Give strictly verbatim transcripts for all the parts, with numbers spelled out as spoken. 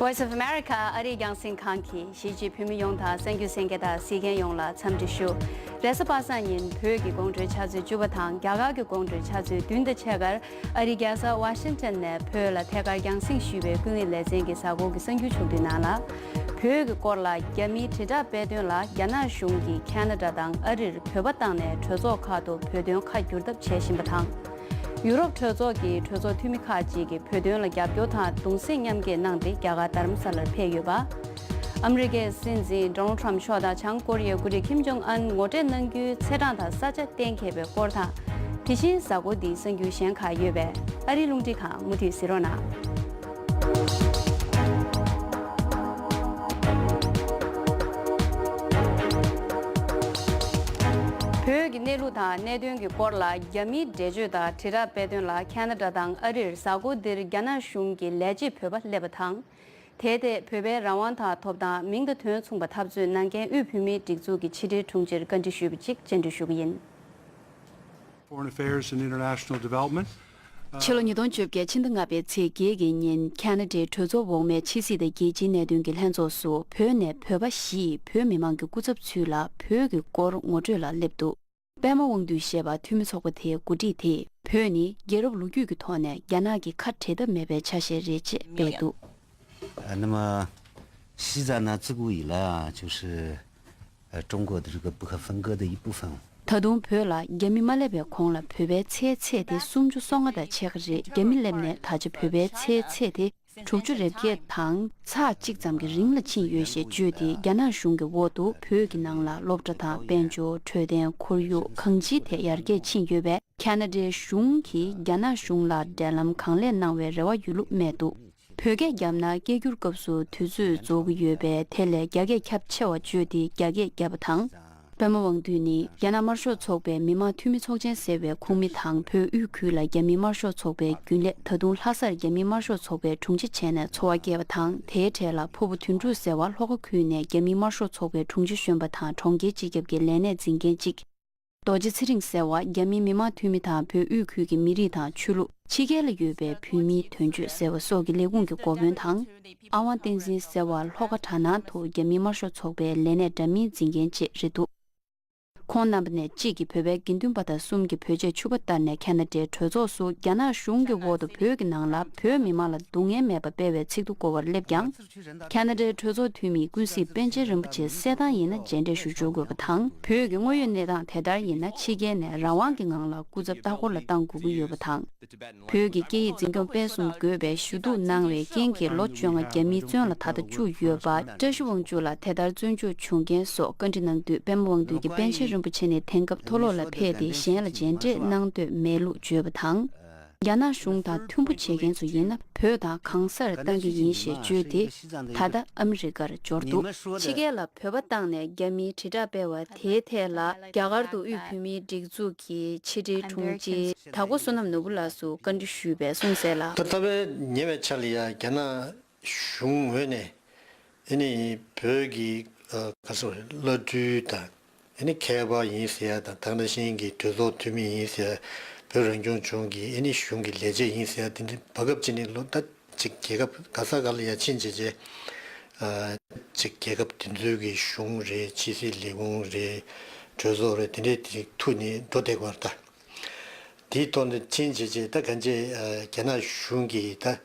Voice of America ཨ་རིའི་རྒྱང་སྲིང་ཁང་གིས་གཞིས་བྱེས་བོད་མི་ཡོངས་དང་གསར་འགྱུར་གསན་མཁན་དང་གཟིགས་མཁན་ཡོངས་ལ་འཚམས་འདྲི་ཞུ། རེས་གཟའ་པ་སངས་ཉིན་བོད་ཀྱི་དགོང་དྲོའི་ཆུ་ཚོད་བཅུ་པ་དང་རྒྱ་གར་གྱི་དགོང་དྲོའི་ཆུ་ཚོད་བདུན་དང་ཕྱེད་ཀར་ཨ་རིའི་རྒྱལ་ས་ཝ་ཤིང་ཊོན་ནས་བོད་ལ་ཐད་ཀར་རྒྱང་སྲིང་ཞུས་པའི་ཀུན་གླེང་ལེ་ཚན་གྱི་གཟའ་འཁོར་གྱི་གསར་འགྱུར་ཕྱོགས་བསྡུས་ནང་ལ། བོད་ཀྱི་སྐོར་ལ་རྒྱ་མིའི་དྲིལ་བསྒྲགས་དཔེ་སྟོན་ལ་རྒྱ་ནག་གཞུང་གིས་ཁ་ན་ཌ་དང་ཨ་རིར་བོད་པ་བཏང་ནས་གྲོས་ཚོགས་ཁག་ཏུ་བོད་དོན་ཁ་བསྒྱུར་ཐབས་བྱེད་བཞིན་པ་དང་། ཡུ་རོབ་གྲོས་ཚོགས་ཀྱི་གྲོས་ཚོགས་འཐུས་མི་ཁག་ཅིག་གིས་བོད་དོན་ལ་རྒྱབ་སྐྱོར་དང་གདུང་སེམས་མཉམ་སྐྱེད་གནང་སྟེ་རྒྱ་གར་རྡ་རམ་ས་ལར་ཕེབས་ཡོད་པ། ཨ་མི་རི་ཀའི་སྲིད་འཛིན་ཌོ་ནལ་ཊམ་མཆོག་དང་བྱང་ཀོ་རི་ཡའི་འགོ་ཁྲིད་ཁིམ་ཇོང་ཨན་ངོ་འཕྲད་གནང་རྒྱུའི་ཚེས་གྲངས་དང་ས་ཆ་གཏན་འཁེལ་བའི་སྐོར་དང་། དེ་བཞིན་གཟའ་འཁོར་འདིའི་གསར་འགྱུར་གཞན་ཁག་ཡོད་པས་ཨ་རིའི་རླུང་འཕྲིན་ཁང་མུ་མཐུད་གཟིགས་རོགས་གནང་། བོད་ཀྱི་གནས་ལུགས་དང་གནད་དོན་གྱི་སྐོར་ལ་རྒྱ་མིའི་འགྲེལ་བརྗོད་དང་དྲིལ་བསྒྲགས་དཔེ་སྟོན་ལ་ཁ་ན་ཌ་དང་ཨ་རིར་གཟའ་འཁོར་འདིར་རྒྱ་ནག་གཞུང་གི་ལས་བྱེད་བོད་པ་སླེབས་པ་དང་། དེའི་ཐད་བོད་པའི་རང་དབང་དང་ཐོབ་ཐང་མིང་དང་དོན་མཚུངས་པ་འཐབ་རྩོད་གནང་མཁན་དབུས་བོད་མིའི་སྒྲིག་འཛུགས་ཀྱི་ཕྱི་དྲིལ་དྲུང་ཆེར་བཀའ་འདྲི་ཞུས་པ་གཅིག་བཅར་འདྲི་ཞུ་གི་ཡིན། Foreign Affairs and International Development. ཕྱི་ལོ་ཉིས་སྟོང་བཅོ་བརྒྱད་ཕྱི་ཟླ་ལྔ་པའི་ཚེས་བརྒྱད་ཀྱི་ཉིན་ཁ་ན་ཌའི་གྲོས་ཚོགས་འོག་མའི་ཕྱི་སྲིད་དང་རྒྱལ་སྤྱིའི་གནད་དོན་གྱི་ལྷན་ཚོགས་སུ་བོད་ནས་བོད་པ་བཞིས་བོད་མི་མང་གི་སྐུ་ཚབ་ཚུལ་ལ་བོད་ཀྱི་སྐོར་ངོ་སྤྲོད་ལ་སླེབས་འདུག་པད་མ་དབང་འདུས་ཞེས་པ་འཐུས་མི་ཚོགས་པ་དེའི་འགོ་ཁྲིད་དེས་བོད་ནི་རྒྱལ་རབས་ལོ་རྒྱུས་ཀྱི་ཐོག་ནས་རྒྱ་ནག་གི་ཁ་བྲལ་ཐབས་མེད་པའི་ཆ་ཤས་རེད་ཅེས་སྤེལ་འདུག་ཨ། 那么西藏呢，自古以来啊，就是呃中国的这个不可分割的一部分。 ད་དུང་བོད་ལ་རྒྱ་མི་མ་སླེབས་པའི་གོང་ལ་བོད་པའི་ཚད་ཚད་དེ་སུམ་ཅུ་སོ་ལྔ་དང་ཕྱེད་ཀ་རེད། རྒྱ་མི་སླེབས་ནས་ད་ཆ་བོད་པའི་ཚད་ཚད་དེ་དྲུག་ཅུ་རེ་བརྒྱད་དང་ཚེག་གཅིག་ཙམ་གྱི་རིང་ལ་ཕྱིན་ཡོད་ཞེས་བརྗོད་དེ། རྒྱ་ནག་གཞུང་གི་འོག་ཏུ་བོད་ཀྱི་ནང་ལ་སློབ་གྲྭ་དང་དཔལ་འབྱོར། འཕྲོད་བསྟེན། ཁོར་ཡུག་གང་ཅིའི་ཐད་ཡར་རྒྱས་ཕྱིན་ཡོད་པས། ཁ་ན་ཌའི་གཞུང་གིས་རྒྱ་ནག་གཞུང་ལ་འབྲེལ་ལམ་གང་ལེགས་གནང་བའི་རེ་བ་ཡོད་ལུགས་སྨྲས་འདུག་བོད་སྐད་བརྒྱབ་ན། སྐད་སྒྱུར་སྐབས་སུ་དུས་ཚོད་རྫོགས་ཀྱི་ཡོད་པས། དེ་ལས་རྒྱ་སྐད་ཁྱབ་ཆེ་བ་བརྗོད་དེ་རྒྱ་སྐད་བརྒྱབ་པ་དང་། པད་མ་དབང་འདུས་ནི་རྒྱ་ནག་དམར་ཤོག་ཚོགས་པའི་མི་དམངས་འཐུས་མི་ཚོགས་ཆེན་ཟེར་བའི་ཁོངས་མི་དང་། བོད་དབུས་ཁུལ་ལ་རྒྱ་མིའི་དམར་ཤོག་ཚོགས་པའི་རྒྱུན་ལས། ད་དུང་ལྷ་སར་རྒྱ་མིའི་དམར་ཤོག་ཚོགས་པའི་དྲུང་ཆེ་བྱས་ནས་འཚོ་བ་སྐྱེལ་བ་དང་། དེའི་གྲས་ལ་ཕུར་བུ་དོན་གྲུབ་ཟེར་བ་ལྷོ་ཁ་ཁུལ་ནས་རྒྱ་མིའི་དམར་ཤོག་ཚོགས་པའི་དྲུང་ཆེ་གཞོན་པ་དང་གྲོང་ཁྱེར་སྤྱི་ཁྱབ་ཀྱི་ལས་གནས་འཛིན་མཁན་གཅིག་རྡོ་རྗེ་ཚེ་རིང་ཟེར་བ་རྒྱ་མིའི་མི་དམངས་འཐུས་མི་དང་བོད་དབུས་ཁུལ་གྱི་མི་རིགས་དང་ཆོས་ལུགས། ཕྱི་རྒྱལ་ལ་ཡོད་པའི་བོད་མིའི་དོན་གཅོད་ཟེར་བ་སོགས་ཀྱི་ལས་ཁུངས་ཀྱི་འགོ་དཔོན་དང་། ཨ་དབང་བསྟན་འཛིན་ཟེར་བ་ལྷོ་ཁ་གྲྭ་ནང་དུ་རྒྱ་མིའི་དམར་ཤོག་ཚོགས་པའི་ལས་གནས་འདྲ་མིན་འཛིན་མཁན་བཅས་རེད་འདུག་ཁོང་རྣམ་པ་ནས་གཅིག་གིས་བོད་པའི་དགེ་འདུན་པ་དང་གསུམ་གྱིས་བོད་ཆས་ཕྱུ་པ་བསྟར་ནས་ཁ་ན་ཌའི་གྲོས་ཚོགས་སུ་རྒྱ་ནག་གཞུང་གི་འོག་ཏུ་བོད་ཀྱི་ནང་ལ་བོད་མི་མང་ལ་སྡུག་བསྔལ་མེད་པ་སྤེལ་བའི་ཚིག་ཐོ་བཀོད་པར་སླེབས་ཀྱང་། ཁ་ན་ཌའི་གྲོས་ཚོགས་འཐུས་མི་ཀུན་གཟིགས་པཎ་ཆེན་རིན་པོ་ཆེ་གསལ་ཐང་ཡིན་ན་མཇལ་འཕྲད་ཞུ་འཇུག་དགོས་པ་དང་། བོད་ཀྱི་དངོས་ཡོད་གནས་སྟངས་དེ་ལྟར་ཡིན་ན་ཕྱི་རྒྱལ་ནས་རང་དབང་གི་ངང་ལ་སྐུ་ཚབ་ལྟ་སྐོར་ལ་བཏང་དགོས་ཀྱི་ཡོད་པ་དང་། བོད་ཀྱི་སྐད་ཡིག་འཛིན་སྐྱོང་སྤེལ་གསུམ་དགོས་པའི་ཞུ་གཏུག་གནང་བའི་རྐྱེན་གྱིས་ལོ་བཅོ་ལྔ་རྒྱ་མིའི་བཙོན་ལ་ད་ལྟ་བཅུག་ཡོད་པ། བཀྲ་ཤིས་དབང་ཕྱུག་ལ་དེ་ལྟར་བཙོན་འཇུག་བྱུང་རྐྱེན་སོགས་བཀའ་འདྲི་གནང་དུས་པད་མ་དབང་འདུས་ཀྱིས་པཎ་ཆེན་རིན་པོ་ཆེ་ནི་དེང་སྐབས་མཐོ་སློབ་ལ་ཕེབས་ཏེ་གཞན་ལ་མཇལ་འཕྲད་གནང་འདོད་མེད་ལུགས་བརྗོད་པ་དང་། རྒྱ་ནག་གཞུང་དང་མཐུན་པོ་བྱེད་མཁན་ཚོ་ཡིན་ན་བོད་དང་གང་སར་བཏང་གི་ཡིན་ཞེས་བརྗོད་དེ། ད་ལྟ་ཨ་མི་རི་ཀར་འབྱོར་འདུག་ཕྱི་རྒྱལ་ལ་བོད་པ་བཏང་ནས་རྒྱ་མིའི་དྲིལ་བསྒྲགས་སྤེལ་བ་དེའི་ཐད་ལ་རྒྱ་གར་དུ་དབུས་བོད་མིའི་སྒྲིག་འཛུགས་ཀྱི་ཕྱི་དྲིལ་དྲུང་ཆེ་དྭགས་པོ་བསོད་ནམས་ནོར་བུ་ལགས་སུ་བཀའ་འདྲི་ཞུས་པས་གསུངས་གསལ་ལ། ད་ལྟ་བའི་ཉེ་བའི་ཆར་ལ་ཡ་རྒྱ་ནག་གཞུང་ངོས་ནས་ཨ་ནི་བོད་ཀྱི་ཨ་ག་ཟེར་བླ་སྤྲུལ་དང་། ཨ་ནི་མཁས་པ་ཡིན་ཟེར་ཡ་དང་། ད་ག་ནང་བཞིན་གྱི་གྲོས་ཚོགས་འཐུས་མི་ཡིན་ཟེར་ཡ། བོད་རང་སྐྱོང་ལྗོངས་ཀྱི་ཨ་ནི་གཞུང་གི་ལས་བྱེད་ཡིན་ཟེར་ཡ། དེ་འདྲ་བར་སྐབས་ཅིག་ནས་ལོ་ད་ཅིག་རྒྱལ་ཁབ་ག་ས་ག་ལ་ཡ་ཕྱིན་བྱས་བྱས། ཨ་ཅིག་རྒྱལ་ཁབ་དེ་ཚོའི་གི་གཞུང་རེད། ཕྱི་སྲིད་ལས་ཁུངས་རེད། གྲོས་ཚོགས་རེད། དེ་འདྲའི་དེ་ཐུག་ནས་འགྲོ་བསྡད་ཀྱི་ཡོད་རེད་ད། དེའི་ཐོག་ནས་ཕྱིན་བྱས་བྱས་ད་གང་ཅི་ཨ་རྒྱ་ནག་གཞུང་གི་ད་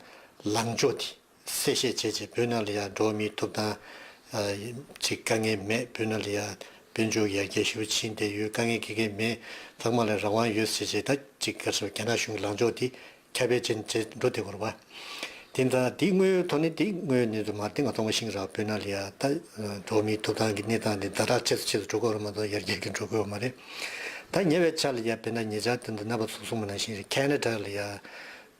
ལངས་ཕྱོགས་དེ། གསལ་བཤད་བྱས་བྱས་བོད་ནང་ལ་ཡང་འགྲོ་བ་མིའི་ཐོབ་ཐང་ཨ་ཅིག་དཀའ་ངལ་མེད། བོད་ནང་ལ་ཡང་དཔལ་འབྱོར་ཡར་རྒྱས་ཞེ་པོ་ཕྱིན་བསྡད་ཡོད། དཀའ་ངལ་ག་གེ་མེད། ཚང་མ་ལ་རང་དབང་ཡོད་ཟེར་བྱས། ད་ཅིག་ག་རེ་ཟེར། རྒྱ་ནག་གཞུང་གི་ལངས་ཕྱོགས་དེ་ཁྱབ་སྤེལ་ཅན་བྱས་འགྲོ་བསྡད་ཡོད་རེད་པ། དེ་ཙང་དེ་དངོས་ཡོད་ཐོག་ནས་དེ་དངོས་ཡོད་གནས་ཚུལ་མ་རེད། དེ་ང་ཚོ་ང་ཤེས་ཀྱི་རེད། བོད་ནང་ལ་ཡང་ད་འགྲོ་བ་མིའི་ཐོབ་ཐང་གི་གནས་སྟངས་དེ་ཛ་དྲག་ཆེ་སུ་ཆེ་སུ་འགྲོ་གི་ཡོད་རེད་མ་གཏོགས་ཡར་རྒྱས་ཀྱི་འགྲོ་གི་ཡོད་མ་རེད། ད་ཉེ་བའི་ཆར་ལ་ཡང་དཔེར་ན་ཉེ་ཆར་དེ་འདྲ་རྣམ་པ་ཚོས་གསུངས་པ་ནང་བཞིན་རེད། ཁ་ན་ཌ་ལ་ཡང་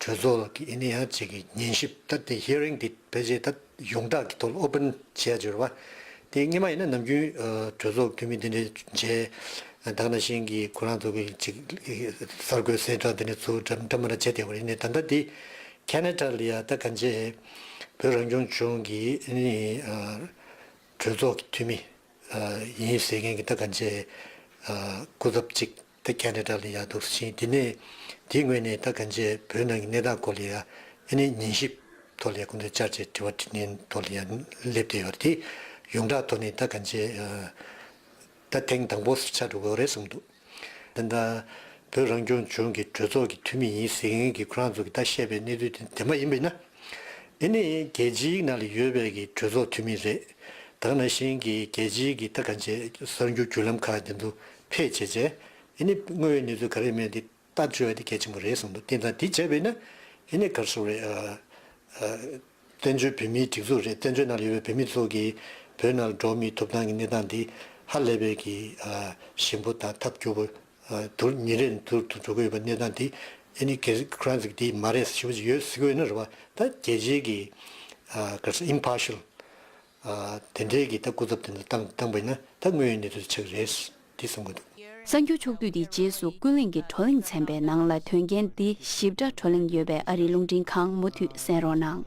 གྲོས་ཚོགས་ཀྱི་ཨ་ནི་ཡང་ཅིག་གི་ཉན་ཞིབ། ད་དེ་ཧི་ཡ་རིང་དེ་ཕལ་ཆེར་ད་ཡོངས་གྲགས་ཀྱི་ཐོག་ལ་ཨོ་པན་བྱས་ཡ་ཅིག་ཡོད་རེད་པ། དེ་སྔོན་མ་ཡིན་ན་ནམ་རྒྱུན་ཨ་གྲོས་ཚོགས་འཐུས་མི་དེ་འདྲ་མཇལ། ད་ག་ནང་བཞིན་གྱི་ཁོ་རང་ཚོ་གི་ཅིག་གསར་འགོད་གསལ་བསྒྲགས་དེ་འདྲ་ཚུར་འདྲ་འདྲ་མི་འདྲ་བྱས་བསྡད་པ་རེད། ཡིན་ནའི་ད་ལྟ་དེ་ཁ་ན་ཌ་ལ་ཡ་ད་གང་ཅི་བོད་རང་སྐྱོང་ལྗོངས་ཀྱི་ཨ་ནི་ཨ་གྲོས་ཚོགས་ཀྱི་འཐུས་མི་ཨ་ཡིན་ཟེར་མཁན་གྱི་ད་གང་ཅི་ཨ་སྐུ་ཚབ་ཅིག་ད་ཁ་ན་ཌ་ལ་ཡ་འདུག་ཕྱིན། དེ་ནས་དེའི་ངོས་ནས་ད་གང་ཅི་བོད་ནང་གི་གནས་སྟངས་སྐོར་ལ་ཡ་ཨ་ནི་ཉན་ཞིབ་ ཐོག་ལ་ཡང་སྐུ་མདུན་བཅར་བྱས་དྲི་བ་དྲིས་ལན་ཐོག་ལ་ཡང་སླེབས་བསྡད་ཡོད་རེད། དེ་ཡོངས་གྲགས་ཐོག་ནས་ད་གང་བྱས་ད་ཐེངས་དང་པོ་ཆགས་འགྲོ་གི་ཡོད་རེད་གསུངས་འདུག། ད་ལྟ་བོད་རང་སྐྱོང་ལྗོངས་ཀྱི་གྲོས་ཚོགས་ཀྱི་འཐུས་མི་ཡིན་ཟེར་མཁན་གྱི་ཁོ་རང་ཚོ་གིས་ད་བཤད་པའི་གནས་ཚུལ་དེ་བདེན་པ་ཡིན་པ་ཡིན་ན། ཨེ་ནི་རྒྱལ་སྤྱིའི་ནང་ལ་ཡོད་པའི་གི་གྲོས་ཚོགས་འཐུས་མི་རེད། ད་ག་ནང་བཞིན་གྱི་རྒྱལ་སྤྱིའི་གི་ད་གང་བྱས་གསར་འགྱུར་བརྒྱུད་ལམ་ཁག་དེ་ཚོ་ཕེབས་བྱས་བྱས་ཨེ་ནི་དངོས་ཡོད་གནས་ཚུལ་ག་རེ་མེད་དེ་ལྟ་འཕྲོད་པ་དེ་གལ་ཆེན་པོ་རེད་གསུངས་འདུག། དེ་ཙང་དེ་བྱས་པས་ན་ཨེ་ནི་ག་རེ་ཟེར་དགོས་རེད། ཨ་ཨ་བཙན་བྱོལ་བོད་མིའི་སྒྲིག་འཛུགས་རེད། བཙན་བྱོལ་ནང་ལ་ཡོད་པའི་བོད་མི་ཚོ་གིས་བོད་ནང་ལ་འགྲོ་མིའི་ཐོབ་ཐང་གི་གནས་སྟངས་འདི་ཧ་ལས་པའི་གི་ཨ་ཞན་པོ་དང་ཐབས་སྐྱོ་པོ་ཨ་དུར་ཉིན་རེ་ནས་དུར་དུ་འགྲོ་གི་ཡོད་པའི་གནས་སྟངས་འདི་ཨེ་ནི་གེ་ཁོ་རང་ཚོ་གིས་འདི་མ་རེད་ཞུ་བ་ཅིག་ཡོད་ཟེར་གི་ཡོད་ན་རེད་བ། ད་རྒྱལ་སྤྱིའི་གི་ཨ་ག་རེ་ཟེར་impartial་ཨ་དེ་འདྲའི་གི་ད་སྐུ་ཚབ་དེ་ཚོ་བཏང་བཏང་པ་ཡིན་ན་ད་དངོས་ཡོད་གནས་ཚུལ་ཆགས་ཀྱི་རེད། འདི་གསུང་གི་འདུག། གསར་འགྱུར་ཕྱོགས་བསྡུས་འདིའི་རྗེས་སུ་ཀུན་གླེང་གི་བགྲོ་གླེང་ཚན་པའི་ནང་ལ་དོན་རྐྱེན་འདི་ཞིབ་ཕྲ་བགྲོ་གླེང་ཡོད་པས་ཨ་རིའི་རླུང་འཕྲིན་ཁང་མུ་མཐུད་གསན་རོགས་གནང་།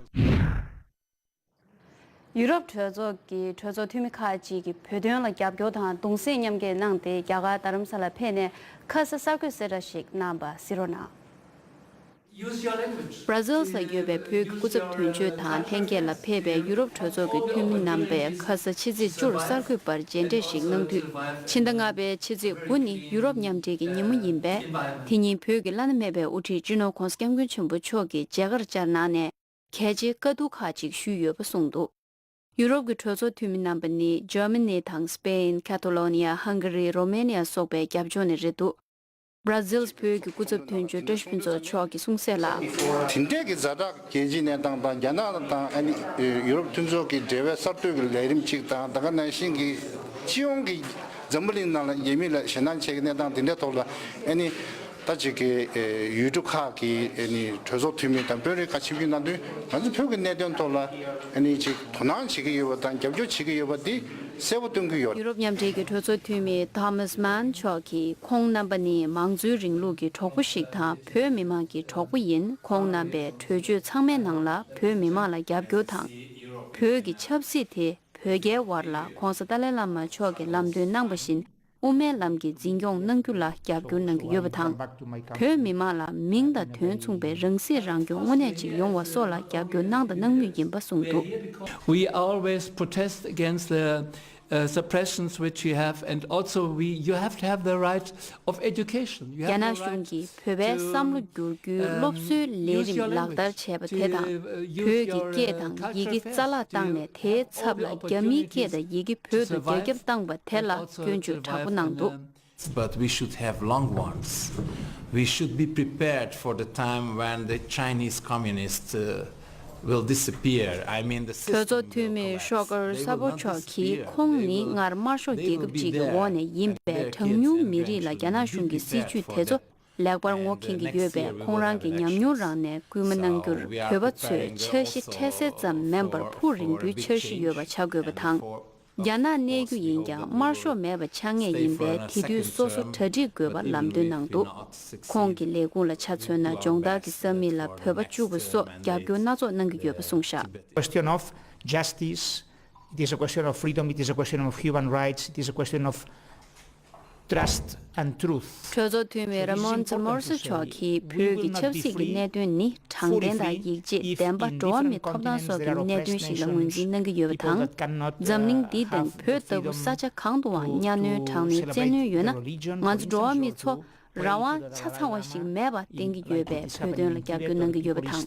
ཡུ་རོབ་གྲོས་ཚོགས་ཀྱི་གྲོས་ཚོགས་འཐུས་མི་ཁག་ཅིག་གིས་བོད་དོན་ལ་རྒྱབ་སྐྱོར་དང་གདུང་སེམས་མཉམ་སྐྱེད་གནང་སྟེ་རྒྱ་གར་རྡ་རམ་ས་ལར་ཕེབས་ནས་ཁ་ས་གསར་འགོད་གསལ་བསྒྲགས་ཤིག་གནང་བ་གཟིགས་རོགས་གནང་། Use your language. Brazil ལ་ཡོད་པའི་བོད་ཀྱི་སྐུ་ཚབ་དོན་གཅོད་དང་ལྷན་རྒྱས་ལ་ཕེབས་པའི་ཡུ་རོབ་གྲོས་ཚོགས་ཀྱི་འཐུས་མི་རྣམ་པས་ཁ་ས་ཕྱི་ཚེས་བཅུར་གསར་འགོད་པར་མཇལ་འཕྲད་ཞིག་གནང་དུས། ཕྱི་ཟླ་ལྔ་པའི་ཕྱི་ཚེས་དགུ་ནི་ཡུ་རོབ་མཉམ་འབྲེལ་གྱི་ཉིན་མོ་ཡིན་པས། དེ་ཉིན་བོད་ཀྱི་བླ་ན་མེད་པའི་དབུ་ཁྲིད་སྤྱི་ནོར་༧གོང་ས་༧སྐྱབས་མགོན་ཆེན་པོ་མཆོག་གིས་མཇལ་ཁར་བཅར་གནང་ནས། གལ་ཆེའི་བཀའ་བསྡུར་ཁག་ཅིག་ཞུས་ཡོད་པ་གསུངས་འདུག། ཡུ་རོབ་ཀྱི་གྲོས་ཚོགས་འཐུས་མི་རྣམ་པ་ནི་ཇར་མ་ནི་དང་སི་པེན། ཁ་ཐོ་ལོ་ནི་ཡ། ཧང་ག་རི། རོ་མེ་ནི་ཡ་སོགས་པའི་རྒྱབ་ལྗོངས་ནས་རེད་འདུག། Brazil བོད་ཀྱི་སྐུ་ཚབ་དོན་གཅོད་བཀྲ་ཤིས་ཕུན་ཚོགས་མཆོག་གིས་གསུངས་གསལ་ལ། དེ་འདྲའི་གི་ཛ་དྲག་རྒྱལ་སྤྱིའི་གནས་སྟངས་དང་རྒྱ་ནག་དང་ཨ་ནི་ཡུ་རོབ་མཐུན་ཚོགས་ཀྱི་འབྲེལ་བའི་གསར་གཏོད་ཀྱི་ལས་རིམ་གཅིག་དང་ད་ག་ནང་བཞིན་གྱི་སྤྱི་ཡོངས་ཀྱི་འཛམ་བུ་གླིང་ནང་ལ་རྒྱ་མི་ལ་ཞེད་སྣང་བྱེད་ཀྱི་གནས་སྟངས་དེ་འདྲའི་ཐོག་ལ་ཨ་ནི། ད་ཅིག་གི་ཨེ་ཡུལ་གྲུ་ཁག་གི་ཨེ་ནི་གྲོས་ཚོགས་འཐུས་མི་དང་དཔོན་རིགས་ཁག་ཆིབས་བསྒྱུར་གནང་དུས་ང་ཚོ་བོད་ཀྱི་གནད་དོན་ཐོག་ལ་ཨེ་ནི་ཅིག་དོ་སྣང་བྱེད་ཀྱི་ཡོད་པ་དང་རྒྱབ་སྐྱོར་བྱེད་ཀྱི་ཡོད་པ་འདི་གསལ་པོ་སྟོན་གྱི་ཡོད། ཡུ་རོབ་མཉམ་འབྲེལ་གྱི་གྲོས་ཚོགས་འཐུས་མི་Thomas Mann མཆོག་གིས་ཁོང་རྣམ་པ་ནི་མང་གཙོའི་རིང་ལུགས་ཀྱི་གྲོགས་པོ་ཞིག་དང་བོད་མི་མང་གི་གྲོགས་པོ་ཡིན། ཁོང་རྣམ་པའི་གྲོས་ཆོད་ཚང་མའི་ནང་ལ་བོད་མི་མང་ལ་རྒྱབ་སྐྱོར་དང་། བོད་ཀྱི་ཆབ་སྲིད་དེ་བོད་རྒྱའི་དབར་ལ་༧གོང་ས་ཏཱ་ལའི་བླ་མ་མཆོག་གིས་ལམ་སྟོན་གནང་བ་བཞིན། དབུ་མའི་ལམ་གྱི་འཛིན་སྐྱོང་གནང་རྒྱུ་ལ་རྒྱབ་སྐྱོར་གནང་གི་ཡོད་པ་དང་། བོད་མི་མང་ལ་མིང་དང་དོན་མཚུངས་པའི་རང་སྲིད་རང་སྐྱོང་དངོས་གནས་ཅིག་ཡོང་བ་སོགས་ལ་རྒྱབ་སྐྱོར་གནང་དང་གནང་མུས་ཡིན་པ་གསུངས་འདུག། We always protest against the uh, suppressions which you have, and also we, you have to have the right of education. You རྒྱ་have the ནག་གཞུང་right གིས་བོད་པའི་བསམ་བློ་བསྒྱུར་རྒྱུའི་སློབ་གསོའི་ལས་རིམ་ལག་བསྟར་བྱས་པ་དེ་དང་བོད་ཀྱི་སྐད་དང་ཡི་གེ་རྩ་བརླག་བཏང་ནས་དེའི་ཚབ་ལ་རྒྱ་མིའི་སྐད་དང་ཡི་གེ་བོད་དུ་དར་ཁྱབ་བཏང་བ་དེ་ལ་སྐྱོན་བརྗོད་དྲག་པོ་གནང་འདུག། But we should have long ones. We should be prepared for the time when the Chinese communists uh, will disappear. I mean, the གྲོས་ཚོགས་འཐུས་མི་ཤོག་ཀར་ས་པོ་མཆོག་གིས་ཁོང་ནི་སྔར་དམར་ཤོག་རྒྱལ་ཁབ་ཅིག་གི་འོག་ནས་ཡིན་པས་གྲངས་ཉུང་མི་རིགས་ལ་རྒྱ་ནག་གཞུང་གི་སྲིད་ཇུས་དེ་ཚོ་ལེགས་པར་ངོ་མཁྱེན་གྱི་ཡོད་པས་ཁོང་རང་གི་ཉམས་མྱོང་རང་ནས་སྐུལ་མ་གནང་རྒྱུར་བོད་པ་ཚོས་འཆར་གཞི་འཕྲལ་སེལ་ཙམ་མིན་པར་ཕུགས་རིང་པོའི་འཆར་གཞི་ཡོད་པ་ཆགས་དགོས་པ་དང་། རྒྱ་ནག་གནས་རྒྱུ་ཡིན་ཀྱང་དམར་ཤོག་མེད་པ་ཆགས་ངེས་ཡིན་པས་དེ་དུས་སོ་སོ་གྲ་སྒྲིག་དགོས་པ་ལམ་སྟོན་གནང་འདུག། ཁོང་གི་ལས་ཁུངས་ལ་ཆ་མཚོན་ན་སྦྱོང་བརྡར་གྱི་ས་མིག་ལ་བོད་པ་བཅུག་པ་སོགས་རྒྱབ་སྐྱོར་སྣ་ཚོགས་གནང་གི་ཡོད་པ་གསུངས་བཞག། Question of justice, it is a question of freedom, it is a question of human rights, it is a question of trust and truth. གྲོས་ཚོགས་འཐུས་མི་ར་མོན་ཛ་མོར་སི་མཆོག་གིས་བོད་ཀྱི་ཆབ་སྲིད་ཀྱི་གནད་དོན་ནི་དྲང་བདེན་དང་ཡིད་ཆེས་བདེན་པ་འགྲོ་བ་མིའི་ཐོབ་ཐང་སོགས་ཀྱི་གནད་དོན་ཞིག་ལ་ངོས་འཛིན་གནང་གི་ཡོད་པ་དང་། འཛམ་གླིང་འདི་དང་བོད་ལྟ་བུ་ས་ཆ་གང་དུའང་གཉའ་གནོན་དྲག་གནོན་བཙན་གནོན་ཡོད་ན་ང་ཚོ་འགྲོ་བ་མི་ཚོ་རང་དབང་ཆ་ཚང་བ་ཞིག་མེད་པ་བསྟན་གྱི་ཡོད་པས་བོད་དོན་ལ་རྒྱབ་སྐྱོར་གནང་གི་ཡོད་པ་དང་།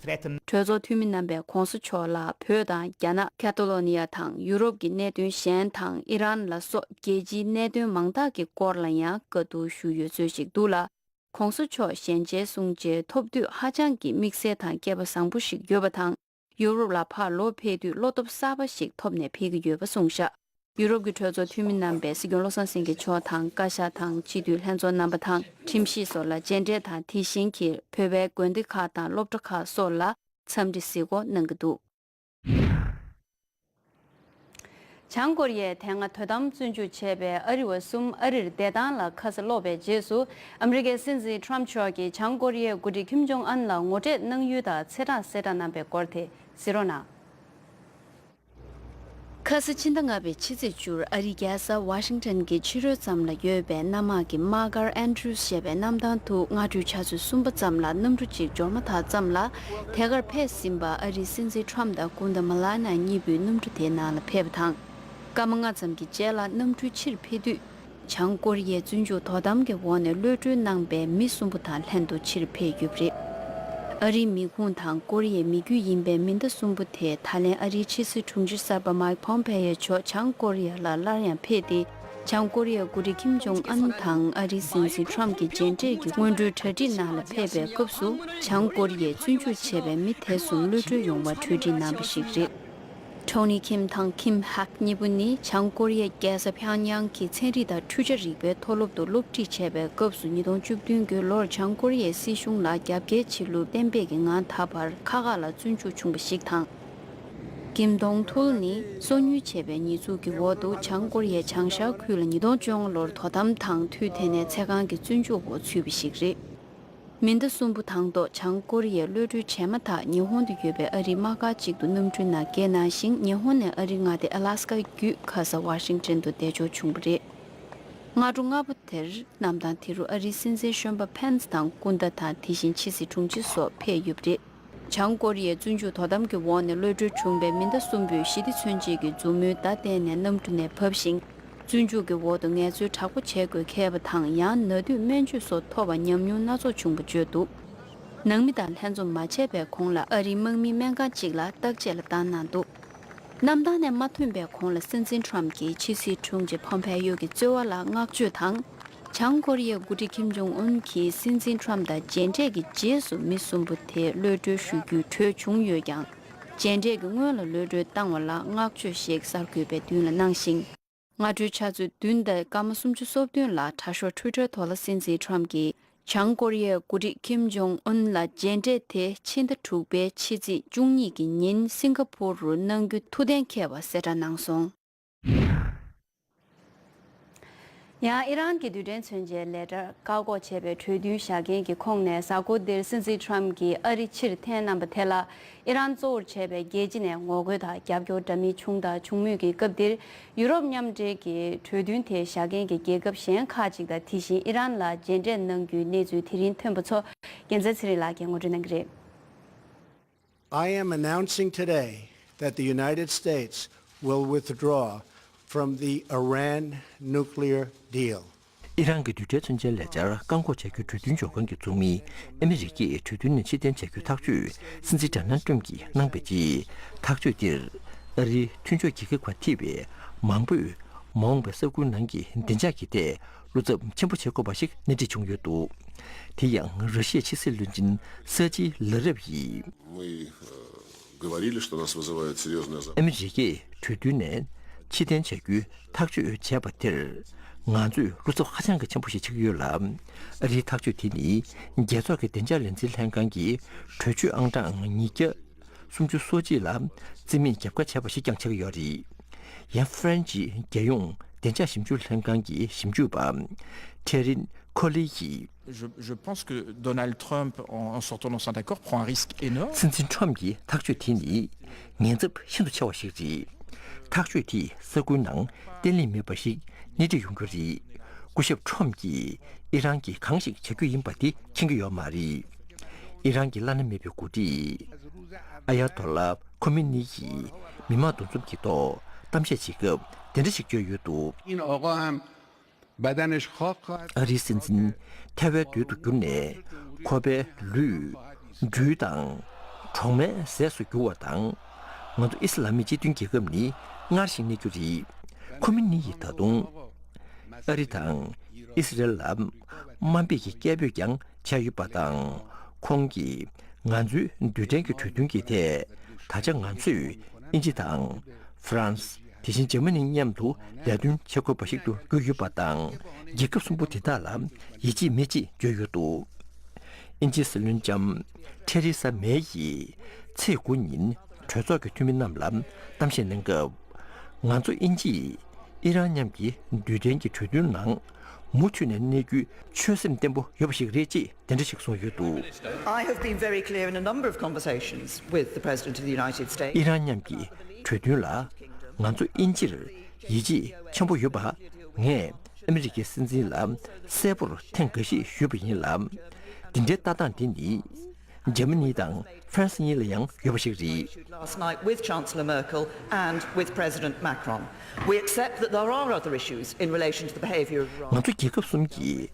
གྲོས་ཚོགས་འཐུས་མི་རྣམ་པས་གོང་ས་མཆོག་ལ་བོད་དང་རྒྱ་ནག་ཁ་ཐོ་ལོ་ནི་ཡ་དང་ཡུ་རོབ་ཀྱི་གནད་དོན་གཞན་དང་ཨི་རན་ལ་སོགས་རྒྱལ་སྤྱིའི་གནད་དོན་མང་དག་གི་སྐོར་ལ་ཡང་བཀའ་བསྡུར་ཞུས་ཡོད་ཚུལ་ཞིག་འདུག་ལ། གོང་ས་མཆོག་ཞལ་མཇལ་གསུང་མཇལ་ཐོབ་དུས་ཧ་ཅང་གི་དམིགས་བསལ་དང་སྐལ་པ་བཟང་པོ་ཞིག་ཡོད་པ་དང་། ཡུ་རོབ་ལ་ཕར་ལོག་ཕེབས་དུས་བློ་སྟོབས་གསར་པ་ཞིག་ཐོབ་ནས་ཕེབས་ཀྱི་ཡོད་པ་གསུངས་བཞག། ཡུ་རོབ་ཀྱི་གྲོས་ཚོགས་འཐུས་མི་རྣམ་པས་སྲིད་སྐྱོང་བློ་བཟང་སེང་གེ་མཆོག་དང་བཀའ་ཤག་དང་སྤྱི་འཐུས་ལྷན་ཚོགས་རྣམ་པ་དང་ཁྲིམས་ཞིབ་སོགས་ལ་མཇལ་འཕྲད་དང་དེ་བཞིན་གྱི་བོད་པའི་དགོན་སྡེ་ཁག་དང་སློབ་གྲྭ་ཁག་སོགས་ལ་འཚམས་འདྲི་གཟིགས་སྐོར་གནང་གི་འདུག། བྱང་ཀོ་རི་ཡས་དེ་སྔ་དོ་དམ་བཙོན་འཇུག་བྱས་པའི་ཨ་རི་བ་གསུམ་ཨ་རིར་བདེ་ཐང་ལ་ཁ་ས་སློག་པའི་རྗེས་སུ་ཨ་མི་རི་ཀའི་སྲིད་འཛིན་ཁྲོམ་མཆོག་གིས་བྱང་ཀོ་རི་ཡའི་འགོ་ཁྲིད་ཁིམ་ཇོང་ཨན་ལ་ངོ་སྤྲོད་གནང་ཡུལ་དང་ཚེས་གྲངས་གསལ་བསྒྲགས་གནང་པའི་སྐོར་དེ་གཟིགས་རོགས་གནང་། ཁ་ས་ཕྱི་ཟླ་ལྔ་པའི་ཕྱི་ཚེས་བཅུར་ཨ་རིའི་རྒྱལ་ས་ཝ་ཤིང་ཊོན་གྱི་ཕྱི་རོལ་ཙམ་ལ་ཡོད་པའི་གནམ་དམག་གི་དམག་སྒར་ཨན་ཌྲུས་ཞེས་པའི་གནམ་ཐང་དུ་སྔ་དྲོའི་ཆུ་ཚོད་གསུམ་པ་ཙམ་ལ་གནམ་གྲུ་གཅིག་འབྱོར་མ་ཐག་ཙམ་ལ་དེ་གར་ཕེབས་ཟིན་པ་ཨ་རིའི་སྲིད་འཛིན་ཊམ་དང་སྐུ་ཟླ་མ་ལ་ན་གཉིས་པོས་གནམ་གྲུ་དེའི་ནང་ལ་ཕེབས་པ་དང་། སྐར་མ་ལྔ་ཙམ་གྱི་རྗེས་ལ་གནམ་གྲུའི་ཕྱིར་ཕེབས་དུས། བྱང་ཀོ་རི་ཡའི་བཙོན་འཇུག་དོ་དམ་གྱི་འོག་ནས་གློད་གྲོལ་གནང་པའི་མི་གསུམ་པོ་དང་ལྷན་དུ་ཕྱིར་ཕེབས་ཡོད་པ་རེད། ཨ་རིའི་མི་ཁུངས་དང་ཀོ་རི་ཡའི་མི་རྒྱུད་ཡིན་པའི་མི་སྣ་གསུམ་པོ་དེ་ད་ལན་ཨ་རིའི་ཕྱི་སྲིད་དྲུང་ཆེ་གསར་པ་མའིག་ཕོམ་པེ་ཡོ་མཆོག་བྱང་ཀོ་རི་ཡ་ལ་སླར་ཡང་ཕེབས་ཏེ། བྱང་ཀོ་རི་ཡའི་འགོ་ཁྲིད་ཁིམ་ཇོང་ཨན་དང་ཨ་རིའི་སྲིད་འཛིན་ཊམ་གྱི་མཇལ་འཕྲད་ཀྱི་སྔོན་འགྲོའི་གྲ་སྒྲིག་ནང་ལ་ཕེབས་པའི་སྐབས་སུ། བྱང་ཀོ་རི་ཡས་བཙོན་འཇུག་བྱས་པའི་མི་དེ་གསུམ་གློད་གྲོལ་ཡོང་བར་གྲོས་འགྲིག་གནང་བ་ཞིག་རེད། ཊོ་ནི་ཁིམ་དང་ཁིམ་ཧག་གཉིས་པོ་ནི་བྱང་ཀོ་རི་ཡའི་རྒྱལ་ས་ཕྱང་ཡང་གི་ཚན་རིག་དང་འཕྲུལ་ཆས་རིག་པའི་མཐོ་སློབ་ཏུ་སློབ་ཁྲིད་བྱས་པའི་སྐབས་སུ། ཉིས་སྟོང་བཅུ་བདུན་གྱི་ལོར་བྱང་ཀོ་རི་ཡའི་སྲིད་གཞུང་ལ་རྒྱབ་འགལ་བྱེད་ལུགས་གཏན་འབེབས་ཀྱི་ངང་ད་བར་ཁག་ཁག་ལ་བཙོན་འཇུག་བྱུང་བ་ཞིག་དང་། ཀིམ་དོང་ཐུལ་ནི་སོ་ཉུལ་བྱས་པའི་ཉེས་འཛུགས་ཀྱི་འོག་ཏུ་བྱང་ཀོ་རི་ཡའི་བྱང་ཤར་ཁུལ་ལ་ཉིས་སྟོང་བཅོ་ལྔ་ལོར་དོ་དམ་དང་དུས་དེ་ནས་ཚེ་གང་གི་བཙོན་འཇུག་འོག་ཚུད་པ་ཞིག་རེད། མི་སྣ་གསུམ་པོ་དང་ཐོག་བྱང་ཀོ་རི་ཡས་གློད་གྲོལ་བྱས་མ་ཐག་ཉི་ཧོང་དུ་ཡོད་པའི་ཨ་རིའི་དམག་སྒར་གཅིག་ཏུ་གནམ་གྲུའི་ནང་བསྐྱལ་གནང་ཞིང་། ཉི་ཧོང་ནས་ཨ་རིའི་མངའ་སྡེ་ཨ་ལ་སི་ཀ་བརྒྱུད་ཁ་ས་ཝ་ཤིང་ཊོན་དུ་བདེ་འཇགས་བྱུང་བ་རེད། སྔ་དྲོ་སྔ་པོ་དེར་གནམ་ཐང་དེ་རུ་ཨ་རིའི་སྲིད་འཛིན་གཞོན་པ་ཕེན་སི་དང་སྐུ་ཟླ་དང་དེ་བཞིན་ཕྱི་སྲིད་དྲུང་ཆེ་སོགས་ཕེབས་ཡོད་པ་རེད། བྱང་ཀོ་རི་ཡའི་བཙོན་འཇུག་དོ་དམ་གྱི་འོག་ནས་གློད་གྲོལ་བྱུང་བའི་མི་སྣ་གསུམ་པོས་ཞི་བདེ་མཚོན་བྱེད་ཀྱི་མཛུབ་མོའི་བརྡ་བསྟན་ནས་གནམ་གྲུ་ནས་བབས་ཤིང་། བཙོན་འཇུག་གི་འོག་ཏུ་ངལ་རྩོལ་དྲག་པོ་བྱེད་དགོས་ཁེལ་བ་དང་། ཡང་ན་དུས་སྨན་བཅོས་སོགས་ཐོབ་པར་ཉམས་མྱོང་སྣ་ཚོགས་བྱུང་བ་བརྗོད་འདུག། ནང་མི་དང་ལྷན་འཛོམས་མ་བྱས་པའི་གོང་ལ་ཨ་རིའི་དམག་མིའི་སྨན་ཁང་གཅིག་ལ་བརྟག་དཔྱད་ལ་བཏང་གནང་འདུག། གནམ་ཐང་ནས་མ་ཐོན་པའི་གོང་ལ་སྲིད་འཛིན་ཊམ་གྱིས་ཕྱི་སྲིད་དྲུང་ཆེ་ཕོམ་ཕེ་ཡོ་གི་རྩོལ་བ་ལ་བསྔགས་བརྗོད་དང་། བྱང་ཀོ་རི་ཡའི་འགོ་ཁྲིད་ཁིམ་ཇོང་ཨུན་གྱིས་སྲིད་འཛིན་ཊམ་དང་མཇལ་འཕྲད་ཀྱི་རྗེས་སུ་མི་གསུམ་པོ་དེ་གློད་གྲོལ་ཞུ་རྒྱུའི་གྲོས་བྱུང་ཡོད་ཀྱང་། མཇལ་འཕྲད་ཀྱི་སྔོན་ལ་གློད་གྲོལ་བཏང་བ་ལ་བསྔགས་བརྗོད་ཞིག་གསར་འགོད་པའི་མདུན་ལ་གནང་ཞིང་། སྔ་དྲོའི་ཆུ་ཚོད་བདུན་དང་སྐར་མ་སུམ་ཅུ་སོ་བདུན་ལ་དྲ་ཤོག་ཊུའི་ཊར་ཐོག་ལ་སྲིད་འཛིན་ཊམ་གྱིས། བྱང་ཀོ་རི་ཡའི་འགོ་ཁྲིད་ཁིམ་ཇོང་ཨུན་ལ་མཇལ་འཕྲད་དེ་ཕྱི་ཟླ་དྲུག་པའི་ཕྱི་ཚེས་བཅུ་གཉིས་ཀྱི་ཉིན་སིང་ག་ཕུར་རུ་གནང་རྒྱུ་ཐུགས་གཏན་འཁེལ་བ་གསལ་བསྒྲགས་གནང་སོང་། ཡང་ཨི་རན་གྱི་རྡུལ་ཕྲན་མཚོན་ཆའི་ལས་གྲྭར་བཀག་འགོག་བྱས་པའི་གྲོས་མཐུན་བཞག་མཁན་གྱི་ཁོངས་ནས། གཟའ་འཁོར་འདིར་སྲིད་འཛིན་ཊམ་གྱིས་ཨ་རི་ཕྱིར་འཐེན་གནང་བ་དེ་ལ། ཨི་རན་གཙོ་བོར་བྱས་པའི་རྒྱལ་སྤྱི་ནས་ངོ་རྒོལ་དང་རྒྱབ་སྐྱོར་འདྲ་མིན་བྱུང་དང་འབྱུང་མུས་ཀྱི་སྐབས་འདིར། ཡུ་རོབ་མཉམ་འབྲེལ་གྱི་གྲོས་མཐུན་དེ་བཞག་མཁན་གྱི་རྒྱལ་ཁབ་གཞན་ཁག་ཅིག་དང་དེ་བཞིན་ཨི་རན་ལ་མཇལ་འཕྲད་གནང་རྒྱུའི་གནས་ཚུལ་དེ་རིང་ཐོན་པ་ཚོ་རྒྱལ་མཚན་ཚེ་རིང་ལགས་ཀྱིས་ངོ་སྤྲོད་གནང་གི་རེད། I am announcing today that the United States will withdraw from the Iran nuclear deal. ཨི་རན་གྱི་རྡུལ་ཕྲན་མཚོན་ཆའི་ལས་འཆར་བཀག་འགོག་བྱ་རྒྱུའི་གྲོས་མཐུན་འཇོག་མཁན་གྱི་ཚོགས་མིས་ཨ་མི་རི་ཀས་གྲོས་མཐུན་ནས་ཕྱིར་འཐེན་བྱ་རྒྱུའི་ཐག་གཅོད་སྲིད་འཛིན་ཌོ་ནལ་ཊམ་གྱིས་གནང་བའི་རྗེས། ཐག་གཅོད་འདིར་ཨ་རིའི་མཐུན་ཕྱོགས་རྒྱལ་ཁབ་ཁག་ཐེ་བའི་མང་པོས་མ་འོངས་པའི་ས་ཁུལ་ནང་གི་བདེ་འཇགས་ཀྱི་ཐད་བློ་འཚབ་ཆེན་པོ་བྱེད་དགོས་པ་ཞིག་སྣེ་ཁྲིད་བྱུང་ཡོད་འདུག། དེ་ཡང་ར་ཤི་ཡའི་ཕྱི་སྲིད་བློན་ཆེན་སར་ཇི་ལ་རེབ་ཡིས། Мы, э, говорили, что нас вызывает серьёзная за- ཨ་མི་རི་ཀས་གྲོས་མཐུན་ནས་ཕྱིར་འཐེན་བྱ་རྒྱུའི་ཐག་གཅོད་བྱས་པ་དེར་ང་ཚོས་བློ་འཚབ་ཧ་ཅང་གི་ཆེན་པོ་ཞིག་ཆགས་ཀྱི་ཡོད་ལ། ཨ་རིའི་ཐག་གཅོད་དེ་ནི་རྒྱལ་ཚོགས་ཀྱི་བདེ་འཇགས་ལས་འཛིན་ལྷན་ཁང་གི་གྲོས་ཆོད་ཨང་གྲངས་ཉིས་བརྒྱ་སུམ་ཅུ་སོ་གཅིག་ལ་རྩིས་མེད་རྒྱབ་ཁ་བྱས་པ་ཞིག་ཀྱང་ཆགས་ཀྱི་ཡོད་རེད། ཡང་ཧྥ་རན་ཇིའི་རྒྱལ་ཡོངས་བདེ་འཇགས་ཞིབ་འཇུག་ལྷན་ཁང་གི་ཞིབ་འཇུག་པ་ཁྲེ་རིན་ཁོ་ལི་ཡིས། Je, je pense que Donald Trump, en, en sortant dans cet accord, prend un risque énorme. སྲིད་འཛིན་ཁྲོམ་གྱི་ཐག་གཅོད་དེ་ནི་ཉེན་ཚབས་ཤིན་ཏུ་ཆེ་བ་ཞིག་རེད། ཐག་གཅོད་དེས་ས་ཁུལ་ནང་བརྟན་ལྷིང་མེད་པ་ཞིག་སྣེ་ཁྲིད་ཡོང་རྒྱུ་རེད། སྐུ་ཞབས་ཁྲོམ་གྱིས་ཨི་རན་གྱིས་གང་ཞིག་བྱ་རྒྱུ་ཡིན་པ་དེ་མཁྱེན་གྱི་ཡོད་མ་རེད། ཨི་རན་གྱི་བླ་ན་མེད་པའི་འགོ་ཁྲིད་ཨ་ཡ་ཏོ་ལ་ཁོ་མེ་ནི་ཡིས་མི་མང་འདུ་འཛོམས་ཀྱི་ཐོག་གཏམ་བཤད་བྱེད་སྐབས་དེ་འདྲ་ཞིག་བརྗོད་ཡོད་འདུག། این آقا هم بدنش خاک خواهد ཨ་རིའི་སྲིད་འཛིན་ཐལ་བའི་རྡུལ་དུ་གྱུར་ནས་ཁོ་པའི་ལུས་སྦྲུལ་དང་གྲོག་མའི་ཟས་སུ་འགྱུར་བ་དང་། ང་ཚོ་ཨི་སི་ལ་མི་སྤྱི་མཐུན་རྒྱལ་ཁབ་ནི་སྔར་བཞིན་གནས་རྒྱུ་རེད། ཁོ་མེ་ནི་ཡིས་ད་དུང་ཨ་རི་དང་ཨི་སི་རེལ་ལ་དམའ་འབེབས་ཀྱི་སྐད་འབོད་ཀྱང་བྱས་ཡོད་པ་དང་། ཁོང་གིས་ང་ཚོའི་རྡུལ་ཕྲན་གྱི་གྲོས་མཐུན་གྱི་ཐད་ད་ཆ་ང་ཚོས་དབྱིན་ཇི་དང་ཧྥ་རན་སི། དེ་བཞིན་འཇར་མ་ནི་མཉམ་དུ་ལས་དོན་བྱེད་དགོས་པ་ཞིག་ཏུ་གྱུར་ཡོད་པ་དང་། རྒྱལ་ཁབ་གསུམ་པོ་དེ་དག་ལ་ཡིད་ཆེས་མེད་ཅེས་བརྗོད་ཡོད་འདུག། དབྱིན་ཇིའི་སྲིད་བློན་ལྕམ་ཐེ་རེ་ས་མེ་ཡིས་ཚེས་དགུ་ཉིན་གྲོས་ཚོགས་ཀྱི་འཐུས་མི་རྣམས་ལ་གཏམ་བཤད་གནང་སྐབས། ང་ཚོ་དབྱིན་ཇིས་ཨི་རན་མཉམ་གྱི་རྡུལ་ཕྲན་གྱི་གྲོས་མཐུན་ནང་མུ་མཐུད་ནས་གནས་རྒྱུའི་ཆོད་སེམས་བརྟན་པོ་ཡོད་པ་ཞིག་རེད་ཅེས། དེ་འདྲ་ཞིག་གསུངས་ཡོད་འདུག། I have been very clear in a number of conversations with the President of the United States. ཨི་རན་མཉམ་གྱི་གྲོས་མཐུན་ལ་ ང་ཚོ་དབྱིན་ཇིར་ཡིད་ཆེས་ཆེན་པོ་ཡོད་པ། ངས་ཨ་མི་རི་ཀའི་སྲིད་འཛིན་ལ་གསལ་པོར་ཐེངས་འགའ་ཤས་ཞུས་པ་ཡིན་ལ། འདི་འདྲའི་ལྟ་སྟངས་འདི་ནི། འཇར་མ་ནི་དང་ཧྥ་རན་སི་གཉིས་ལ་ཡང་ཡོད་པ་ཞིག་རེད། Last night with Chancellor Merkel and with President Macron. We accept that there are other issues in relation to the behaviour of Iran. ང་ཚོ་རྒྱལ་ཁབ་གསུམ་གྱིས་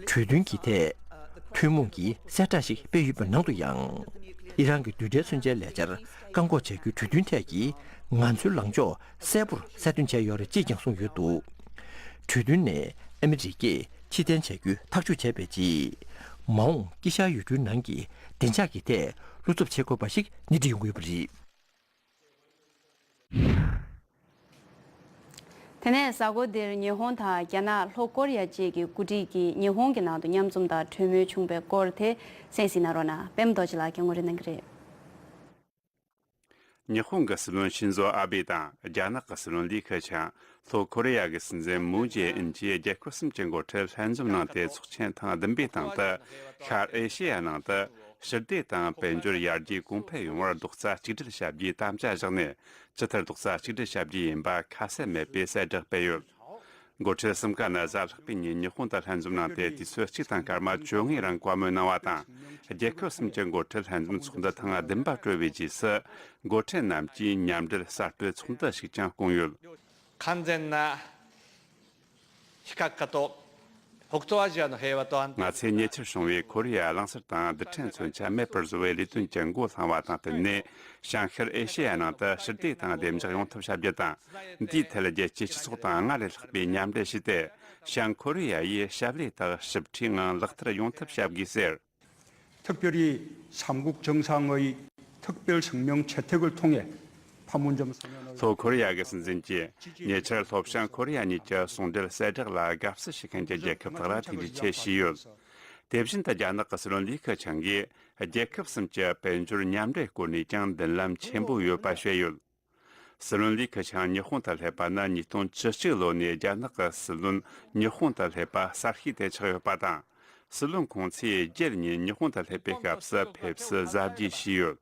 གྲོས་མཐུན་གྱི་ཐད་ཐུན་མོང་གི་གསལ་བསྒྲགས་ཤིག་སྤེལ་ཡོད་པའི་ནང་དུ་ཡང་། ཨི་རན་གྱི་རྡུལ་ཕྲན་མཚོན་ཆའི་ལས་འཆར་བཀག་འགོག་བྱ་རྒྱུའི་གྲོས་མཐུན་ཐད་ཀྱི་ང་ཚོའི་ལངས་ཕྱོགས་གསལ་པོར་གསལ་སྟོན་བྱས་ཡོད་རེད་ཅེས་ཀྱང་གསུངས་ཡོད་འདུག་གྲོས་མཐུན་ནས་ཨ་མི་རི་ཀས་ཕྱིར་འཐེན་བྱ་རྒྱུའི་ཐག་གཅོད་བྱས་པའི་རྗེས། མ་འོངས་དཀྱིལ་ཤར་ཡུལ་གྲུའི་ནང་གི་བདེ་འཇགས་ཀྱི་ཐད་བློ་འཚབ་བྱེད་དགོས་པ་ཞིག་སྣེ་ཁྲིད་ཡོང་གི་ཡོད་པ་རེད། དེ་ནས་གཟའ་འཁོར་འདིར་ཉི་ཧོང་དང་རྒྱ་ནག། ལྷོ་ཀོ་རི་ཡ་བཅས་ཀྱི་འགོ་ཁྲིད་ཀྱིས་ཉི་ཧོང་གི་ནང་དུ་མཉམ་འཛོམས་དང་གྲོས་མོལ་བྱུང་བའི་སྐོར་དེ་གསན་གཟིགས་གནང་རོགས་གནང་། པད་མ་རྡོ་རྗེ་ལགས་ཀྱིས་ངོ་སྤྲོད་གནང་གི་རེད། ཉི་ཧོང་གི་སྲིད་བློན་ཤིན་ཛོ་ཨ་བྷེ་དང་རྒྱ་ནག་གི་སྲིད་བློན་ལི་ཁེ་ཆང་། ལྷོ་ཀོ་རི་ཡ་གི་སྲིད་འཛིན་མུན་ཇེ་ཨིན་བཅས་རྒྱལ་ཁབ་གསུམ་གྱི་འགོ་ཁྲིད་ལྷན་འཛོམས་གནང་སྟེ། ཚོགས་ཆེན་ཐེངས་བདུན་པའི་སྟེང་དུ་ཤར་ཨེ་ཤེ་ཡ་ནང་དུ་ཞི་བདེ་དང་དཔལ་འབྱོར་ཡར་རྒྱས་གོང་འཕེལ་ཡོང་བར་རྡོག་རྩ་གཅིག་སྒྲིལ་བྱ་རྒྱུའི་དམ་བཅའ་བཞག་ནས། ཇི་ལྟར་རྡོག་རྩ་གཅིག་སྒྲིལ་བྱ་རྒྱུ་ཡིན་པ་ཁ་གསལ་མེད་པའི་གསལ་བསྒྲགས་སྤེལ་ཡོད། འགོ་ཁྲིད་གསུམ་ཀ་ནི་གཟའ་ལྷག་པའི་ཉིན་ཉི་ཧོང་དུ་ལྷན་འཛོམས་གནང་སྟེ། དུས་ཚོད་གཅིག་དང་སྐར་མ་བཅོ་ལྔའི་རིང་བཀའ་མོལ་གནང་བ་དང་། རྒྱལ་ཁབ་གསུམ་གྱི་འགོ་ཁྲིད་ལྷན་འཛོམས་ཚོགས་འདུ་ཐེངས་བདུན་པ་གྲོལ་བའི་རྗེས་སུ། འགོ་ཁྲིད་རྣམས་ཀྱིས་མཉམ་འབྲེལ་གསར་སྤེལ་ཚོགས་འདུ་ཞིག་ཀྱང་བསྐོངས་ཡོད། 完全な非核化と北東アジアの平和と安定 ང་ཚོས་ཉེ་ཆར་བྱུང་བའི་ཁོ་རེ་ཡ་གླིང་ཟུར་དང་རྡུལ་ཕྲན་མཚོན་ཆ་མེད་པར་བཟོ་བའི་ལས་དོན་གྱི་འགོ་བསླངས་པ་དང་བསྟུན་ནས། བྱང་ཤར་ཨེ་ཤེ་ཡ་ནང་དུ་ཞི་བདེ་དང་བདེ་འཇགས་ཡོང་ཐབས་བྱ་རྒྱུ་དང་། འདིའི་ཐད་རྒྱལ་སྤྱིའི་སྤྱི་ཚོགས་དང་སྔར་ལས་ལྷག་པའི་མཉམ་འབྲེལ་བྱས་ཏེ། བྱང་ཁོ་རེ་ཡ་ཡིས་ཞབས་ལས་དག་ཞིབ་ཕྲའི་ངང་ལག་བསྟར་ཡོང་ཐབས་བྱ་དགོས་ཟེར། 특별히 삼국 정상의 특별声명 채택을 통해 판문점 선언을 ལྷོ་ཁོ་རེ་ཡ་གི་སྲིད་འཛིན་གྱིས་ཉེ་ཆར་ལྷོ་བྱང་ཁོ་རེ་ཡ་གཉིས་ཀྱི་ཟུང་འབྲེལ་གསལ་བསྒྲགས་ལ་དགའ་བསུ་ཞུ་མཁན་གྱི་རྒྱལ་ཁབ་དག་ལ་ཐུགས་རྗེ་ཆེ་ཞུས་ཡོད། དེ་བཞིན་དུ་རྒྱ་ནག་གི་སྲིད་བློན་ལི་ཁེ་ཆང་གིས་རྒྱལ་ཁབ་གསུམ་གྱི་དཔལ་འབྱོར་མཉམ་འབྲེལ་སྐོར་ནས་ཀྱང་མདུན་ལམ་ཆེན་པོ་ཡོད་པ་བཤད་ཡོད། སྲིད་བློན་ལི་ཁེ་ཆང་ཉི་ཧོང་དུ་སླེབས་པ་ནི་ཉིས་སྟོང་བཅུ་གཅིག་ལོ་ནས་རྒྱ་ནག་གི་སྲིད་བློན་ཉི་ཧོང་དུ་སླེབས་པ་གསར་ཤོས་དེ་ཆགས་ཡོད་པ་དང་། སྲིད་བློན་ཁོང་ཚོས་རྒྱལ་གཉིས་ཉི་ཧོང་དུ་སླེབས་པའི་སྐབས་སུ་ཕེབས་བསུ་གཟབ་རྒྱས་བྱས་ཡོད།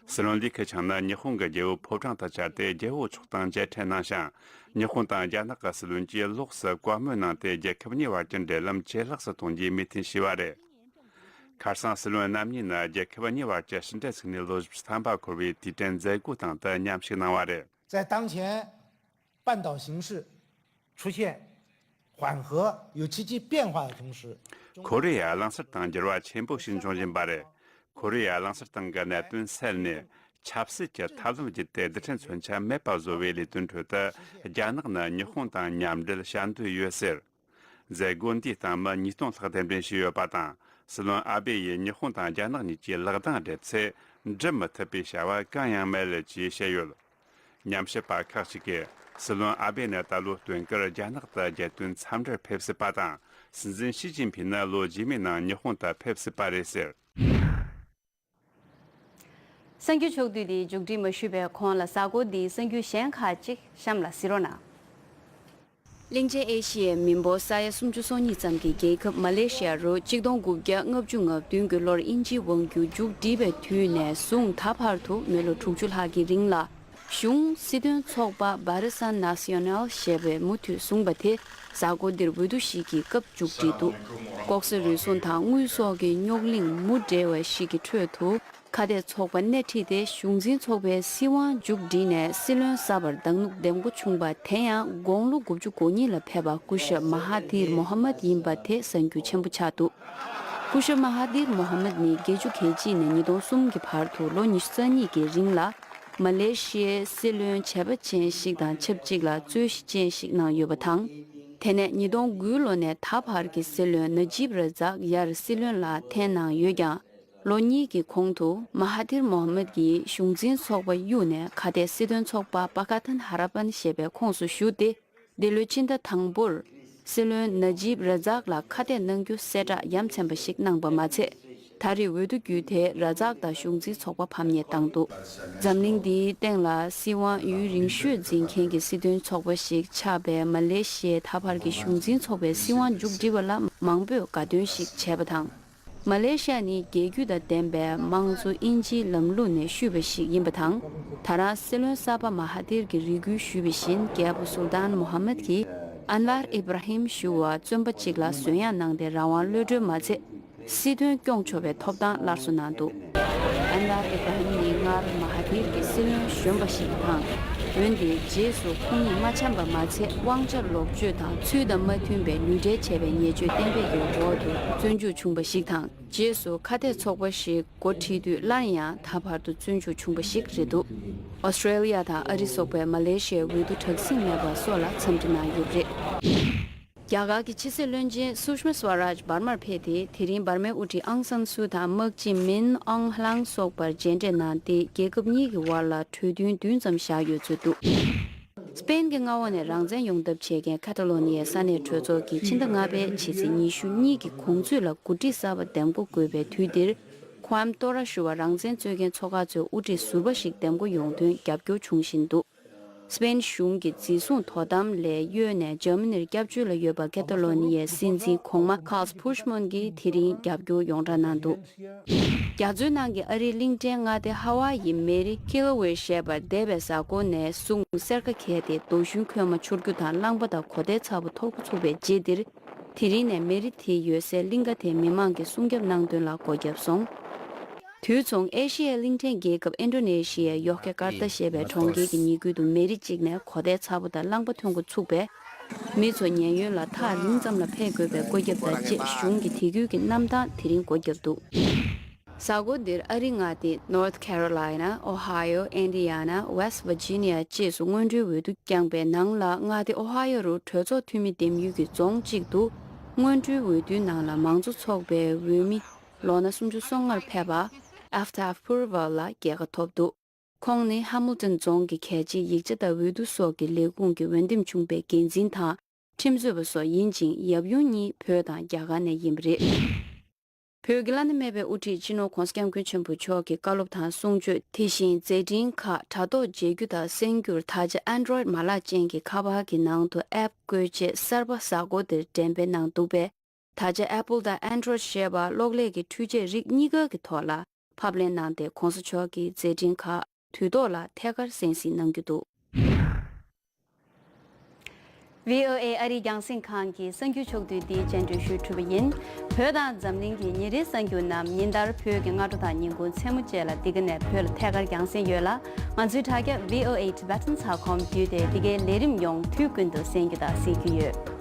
སྲིད་བློན་ལི་ཁེ་ཆང་ནི་ཉི་ཧོང་གི་རྒྱལ་པོ་ཕོ་བྲང་དུ་བཅར་ཏེ་རྒྱལ་པོ་མཆོག་དང་མཇལ་འཕྲད་གནང་ཞིང་། ཉི་ཧོང་དང་རྒྱ་ནག་གི་སྲིད་བློན་གྱིས་ལོགས་སུ་བཀའ་མོལ་གནང་སྟེ། རྒྱལ་ཁབ་གཉིས་བར་གྱི་འབྲེལ་ལམ་ཇེ་ལེགས་སུ་གཏོང་རྒྱུའི་མོས་མཐུན་བྱས་པ་རེད། ཁ་སང་སྲིད་བློན་རྣམ་གཉིས་ནི་རྒྱལ་ཁབ་གཉིས་བར་གྱི་ཕྱི་འབྲེལ་ཚུགས་ནས་ལོ་བཞི་བཅུ་ཐམ་པ་འཁོར་བའི་དུས་དྲན་མཛད་སྒོ་སྟེང་དུ་མཉམ་ཞུགས་གནང་བ་རེད། 在当前半岛形势出现缓和、有积极变化的同时， ཁོ་རེ་ཡ་གླིང་ཟུར་སྟེང་འགྱུར་བ་ཆེན་པོ་ཞིག་འབྱུང་བཞིན་པ་རེད། ཁོ་རེ་ཡ་གླིང་ཟུར་སྟེང་གི་གནད་དོན་སེལ་ནས། ཆབ་སྲིད་ཀྱི་ཐབས་ལམ་བརྒྱུད་དེ་རྡུལ་ཕྲན་མཚོན་ཆ་མེད་པ་བཟོ་བའི་ལས་དོན་ཁྲོད་དུ། རྒྱ་ནག་ནི་ཉི་ཧོང་དང་མཉམ་འབྲེལ་བྱ་འདོད་ཡོད་ཟེར། མཛད་སྒོ་འདིའི་སྟེང་མི་ཉིས་སྟོང་ལྷག་གདན་འདྲེན་བྱས་ཡོད་པ་དང་། སྲིད་བློན་ཨ་བེ་ཡིས་ཉི་ཧོང་དང་རྒྱ་ནག་གཉིས་ཀྱི་ལག་གདང་སྦྲེལ་ཚེ། འགྲུབ་མི་ཐུབ་པའི་བྱ་བ་གང་ཡང་མེད་ཅེས་བཤད་ཡོད། ཉམས་ཞིབ་པ་ཁག་ཅིག་གིས། སྲིད་བློན་ཨ་བེ་ནི་ད་ལོའི་སྟོན་ཁར་རྒྱ་ནག་ཏུ་རྒྱལ་དོན་འཚམས་འདྲིར་ཕེབས་སྲིད་པ་དང་། སྲིད་འཛིན་ཞི་ཅིན་ཕིང་ནི་ལོ་རྗེས་མའི་ནང་ཉི་ཧོང་དུ་ཕེབས་སྲིད་པ་རེད་ཟེར། གསར་འགྱུར་ཕྱོགས་བསྡུས་འདི་མཇུག་སྒྲིལ་མ་ཞུས་པའི་གོང་ལ། གཟའ་འཁོར་འདིའི་གསར་འགྱུར་གཞན་ཁག་ཅིག་གཤམ་ལ་གཟིགས་རོགས་གནང་། གླིང་ཆེན་ཨེ་ཤི་ཡའི་མི་འབོར་ས་ཡ་སུམ་ཅུ་སོ་གཉིས་ཙམ་གྱི་རྒྱལ་ཁབ་མ་ལེ་ཤི་ཡ་རུ་གཅིག་སྟོང་དགུ་བརྒྱ་ལྔ་བཅུ་ང་བདུན་གྱི་ལོར་དབྱིན་ཇིའི་དབང་བསྒྱུར་མཇུག་བསྒྲིལ་བའི་དུས་ནས་བཟུང་ད་བར་དུ་མི་ལོ་དྲུག་ཅུ་ལྷག་གི་རིང་ལ། གཞུང་སྲིད་དོན་ཚོགས་པ་Barisan Nasional ཞེས་པས་མུ་མཐུད་བཟུང་བ་དེ་གཟའ་འཁོར་འདིར་འོས་བསྡུ་ཞིག་གི་སྐབས་མཇུག་བསྒྲིལ་འདུག་ལྐོག་ཟ་རུལ་སུངས་དང་དངུལ་སོགས་ཀྱི་རྙོག་གླེང་མུ་འབྲེལ་བ་ཞིག་གི་ཁྲོད་དུ། ཁ་གཏད་ཚོགས་པ་སྣེ་ཁྲིད་དེ་གཞུང་འཛིན་ཚོགས་པའི་སྲིད་དབང་མཇུག་བསྒྲིལ་ནས་སྲིད་བློན་གསར་པར་གདམ་ངོ་འདེམས་འགོ་བྱུང་བ་དེ་ཡང་དགུང་ལོ་དགུ་བཅུ་གོ་གཉིས་ལ་ཕེབས་པ་སྐུ་ཞབས་མ་ཧ་ཐིར་མོ་ཧ་མད་ཡིན་པ་དེ་གསར་འགྱུར་ཆེན་པོ་ཆགས་འདུག་སྐུ་ཞབས་མ་ཧ་ཐིར་མོ་ཧ་མད་ནི་བརྒྱད་ཅུ་གྱ་གཅིག་ནས་ཉིས་སྟོང་གསུམ་གྱི་བར་དུ་ལོ་ཉི་ཤུ་རྩ་གཉིས་ཀྱི་རིང་ལ་མ་ལེ་ཤི་ཡའི་སྲིད་བློན་བྱས་པ་ཅན་ཞིག་དང་ཆབས་ཅིག་ལ་རྩོད་གཞི་ཅན་ཞིག་གནང་ཡོད་པ་དང་། དེ་ནས་ཉིས་སྟོང་དགུ་ལོ་ནས་ད་བར་གྱི་སྲིད་བློན་ན་ཇིབ་ར་ཛག་ཡར་སྲིད་བློན་ལ་འཐེན་གནང་ཡོད་ཀྱང་། ལོ་གཉིས་ཀྱི་གོང་དུ་མ་ཧ་ཐིར་མོ་ཧ་མད་ཀྱིས་གཞུང་འཛིན་ཚོགས་པ་གཡུགས་ནས་ཁ་གཏད་སྲིད་དོན་ཚོགས་པ་པ་ཀ་ཐན་ཧ་ར་པན་ཞེས་པའི་ཁོངས་སུ་ཞུགས་ཏེ། འདི་ལོའི་ཕྱི་ཟླ་དང་པོར་སྲིད་བློན་ན་ཇིབ་ར་ཛག་ལ་ཁ་གཏད་གནང་རྒྱུ་གསལ་བསྒྲགས་ཡ་མཚན་པ་ཞིག་གནང་པ་མ་ཚད། ད་རེས་འོས་བསྡུ་བརྒྱུད་དེ་ར་ཛག་དང་གཞུང་འཛིན་ཚོགས་པ་ཕམ་ཉེས་བཏང་འདུག་འཛམ་གླིང་འདིའི་སྟེང་ལ་སྲིད་དབང་ཡུན་རིང་ཤོས་འཛིན་མཁན་གྱི་སྲིད་དོན་ཚོགས་པ་ཞིག་ཆགས་པའི་མ་ལེ་ཤི་ཡའི་ད་བར་གྱི་གཞུང་འཛིན་ཚོགས་པའི་སྲིད་དབང་མཇུག་སྒྲིལ་བ་ལ་མང་པོས་དགའ་སྟོན་ཞིག་བྱས་པ་དང་། མ་ལེ་ཤ་ཡ་ནི་རྒྱལ་རྒྱུད་དང་ལྡན་པའི་དམངས་གཙོ་དབྱིན་ཇིའི་ལམ་ལུགས་ནས་བཤུས་པ་ཞིག་ཡིན་པ་དང་། ད་རང་སྲིད་བློན་གསར་པ་མ་ཧ་ཐིར་གྱིས་རེ་སྐུལ་ཞུས་པ་བཞིན། རྒྱལ་པོ་སུལ་ཏཱན་མོ་ཧ་མད་ཀྱིས་ཨན་ཝར་ཨི་བྷ་ར་ཧིམ་ཞུ་བ་བཙོན་པ་གཅིག་ལ་བཟོད་ཡངས་གནང་སྟེ་རང་དབང་གློད་གྲོལ་མ་ཚད། སྲིད་དོན་སྐྱོང་ཆོག་པའི་ཐོབ་ཐང་སླར་གསོ་གནང་འདུག་ཨན་ཝར་ཨི་བྷ་ར་ཧིམ་ནི་སྔར་མ་ཧ་ཐིར་གྱི་སྲིད་བློན་གཞོན་པ་ཞིག་དང་། འོན་ཏེ་རྗེས་སུ་ཁོང་ཉིད་མ་འཆམ་པ་མ་ཚད། དབང་ཆ་ལོག་སྤྱོད་དང་ཚུལ་དང་མ་མཐུན་པའི་ལུས་འབྲེལ་བྱས་པའི་ཉེས་སྤྱོད་གཏན་འབེབས་ཀྱི་འོག་ཏུ་བཙོན་འཇུག་བྱུང་བ་ཞིག་དང་། རྗེས་སུ་ཁ་གཏད་ཚོགས་པ་ཞིག་འགོ་ཁྲིད་དུས་སླར་ཡང་ད་བར་དུ་བཙོན་འཇུག་བྱུང་བ་ཞིག་རེད་འདུག་ཨོ་སི་ཀྲེ་ལི་ཡ་དང་ཨ་རི་སོགས་པས་མ་ལེ་ཤི་ཡའི་འོས་བསྡུ་དྲག་ཟིང་མེད་པ་སོགས་ལ་འཚམས་འདྲི་གནང་ཡོད་པ་རེད། རྒྱ་གར་གྱི་ཕྱི་སྲིད་བློན་ཆེན་སུ་ཤྨ་སྭ་རཱཇ་འབར་མར་ཕེབས་ཏེ། དེ་རིང་འབར་མའི་དབུ་ཁྲིད་ཨང་སན་སུའུ་དང་དམག་སྤྱི་མིན་ཨོང་ཧ་ལང་སོགས་བར་མཇལ་འཕྲད་གནང་སྟེ། རྒྱལ་ཁབ་གཉིས་ཀྱི་དབར་ལ་གྲོས་མཐུན་བདུན་ཙམ་བཞག་ཡོད་ཚུལ་འདུག་སི་པེན་གྱི་མངའ་འོག་ནས་རང་བཙན་ཡོང་ཐབས་བྱེད་མཁན་ཁ་ཏ་ལོ་ནི་ཡའི་ས་གནས་གྲོས་ཚོགས་ཀྱིས་ཕྱི་ཟླ་ལྔ་པའི་ཕྱི་ཚེས་ཉི་ཤུ་གཉིས་ཀྱི་གོང་ཚོད་ལ་འགོ་ཁྲིད་གསར་པ་འདེམས་བསྐོ་དགོས་པའི་དུས་འདིར། ཁོ་ཨམ་ཏོ་ར་ཞུ་བ་རང་བཙན་རྩོད་མཁན་ཚོགས་ཁག་ཚོས་དབུ་ཁྲིད་ཟུར་པ་ཞིག་འདེམས་བསྐོ་ཡོང་དོན་རྒྱབ་སྐྱོར་བྱུང་བཞིན་འདུག་སི་པེན་གཞུང་གི་འཛིན་བཟུང་དོ་དམ་ལས་གཡོལ་ནས་འཇར་མ་ནིར་སྐྱབས་བཅོལ་ལ་ཡོད་པ་ཁེ་ཏ་ལོ་ནི་ཡའི་སྲིད་འཛིན་གོང་མ་ཁཱལ་པུཆ་མོན་གྱིས་དེ་རིང་རྒྱབ་སྐྱོར་ཡོངས་བསྒྲགས་གནང་འདུག་རྒྱ་མཚོའི་ནང་གི་ཨ་རིའི་གླིང་ཕྲན་མངའ་སྡེ་ཧ་ཝཱ་ཡི་མེ་རི་ཁི་ལོ་ཝེ་ཞེས་པར་འདས་པའི་གཟའ་འཁོར་ནས་བཟུང་སེར་ཁ་གས་ཏེ་རྡོ་ཞུན་ཁོལ་མ་འཕྱུར་རྒྱུ་དང་རླངས་པ་དང་གོ་ཐལ་ཚ་པོ་ཐོར་འགོ་ཚུགས་པའི་རྗེས་འདིར། དེ་རིང་ནས་མེ་རི་དེ་ཡོད་སའི་གླིང་ག་དེའི་མི་མང་གིས་སྲུང་སྐྱོབ་གནང་དོན་ལ་སྒོ་བརྒྱབ་སོང་། དུས་མཚུངས་ཨེ་ཤི་ཡའི་གླིང་ཕྲན་རྒྱལ་ཁབ་ཨིན་ཌོ་ནེ་ཤི་ཡའི་ཡོག་ཀེ་ཀར་ཏ་ཞེས་པའི་གྲོང་ཁྱེར་གྱི་ཉེ་ཁུལ་དུ་མེ་རི་གཅིག་ནས་གོ་ཐལ་ཚ་པོ་དང་རླངས་པ་ཐོན་འགོ་ཚུགས་པས། མི་ཚོ་ཉེན་གཡོལ་ལ་ཐག་རིང་ཙམ་ལ་ཕེབས་དགོས་པའི་བཀོད་ཁྱབ་དང་བཅས་གཞུང་གིས་དེ་ཁུལ་གྱི་གནམ་ཐང་དེ་རིང་སྒོ་བརྒྱབ་འདུག་གཟའ་འཁོར་འདིར་ཨ་རིའི་མངའ་སྡེ་North Carolina, Ohio, Indiana, West Virginia བཅས་སུ་སྔོན་འགྲོའི་འོས་བསྡུ་བསྐྱངས་པའི་ནང་ལ། མངའ་སྡེ་ཨོ་ཧ་ཡོ་རུ་གྲོས་ཚོགས་འཐུས་མི་འདེམས་ཡུལ་གྱི་རྫོང་གཅིག་ཏུ་སྔོན་འགྲོའི་འོས་བསྡུའི་ནང་ལ་མང་གཙོ་ཚོགས་པའི་འོས་མི་ལོ་ན་སུམ་ཅུ་སོ་ལྔར་ཕེབས་པ་Aftab Puerval ལ་རྒྱལ་ཁ་ཐོབ་འདུག་ཁོང་ནི་Hamilton རྫོང་གི་གལ་ཆེའི་ཡིག་ཆ་དང་འོས་བསྡུ་སོགས་ཀྱི་ལས་ཁུངས་ཀྱི་འོས་འདེམས་ཆུང་པའི་འགན་འཛིན་དང་ཁྲིམས་རྩོད་པ་སོགས་ཡིན་ཅིང་། ཡབ་ཡུམ་གཉིས་བོད་དང་རྒྱ་གར་ནས་ཡིན་པ་རེད། བོད་ཀྱི་བླ་ན་མེད་པའི་དབུ་ཁྲིད་སྤྱི་ནོར་༧གོང་ས་༧སྐྱབས་མགོན་ཆེན་པོ་མཆོག་གི་བཀའ་སློབ་དང་གསུང་ཆོས། དེ་བཞིན་མཛད་འཕྲིན་ཁག་དྲ་ཐོག་མཇལ་རྒྱུ་དང་གསན་རྒྱུར་ད་ཆ་Android མ་ལག་ཅན་གྱི་ཁ་པར་གྱི་ནང་དུ་ཨེབ་བཀོལ་ཆེད་གསར་པ་གཟའ་འཁོར་འདིར་འགྲེམས་སྤེལ་གནང་འདུག་པས། ད་ཆ་Apple དང་Android ཞེས་པ་གློག་ཀླད་ཀྱི་འཕྲུལ་ཆས་རིགས་གཉིས་ཀ་གི་ཐོག་ལ་ཕབ་ལེན་གནང་སྟེ། ༧གོང་ས་མཆོག་གི་མཛད་འཕྲིན་ཁག་དུས་ཐོག་ལ་ཐད་ཀར་གསན་གཟིགས་གནང་རྒྱུ་འདུག་ཝི་ཨོ་ཨེ་ཨ་རིའི་རྒྱང་སྲིང་ཁང་གི་གསར་འགྱུར་ཕྱོགས་བསྡུས་འདི་རྒྱན་སྤྲོས་ཞུས་གྲུབ་པ་ཡིན། བོད་དང་འཛམ་གླིང་གི་ཉིན་རེའི་གསར་འགྱུར་རྣམས་ཉིན་ལྟར་བོད་ཀྱི་སྔ་དྲོ་དང་ཉིན་གུང་མཚན་མོ་བཅས་ལ་འདི་ག་ནས་བོད་ལ་ཐད་ཀར་རྒྱང་སྲིང་ཡོད་ལ། ང་ཚོའི་དྲ་རྒྱ་ཝི་ཨོ་ཨེ་ཊི་བྷེ་ཊན་ཌོཊ་ཀོམ་བརྒྱུད་དེ་འདི་གའི་ལས་རིམ་ཡོངས་དུས་ཀུན་ཏུ་གསན་རྒྱུ་དང་གཟིགས་རྒྱུ་ཡོད།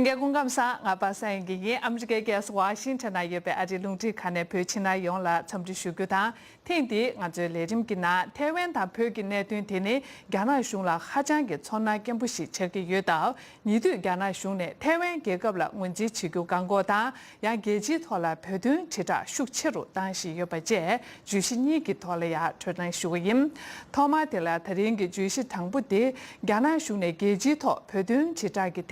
ལྷན་རྒྱས་སྐུ་ཁམས་བཟང་། ང་པ་སངས་དབྱངས་སྐྱིད་ཡིན། ཨ་མི་རི་ཀའི་རྒྱལ་ས་ཝ་ཤིང་ཊོན་ན་ཡོད་པའི་ཨ་རིའི་རླུང་འཕྲིན་ཁང་ནས་བོད་ཕྱི་ནང་ཡོངས་ལ་འཚམས་འདྲི་ཞུ་རྒྱུ་དང་། ཐེངས་འདིའི་ང་ཚོའི་ལས་རིམ་གྱི་ནང་ཐའེ་ཝན་དང་བོད་ཀྱི་གནད་དོན་དེ་ནི་རྒྱ་ནག་གཞུང་ལ་ཧ་ཅང་གི་ཚོར་སྣང་སྐྱེན་པོ་ཞིག་ཆགས་ཀྱི་ཡོད་སྟབས། ཉེ་དུས་རྒྱ་ནག་གཞུང་ནས་ཐའེ་ཝན་རྒྱལ་ཁབ་ལ་ངོས་འཛིན་བྱེད་རྒྱུ་བཀག་འགོག་དང་། ཡང་རྒྱལ་སྤྱིའི་ཐོག་ལ་བོད་དོན་དྲིལ་བསྒྲགས་ཤུགས་ཆེ་རུ་བཏང་བཞིན་ཡོད་པ་བཅས་བརྗོད་གཞི་གཉིས་ཀྱི་ཐོག་ལ་ཡང་དྲིས་ལན་ཞུ་གི་ཡིན། ཐོག་མར་དེ་ལ་ད་རིང་གི་བརྗོད་གཞི་དང་པོ་དེ། རྒྱ་ནག་གཞུང་ནས་རྒྱལ་སྤྱིའི་ཐོག་བོད་དོན་དྲིལ་བསྒྲགས་ཀྱི་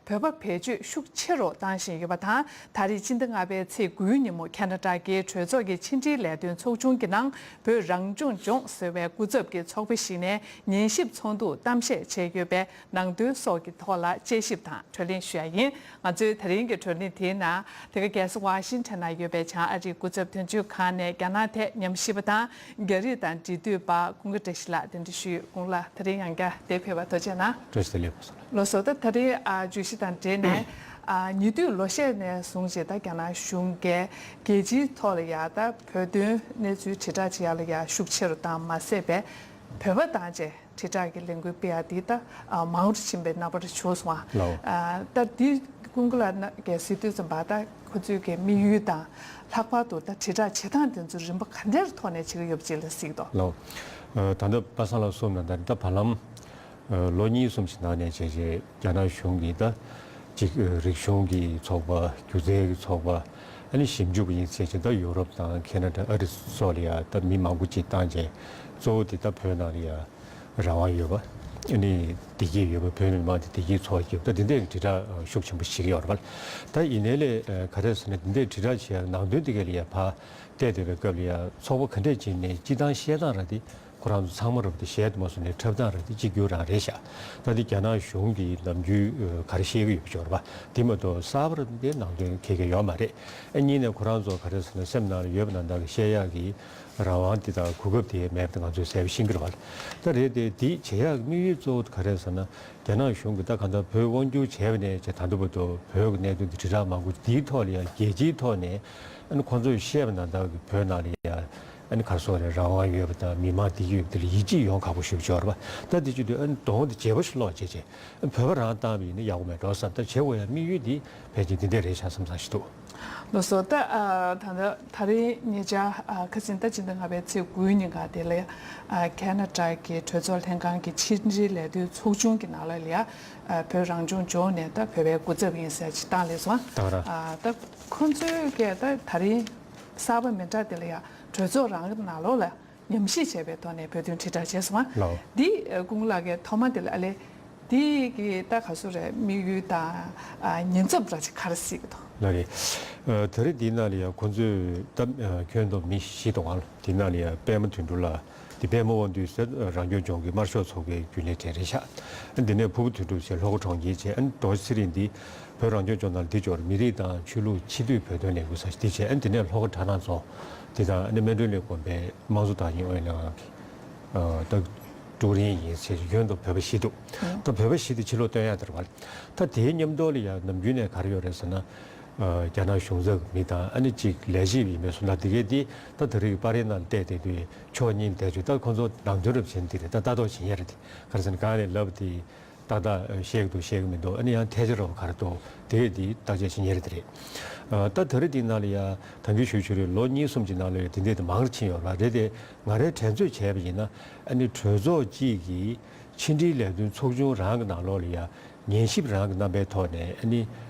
ཐད་བོད་པ་བེད་སྤྱོད་ཤུགས་ཆེ་རུ་བཏང་བཞིན་ཡོད་པ་དང་། ད་རེས་སྤྱི་ཟླ་ལྔ་པའི་ཚེས་དགུའི་ཉིན་མོ་ཁ་ན་ཌ་གི་གྲོས་ཚོགས་ཀྱི་ཕྱི་འབྲེལ་ལས་དོན་ཚོགས་ཆུང་གི་ནང་བོད་རང་སྐྱོང་ལྗོངས་ཟེར་བའི་སྐུ་ཚབ་ཀྱི་ཚོགས་པ་ཞིག་ནས་ཉན་ཞིབ་ཚོགས་འདུར་གཏམ་བཤད་བྱས་ཡོད་པའི་ནང་དོན་སོགས་ཀྱི་ཐོག་ལ་དཔྱད་ཞིབ་དང་གྲོས་གླེང་ཞུ་ཡ་ཡིན། ང་ཚོའི་ད་རིང་གི་གྲོས་གླེང་དེའི་ནང་། དེ་ག་རྒྱལ་ས་ཝ་ཤིང་ཊོན་ན་ཡོད་པའི་བྱང་ཨ་རིའི་སྐུ་ཚབ་དོན་གཅོད་ཁང་ནས་རྒྱ་ནག་ཐད་ཉམས་ཞིབ་པ་དང་རྒྱ་རིགས་དང་འབྲེལ་མཐུད་པ་ཀུན་དགའ་བཀྲ་ཤིས་ལགས་གདན་འདྲེན་ཞུས། ཀུན་ལགས་ད་རིང་ཡང་བསྐྱར་འདིར་ཕེབས་པར་ཐུགས་རྗེ་གནང་། བཀྲ་ཤིས་བདེ་ལེགས། ལགས་སོ། ད་ད་རིང་ཨ་བརྗོད་གཞི་དང་འབྲེལ་ནས། ཨ་ཉེ་དུས་ལོ་ཤས་ནས་བཟུང་བྱས་ད་རྒྱ་ནག་གཞུང་གིས་རྒྱལ་སྤྱིའི་ཐོག་ལ་ཡ་ད་བོད་དོན་གནས་ཚུལ་དྲིལ་བསྒྲགས་བྱེད་ཡ་ལ་ཡ་ཤུགས་ཆེ་རུ་བཏང་མ་ཟད་པའི་བོད་པ་དང་བཅས་དྲིལ་བསྒྲགས་ཀྱི་ལས་འགུལ་སྤེལ་ཡ་འདི་ད་ཨ་མང་རུ་ཕྱིན་པའི་རྣམ་པ་རེ་བྱུང་སོང་ཨ། ལགས། ཨ་ད་འདི་ཀུན་དགའ་ལགས་ནས་གསུང་དུས་ཙམ་པ་ད་ཁོ་ཚོའི་གི་དམིགས་ཡུལ་དང་ལྷག་པར་དུ་ད་དྲིལ་བསྒྲགས་བྱེད་སྟངས་དེ་ཚོ་རིམ་པ་ག་འདྲའི་ཐོག་ནས་བྱེད་ཀྱི་ཡོད་པ་ཅིག་ལ་གཟིགས་དོ། ལགས། ཨ་ད་ལྟ་པ་སངས་ལགས་གསུངས་ནང་ལྟར་ད་བར་ལམ་ཨ་ལོ་གཉིས་གསུམ་ཞིག་ནང་ནས་བྱས་རྗེས་རྒྱ་ནག་གཞུང་གིས་ད་གཅིག་རིག་གཞུང་གི་ཚོགས་པ། སྒྱུ་རྩལ་གྱི་ཚོགས་པ། ཨ་ནི་ཞིབ་འཇུག་པ་ཡིན་ཟེར་བྱས་ད་ཡུ་རོབ་དང་ཁེ་ན་ཌ། ཨ་རི་སོགས་ལ་ཡ་ད་མི་མང་པོ་ཅིག་བཏང་རྗེས་གཙོ་བོ་དེ་ད་བོད་ནང་ལ་ཡ་ རང་དབང་ཡོད་པ། ཨ་ནི་བདེ་སྐྱིད་ཡོད་པ། བོད་མི་མང་དེ་བདེ་སྐྱིད་འཚོ་བ་སྐྱིད་པ། ད་འདི་འདྲའི་དྲིལ་བསྒྲགས་ཤུགས་ཆེན་པོ་ཞིག་ཡོད་རེད་པ། ད་ཡིན་ནའི་ལས་ག་རེ་ཟེར་ན། འདི་འདྲའི་དྲིལ་བསྒྲགས་བྱེད་ཡག་ནང་དོན་འདི་ག་ལ་ཡ་ཕར་བལྟས་བསྡད་པའི་སྐབས་ལ་ཡ། ཚོགས་པ་ག་འདྲས་ཅིག་ནས་སྤྱི་བཏང་བཤད་སྟངས་ར་དེ་ཁོ་རང་ཚོ་ཚང་མ་རུབ་དེ་བཤད་དུ་མ་སོང་ནས་འཁྲབ་སྟངས་ར་དེ་གཅིག་གྱུར་རང་རེད་ཤག་ད་འདི་རྒྱ་ནག་གཞུང་གིས་ནམ་རྒྱུན་ག་རེ་བཤད་ཀྱི་ཡོད་པ་ཅོར་བ་དེ་མ་གཏོགས་གསར་པ་ར་དེ་ནང་དོན་ག་གེ་ཡོད་མ་རེད། ཨ་གཉིས་ནས་ཁོ་རང་ཚོ་ག་རེ་ཟེར་ན། སེམས་ནང་ལ་ཡོད་པ་ནང་ལྟར་གྱི་བཤད་ཡག་གི་རང་དབང་དེ་དང་གོ་སྐབས་དེ་མེད་པ་ང་ཚོས་གསལ་པོ་ཤེས་ཀྱི་རེད་པ། ད་རེད་དེ། དེ་བྱེད་ཡག་གི་དམིགས་ཡུལ་གཙོ་བོ་ག་རེ་ཟེར་ན། རྒྱ་ནག་གཞུང་གིས་ད་གང་ལྟར་བོད་དབང་བསྒྱུར་བྱས་པ་ནས་བྱས་ད་ལྟ་བར་དུ་བོད་ཀྱི་གནད་དོན་དེ་དྲིལ་བསྒྲགས་མང་པོ་དེའི་ཐོག་ལ་ཡང་རྒྱལ་སྤྱིའི་ཐོག་ནས། ཨ་ནི་ཁོང་ཚོས་བཤད་པ་ནང་ལྟར་གྱི་བོད་ནང་ལ་ཡང་ཨ་ནི་ག་རེ་ཟེར་དགོས་རེད། རང་དབང་ཡོད་པ་དང་མི་མང་བདེ་སྐྱིད་ཡོད་པ་དེ་ལ་ཡིད་ཆེས་ཡོང་ཁག་པོ་ཞེ་པོ་ཅིག་ཡོད་རེད་པ། ད་དེ་བྱེད་དུས་ཨ་ནི་གདོང་དེ་བརྗེ་པོ་ཞིག་ལོག་བྱས་བྱས། ཨ་ནི་བོད་པ་རང་བཏང་བ་ཡིན་ན་ཡག་པོ་མེད་འགྲོ་བསམ། ད་བྱེད་དགོས་ཡག་དམིགས་ཡུལ་འདི་ཕལ་ཆེར་འདི་འདྲས་རེད་ཤག་བསམ་བསམ་ཞིག་འདུག་ལགས་སོ། ད་ཨ་ད་ལྟ་དེ་རིང་ཉེ་ཆར་ཨ་ཁ་སང་ཟླ་སྤྱི་ཟླ་ལྔ་པའི་ཚེས་དགུའི་ཉིན་ག་དེ་ལ་ཨ་ཁེ་ན་ཌ་གི་གྲོས་ཚོགས་ལྷན་ཁང་གི་ཕྱི་འབྲེལ་ལས་དོན་ཚོགས་ཆུང་གི་ནང་ལ་ལ་ཨ་བོད་རང་སྐྱོང་ལྗོངས་ནས་ད་བོད་པའི་སྐུ་ཚབ་ཡིན་ཟེར་ཅིག་བཏང་སླེབས་སོང་། ད་ག་ར། ཨ་ད་ཁོང་ཚོའི་གི་ད་དེ་རིང་གསར་པ་མི་འདྲ་དེ་ལ་ཡ་གྲོས་ཚོགས་རང་གི་ནང་ལོགས་ལ་ཉམས་ཞིབ་བྱས་པའི་ཐོག་ནས་བོད་དོན་དྲིལ་བསྒྲགས་བྱས་སོང་བ། ལགས། འདི་ཨ་སྐུ་ངོ་ལགས་ཀྱིས་ཐོག་མ་དེ་ལ་ཨ་ལས་འདི་གི་ད་ག་ཚོད་རེད། དམིགས་ཡུལ་དང་ཨ་ཉེན་ཚབས་ར་ཅིག་ག་རེ་སྲིད་ཀྱི་འདུག་ལགས་རེད། ཨ་ད་རེས་འདི་ནང་ལ་ཡང་ཁོང་ཚོས་ད་ཨ་ཁྱོན་བསྡོམས་མི་བཞི་འདུག་ག། འདི་ནང་ལ་ཡང་པད་མ་དོན་གྲུབ་ལགས། འདི་པད་མ་དབང་འདུས་ཟེར་རང་སྐྱོང་ལྗོངས་ཀྱི་དམར་ཤོག་ཚོགས་པའི་རྒྱུན་ལས་གྲས་རེད་ཤག་འདི་ནས་ཕུར་བུ་དོན་གྲུབ་ཟེར་ལྷོ་ཁ་གྲོང་ཁྱེར་བྱས། ཨ་ནི་རྡོ་རྗེ་ཚེ་རིང་འདི་བོད་རང་སྐྱོང་ལྗོངས་ནང་ལ་འདི་འབྱོར་མི་རིགས་དང་ཆོས་ལུགས་ཕྱི་སྡོད་བོད་དོན་ལས་འགུལ་ཟེར་འདི་བྱས། ཨ་ནི་འདི་ནས་ལྷོ་ཁ་གྲྭ་ནང་རྫོང་འདི་དང་། ཨ་ནི་སྨིན་གྲོལ་གླིང་དགོན་པའི་དམངས་གཙོ་དར་རྒྱས་ཨུ་ཡོན་ལྷན་ཁང་གི་ཨ་ད་ཀྲུའུ་རིན་ཡིན་ཟེར། ཁྱོན་བསྡོམས་བོད་པ་བཞི་འདུག་ད་བོད་པ་བཞི་དེ་ཕྱི་ལོགས་བཏོན་ཡག་དེ་རེད་པ། ད་དེའི་མཉམ་དུ་ལ་ཡང་ནམ་རྒྱུན་ནས་ག་རེ་ཡོད་རེད་ཟེར་ན། ཨ་རྒྱ་ནག་གཞུང་ཚབ་ཀྱི་མི་དང་། ཨ་ནི་གཅིག་ལས་བྱེད་ཡིན་པའི་བཟོ་འདྲ་དེ་གས་དེ་ད་དེ་རིང་གི་པར་རིས་ནང་བལྟས་བསྡད་དུས་ཕྱོགས་གཉིས་ནས་བལྟས་དུས་ད་ཁོང་ཚོ་ནང་དོན་རབ་ཆེན་འདི་རེད། ད་ལྟ་རྟོག་བྱེད་ཡག་རེད་དེ། ག་རེ་ཟེར་ན་གང་ནས་ལབ་དེ་ཏག་ཏག་བཤད་ཀྱི་འདུག་བཤད་ཀྱི་མི་འདུག་ཨ་ནི་ཡང་ཐལ་ཆ་རོབ་ག་རེ་འདུག་དེ་གས་དེ་བརྟག་དཔྱད་བྱེད་ཡག་རེད་དེ་རེད། ཨ་ད་དེ་རིང་འདི་ནང་ལ་ཡ་ད་གིན་ཞུས་ཞུས་རེད། ལོ་གཉིས་གསུམ་གྱི་ནང་ལ་ཡ་དེ་འདྲས་དེ་མང་རུ་ཕྱིན་ཡོད་རེད་པ། རེད་དེ། ང་རའི་དྲན་ཚོད་བྱས་པ་ཡིན་ན། ཨ་ནི་གྲོས་ཚོགས་གཅིག་གི་ཕྱི་འབྲེལ་ལས་དོན་ཚོགས་ཆུང་རང་གི་ནང་ལོགས་ལ་ཡ་ཉན་ཞིབ་རང་གི་རྣམ་པའི་ཐོག་ནས་ཨ་ནི་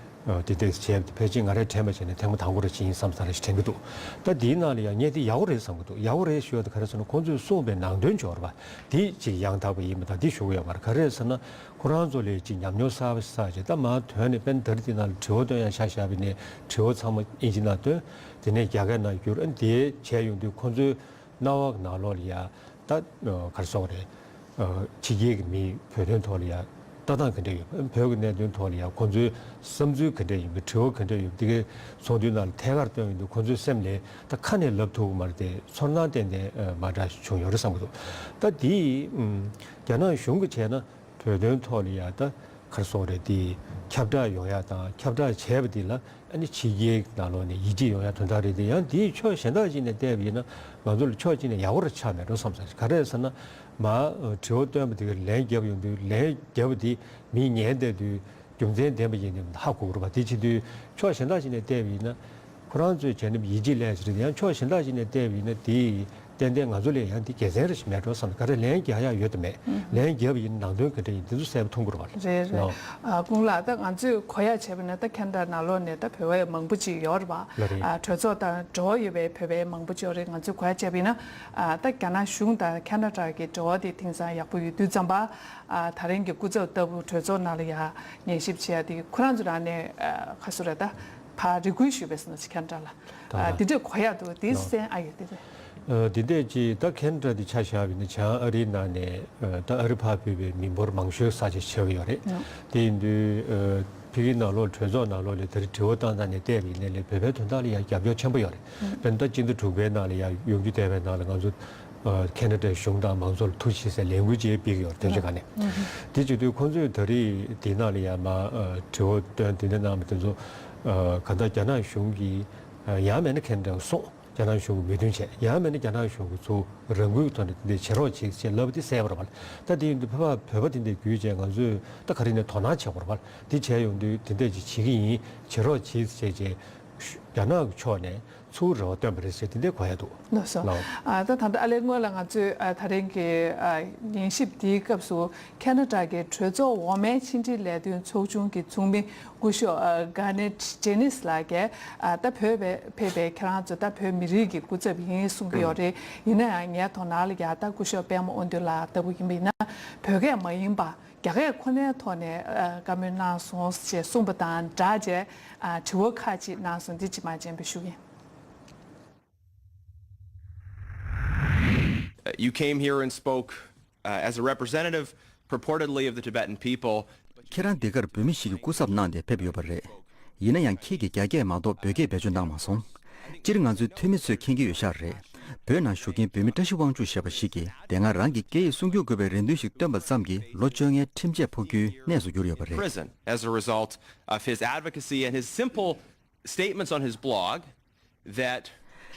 ཨ་དེ་འདྲས་བྱས་པ་དེ་ཕལ་ཆེར་ང་རའི་དྲན་པ་བྱས་ན་ཐེངས་མ་དང་པོ་ར་ཅིག་ཡིན་བསམ་བསམ་ར་ཞིག་དྲན་གྱི་འདུག་ད་དེའི་ནང་ལ་ཡ་ངས་དེ་ཡག་པོ་རེད་བསམ་གྱི་འདུག་ཡག་པོ་རེད་ཞུ་བ་དེ་ག་རེ་ཟེར་ན། ཁོང་ཚོས་གསུངས་པའི་ནང་དོན་འབྱོར་བ་དེ་ཅིག་ཡང་དག་པ་ཡིན་པ་དང་། དེ་ཞུ་གི་ཡོད་མ་རེད། ག་རེ་རེད་ཟེར་ན། ཁོ་རང་ཚོ་ལ་ཅིག་ཉམས་མྱོང་གསར་པ་ཞིག་བསགས་བྱས། ད་མར་ཐོན་ནས་དཔེར་ན་དེ་རིང་འདི་ནང་ལ་དྲི་བ་བཏོན་ཡག་ཆ་བཞག་པ་ཡིན་ན། དྲི་བ་ཚང་མ་ཨིན་ཇི་ནང་བཏོན། དེ་ནས་རྒྱ་སྐད་ནང་བསྒྱུར། ཨ་ནི་དེ་བྱས་ཡོང་དུས་ཁོང་ཚོའི་རྣ་བ་གི་ནང་ལོགས་ལ་ཡ་ད་ཨ་ག་རེ་ཟེར་དགོས་རེད། ཨ་ཕྱི་རྒྱལ་གྱི་མིས་བོད་དོན་ཐོག་ལ་ཡ་ལྟ་སྟངས་ག་འདྲ་ཡོད། བོད་ཀྱི་གནད་དོན་ཐོག་ལ་ཡ་ཁོང་ཚོའི་བསམ་ཚུལ་ག་འདྲ་ཡིན་པ། དྲི་བ་ག་འདྲ་ཡོད་པ། དེ་གའི་ཚོགས་འདུའི་ནང་ལ་ཐད་ཀར་བཏོན་ཡོང་དུས་ཁོང་ཚོའི་སེམས་ལ་ད་ཁ་ནས་ལབ་ཐུབ་ཀྱི་མ་རེད་དེ། ཚོར་སྣང་ཏན་ཏན་ཨ་མ་འདྲ་བྱུང་ཡོད་རེད་བསམ་གྱི་འདུག་ད་དེ་ཨམ་རྒྱ་ནག་གཞུང་གིས་བྱས་ན་བོད་དོན་ཐོག་ལ་ཡ་ད་ག་རེ་ཟེར་དགོས་རེད། དེ་ཁྱབ་བསྒྲགས་ཡོང་ཡག་དང་། ཁྱབ་བསྒྲགས་བྱས་པ་དེ་ལ་ཨ་ནི་ཕྱི་རྒྱལ་ནང་ལོགས་ནས་ཡིད་ཆེས་ཡོང་ཡག་དོན་དག་རེད་དེ། ཡང་དེའི་ཕྱོགས་གཞན་དག་ཅིག་ནས་བལྟས་པ་ཡིན་ན་ང་ཚོ་ལ་ཕྱོགས་གཅིག་ནས་ཡག་པོ་ར་ཆགས་མེད་འགྲོ་བསམ་ས། ག་རེ་ཟེར་ན། མར་ཨ་དྲི་བ་བཏོན་པ་དེ་ག་ལན་བརྒྱབ་ཡོང་དུས། ལན་བརྒྱབ་པ་དེ་མིས་ཉན་བསྡད་དུས་རྒྱུ་མཚན་ལྡན་པ་ཡིན་མིན་ཧ་གོ་གི་རེད་པ། དེ་བྱེད་དུས་ཕྱོགས་གཞན་དག་ཅིག་ནས་བལྟས་པ་ཡིན་ན། ཁོ་རང་ཚོས་བྱས་ན་ཡིད་ཆེས་སླེབས་ཡག་ཅིག་རེད། ཡང་ཕྱོགས་གཞན་དག་ཅིག་ནས་བལྟས་པ་ཡིན་ན་དེ་ཏན་ཏན་ང་ཚོ་ལ་ཡང་དེ་དགེ་མཚན་རེ་ཞིག་མེད་འགྲོ་བསམ། ག་རེ་ལན་རྒྱག་ཡག་ཡོད་དམ་མེད། ལན་བརྒྱབ་པ་ཡིན་ན་ནང་དོན་ག་འདྲ་ཡིན། དེ་ཚོ་གསལ་པོ་མཐོང་གི་རེད་པ། རེད་རེད། ལགས། ཨ་སྐུ་ངོ་ལགས། ད་ང་ཚོས་གོ་ཡག་བྱས་པ་ན། ད་ཁེ་ན་ཌ་ནང་ལོགས་ནས་ད་བོད་པ་མང་པོ་ཅིག་ཡོད་རེད་པ། ལགས་རེད། ཨ་གྲོས་ཚོགས་དང་འབྲེལ་བ་ཡོད་པའི་བོད་པ་མང་པོ་ཅིག་ཡོད་རེད། ང་ཚོས་གོ་ཡག་བྱས་པ་ཡིན་ན། ཨ་ད་རྒྱ་ནག་གཞུང་དང་ཁེ་ན་ཌ་གི་འབྲེལ་བ་དེ་དེང་སང་ཡག་པོ་ཡོད་དུས་ཙམ་པ། ཨ་ད་རིང་གི་སྐུ་ཚབ་ལྟ་བུ་གྲོས་ཚོགས་ནང་ལ་ཡ་ཉན་ཞིབ་བྱེད་ཡག་དེ་ཁོ་རང་ཚོ་ནང་ནས་ཨ་ག་རེ་ཟེར་དགོས་རེད། ད་ཕར་རེ་སྐུལ་ཞུས་པས་ཟེར་ན་ཅིག་ཁེ་ན་ཌ་ལ། ད་ཨ་དེ་འདྲས་གོ་ཡག་འདུག་དེ་ལགས། གསན་ཨ་ཡོད་དེ་རེད། ཨ་དེ་འདྲས་ཅིག་ད་ཁེ་ན་ཌ་དེ་ཆ་བཞག་པ་ཡིན་ན་བྱང་ཨ་རིའི་ནང་ནས་ཨ་ད་ཨ་རི་ཕར་ཕུད་པའི་མི་འབོར་མང་ཤོས་ས་ཆ་ཆགས་ཀྱི་ཡོད་རེད། ཡང་། དེ་ཡིན་དུས་ཨ་ཕ་གིའི་ནང་ལོགས་གྲོས་ཚོགས་ནང་ལོགས་ལ་དེ་རིང་དྲི་བ་བཏང་སྟངས་ནས་བལྟས་པ་ཡིན་ན་ལས་བོད་པའི་དོན་དག་ལ་ཡང་རྒྱབ་སྐྱོར་ཆེན་པོ་ཡོད་རེད། ཡང་། དཔེར་ན་ད་སྤྱི་ཟླ་དྲུག་པའི་ནང་ལ་ཡང་ཡོང་རྒྱུ་བསྡད་པའི་ནང་ལ་ང་ཚོ་ཨ་ཁེ་ན་ཌའི་གཞུང་དང་མང་ཚོགས་ལ་ཐུགས་རྗེ་ཆེ་ཟེར་ལས་འགུལ་ཅིག་སྤེལ་གྱི་ཡོད་རེད། དོན་གཅོད་ཁང་ནས། ཨུ་ཧུ། དེ་བྱེད་དུས་ཁོང་ཚོས་ད་རེས་དེ་ནང་ལ་ཡང་མར་ཨ་དྲི་བ་བཏོན། དེ་འདྲ་གནང་བ་དེ་ཚོ་ཨ་གང་ལྟར་རྒྱ་ནག་གཞུང་གིས་ཨ་ཡང་མིན་ན་ཁེ་ན་ཌ་སོང་། རྒྱ་ནག་གཞུང་གིས་མོས་མཐུན་བྱས། ཡང་མིན་ན་རྒྱ་ནག་གཞུང་གིས་ཚུར་རང་འགུལ་གྱི་ཐོག་ནས་དེ་འདྲ་བྱེད་རོགས་བྱེད་ཅེས་ལབ་པ་དེ་གསལ་པོ་རེད་པ། ད་དེ་ཡིན་དུས་ཕ་བོད་པ་དེ་འདྲ་བརྒྱུད་བྱས་ང་ཚོས་ད་ག་རེ་ནས་དོ་སྣང་བྱེད་དགོས་རེད་པ། དེ་བྱས་ཡོང་དུས་དེ་འདྲ་ཅིག་བྱེད་ཀྱི་ཡིན། བྱེད་རོགས་བྱེད་ཅེས་བྱས། རྒྱ་ནག་གི་ཕྱོགས་ནས་ ཚུར་རེ་བ་བཏོན་པ་རེད་ཟེར་དེ་འདྲའི་གོ་ཡ་འདུག་ལགས་སོ། ལགས། ཨ་ད་ད་ལྟ་ཨ་ལས་སྔོན་ལ་ང་ཚོས་ཨ་ད་རིང་གི་ཨ་ཉན་ཞིབ་འདིའི་སྐབས་སུ་ཁེ་ན་ཌ་གི་གྲོས་ཚོགས་འོག་མའི་ཕྱི་འབྲེལ་ལས་དོན་ཚོགས་ཆུང་གི་ཚོགས་མི་སྐུ་ཞབས་ཨ་གྷ་ནེད་ཇེ་ནིས་ལགས་ཀྱིས་ཨ་ད་བོད་པའི་ཕེབས་པའི་ཁྱེད་རང་ཚོ་ད་བོད་མི་རིགས་ཀྱི་སྐུ་ཚབ་ཡིན་གསུང་གི་ཡོད་རེད། ཡིན་ན་ཡང་ངའི་དོ་སྣང་ལ་ཡ་ད་སྐུ་ཞབས་པད་མ་དབང་འདུས་ལགས་ལྟ་བུ་ཡིན་པ་ཡིན་ན་བོད་སྐད་མ་ཡིན་པ། རྒྱ་སྐད་ཁོ་ནའི་ཐོག་ནས་ཨ་བཀའ་མོལ་གནང་སོང་ཞེས་གསུངས་པ་དང་སྦྲགས་བྱས་ཨ་དྲི་བ་ཁག་ཅིག་གནང་སོང་། འདི་ཅིག་མ་སྤྱན་འབུལ་ཞུ་གི་ཡིན། Uh, you came here and spoke uh, as a representative, purportedly, of the Tibetan people. ཁྱེད་རང་འདི་གར་བོད་མི་ཞིག་གི་སྐུ་ཚབ་གནང་སྟེ་ཕེབས་ཡོད་པ་རེད། ཡིན་ན་ཡང་ཁྱེད་ཀྱིས་རྒྱ་སྐད་མ་གཏོགས་བོད་སྐད་བེད་སྤྱོད་གནང་མ་སོང་། སྤྱིར་ང་ཚོའི་འཐུས་མི་ཚོས་མཁྱེན་གྱི་ཡོད་ཤག་རེད། བོད་ནང་བཞུགས་མཁན་བོད་མི་བཀྲ་ཤིས་དབང་ཕྱུག་ཞེས་པ་ཞིག་གིས་དེ་སྔ་རང་གི་སྐད་ཡིག་སྲུང་སྐྱོབ་དགོས་པའི་རེ་འདུན་ཞིག་བཏོན་པ་ཙམ་གྱིས་ལོ་བཅོ་ལྔའི་ཁྲིམས་ཆད་ཕོག་རྒྱུའི་གནས་སུ་གྱུར་ཡོད་པ་རེད། Prison as a result of his advocacy and his simple statements on his blog that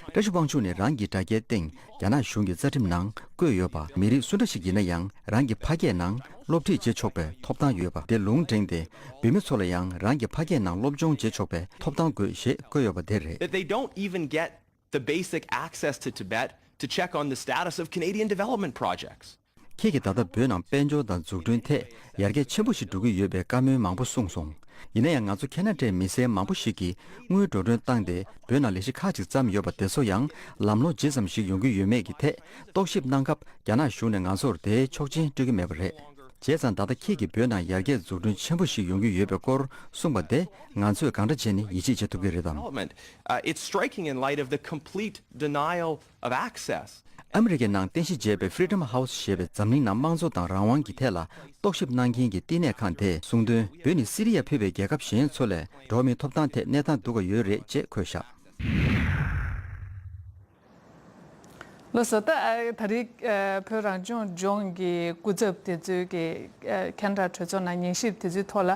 བཀྲ་ཤིས་དབང་ཕྱུག་ནས་རང་གི་དྲ་རྒྱའི་སྟེང་རྒྱ་ནག་གཞུང་གི་རྩ་ཁྲིམས་ནང་བཀོད་ཡོད་པ། མི་རིགས་སུ་འདྲ་ཞིག་ཡིན་ན་ཡང་རང་གི་ཕ་སྐད་ནང་སློབ་ཁྲིད་བྱེད་ཆོག་པའི་ཐོབ་ཐང་ཡོད་པ་དེ་ལུང་འདྲེན་ཏེ། བོད་མི་ཚོ་ལ་ཡང་རང་གི་ཕ་སྐད་ནང་སློབ་སྦྱོང་བྱེད་ཆོག་པའི་ཐོབ་ཐང་དགོས་ཞེས་བཀོད་ཡོད་པ་དེ་རེད། That they don't even get the basic access to Tibet to check on the status of Canadian development projects. ཁྱེད་ཀྱིས་ད་ལྟ་བོད་ནང་དཔལ་འབྱོར་དང་འཛུགས་སྐྲུན་ཐད་ཡར་རྒྱས་ཆེན་པོ་ཞིག་འགྲོ་གི་ཡོད་པའི་བཀའ་མོལ་མང་པོ་གསུངས་སོང་། ཡིན་ན་ཡང་ང་ཚོ་ཁེ་ན་ཌའི་མི་སེར་མང་པོ་ཞིག་གིས་དངུལ་འགྲོ་གྲོན་བཏང་སྟེ་བོད་ནང་ལས་གཞི་ཁག་ཅིག་བརྩམས་ཡོད་པ་དེ་ཚོ་ཡང་ལམ་ལྷོང་ཇི་ཙམ་ཞིག་ཡོང་གི་ཡོད་མེད་ཀྱི་ཐད་རྟོག་ཞིབ་གནང་སྐབས་རྒྱ་ནག་གཞུང་ནས་ང་ཚོར་དེའི་ཆོག་མཆན་སྤྲོད་ཀྱི་མེད་པ་རེད། བྱས་ཙང་ད་ལྟ་ཁྱེད་ཀྱིས་བོད་ནང་ཡར་རྒྱས་འཛུགས་སྐྲུན་ཆེན་པོ་ཞིག་ཡོང་གི་ཡོད་པའི་སྐོར་གསུངས་པ་དེ་ང་ཚོས་གང་འདྲ་བྱས་ནས་ཡིད་ཆེས་བྱེད་ཐུབ་ཀྱི་རེད་དམ། Development. Uh, it's striking in light of the complete denial of access. ཨ་མི་རི་ཀའི་ནང་རྟེན་གཞི་བྱས་པའི་Freedom House ཞེས་པའི་འཛམ་གླིང་ནང་དམངས་གཙོ་དང་རང་དབང་གི་ཐད་ལ་རྟོག་ཞིབ་གནང་མཁན་གྱི་བསྟི་གནས་ཁང་དེས་གསུངས་དོན། བོད་ནི་སི་རི་ཡ་ཕུད་པའི་རྒྱལ་ཁབ་གཞན་ཚོ་ལས་འགྲོ་བ་མིའི་ཐོབ་ཐང་ཐད་གནས་སྟངས་སྡུག་ག་ཡོད་རེད་ཅེས་འཁོད་བཞག། ལགས་སོ། ད་ཨ་ད་རེས་ཨ་བོད་རང་སྐྱོང་ལྗོངས་ཀྱི་སྐུ་ཚབ་དེ་ཚོའི་གི་ཨ་ཁེ་ན་ཌ་གྲོས་ཚོགས་ནང་ཉན་ཞིབ་དེ་ཚོའི་ཐོག་ལ་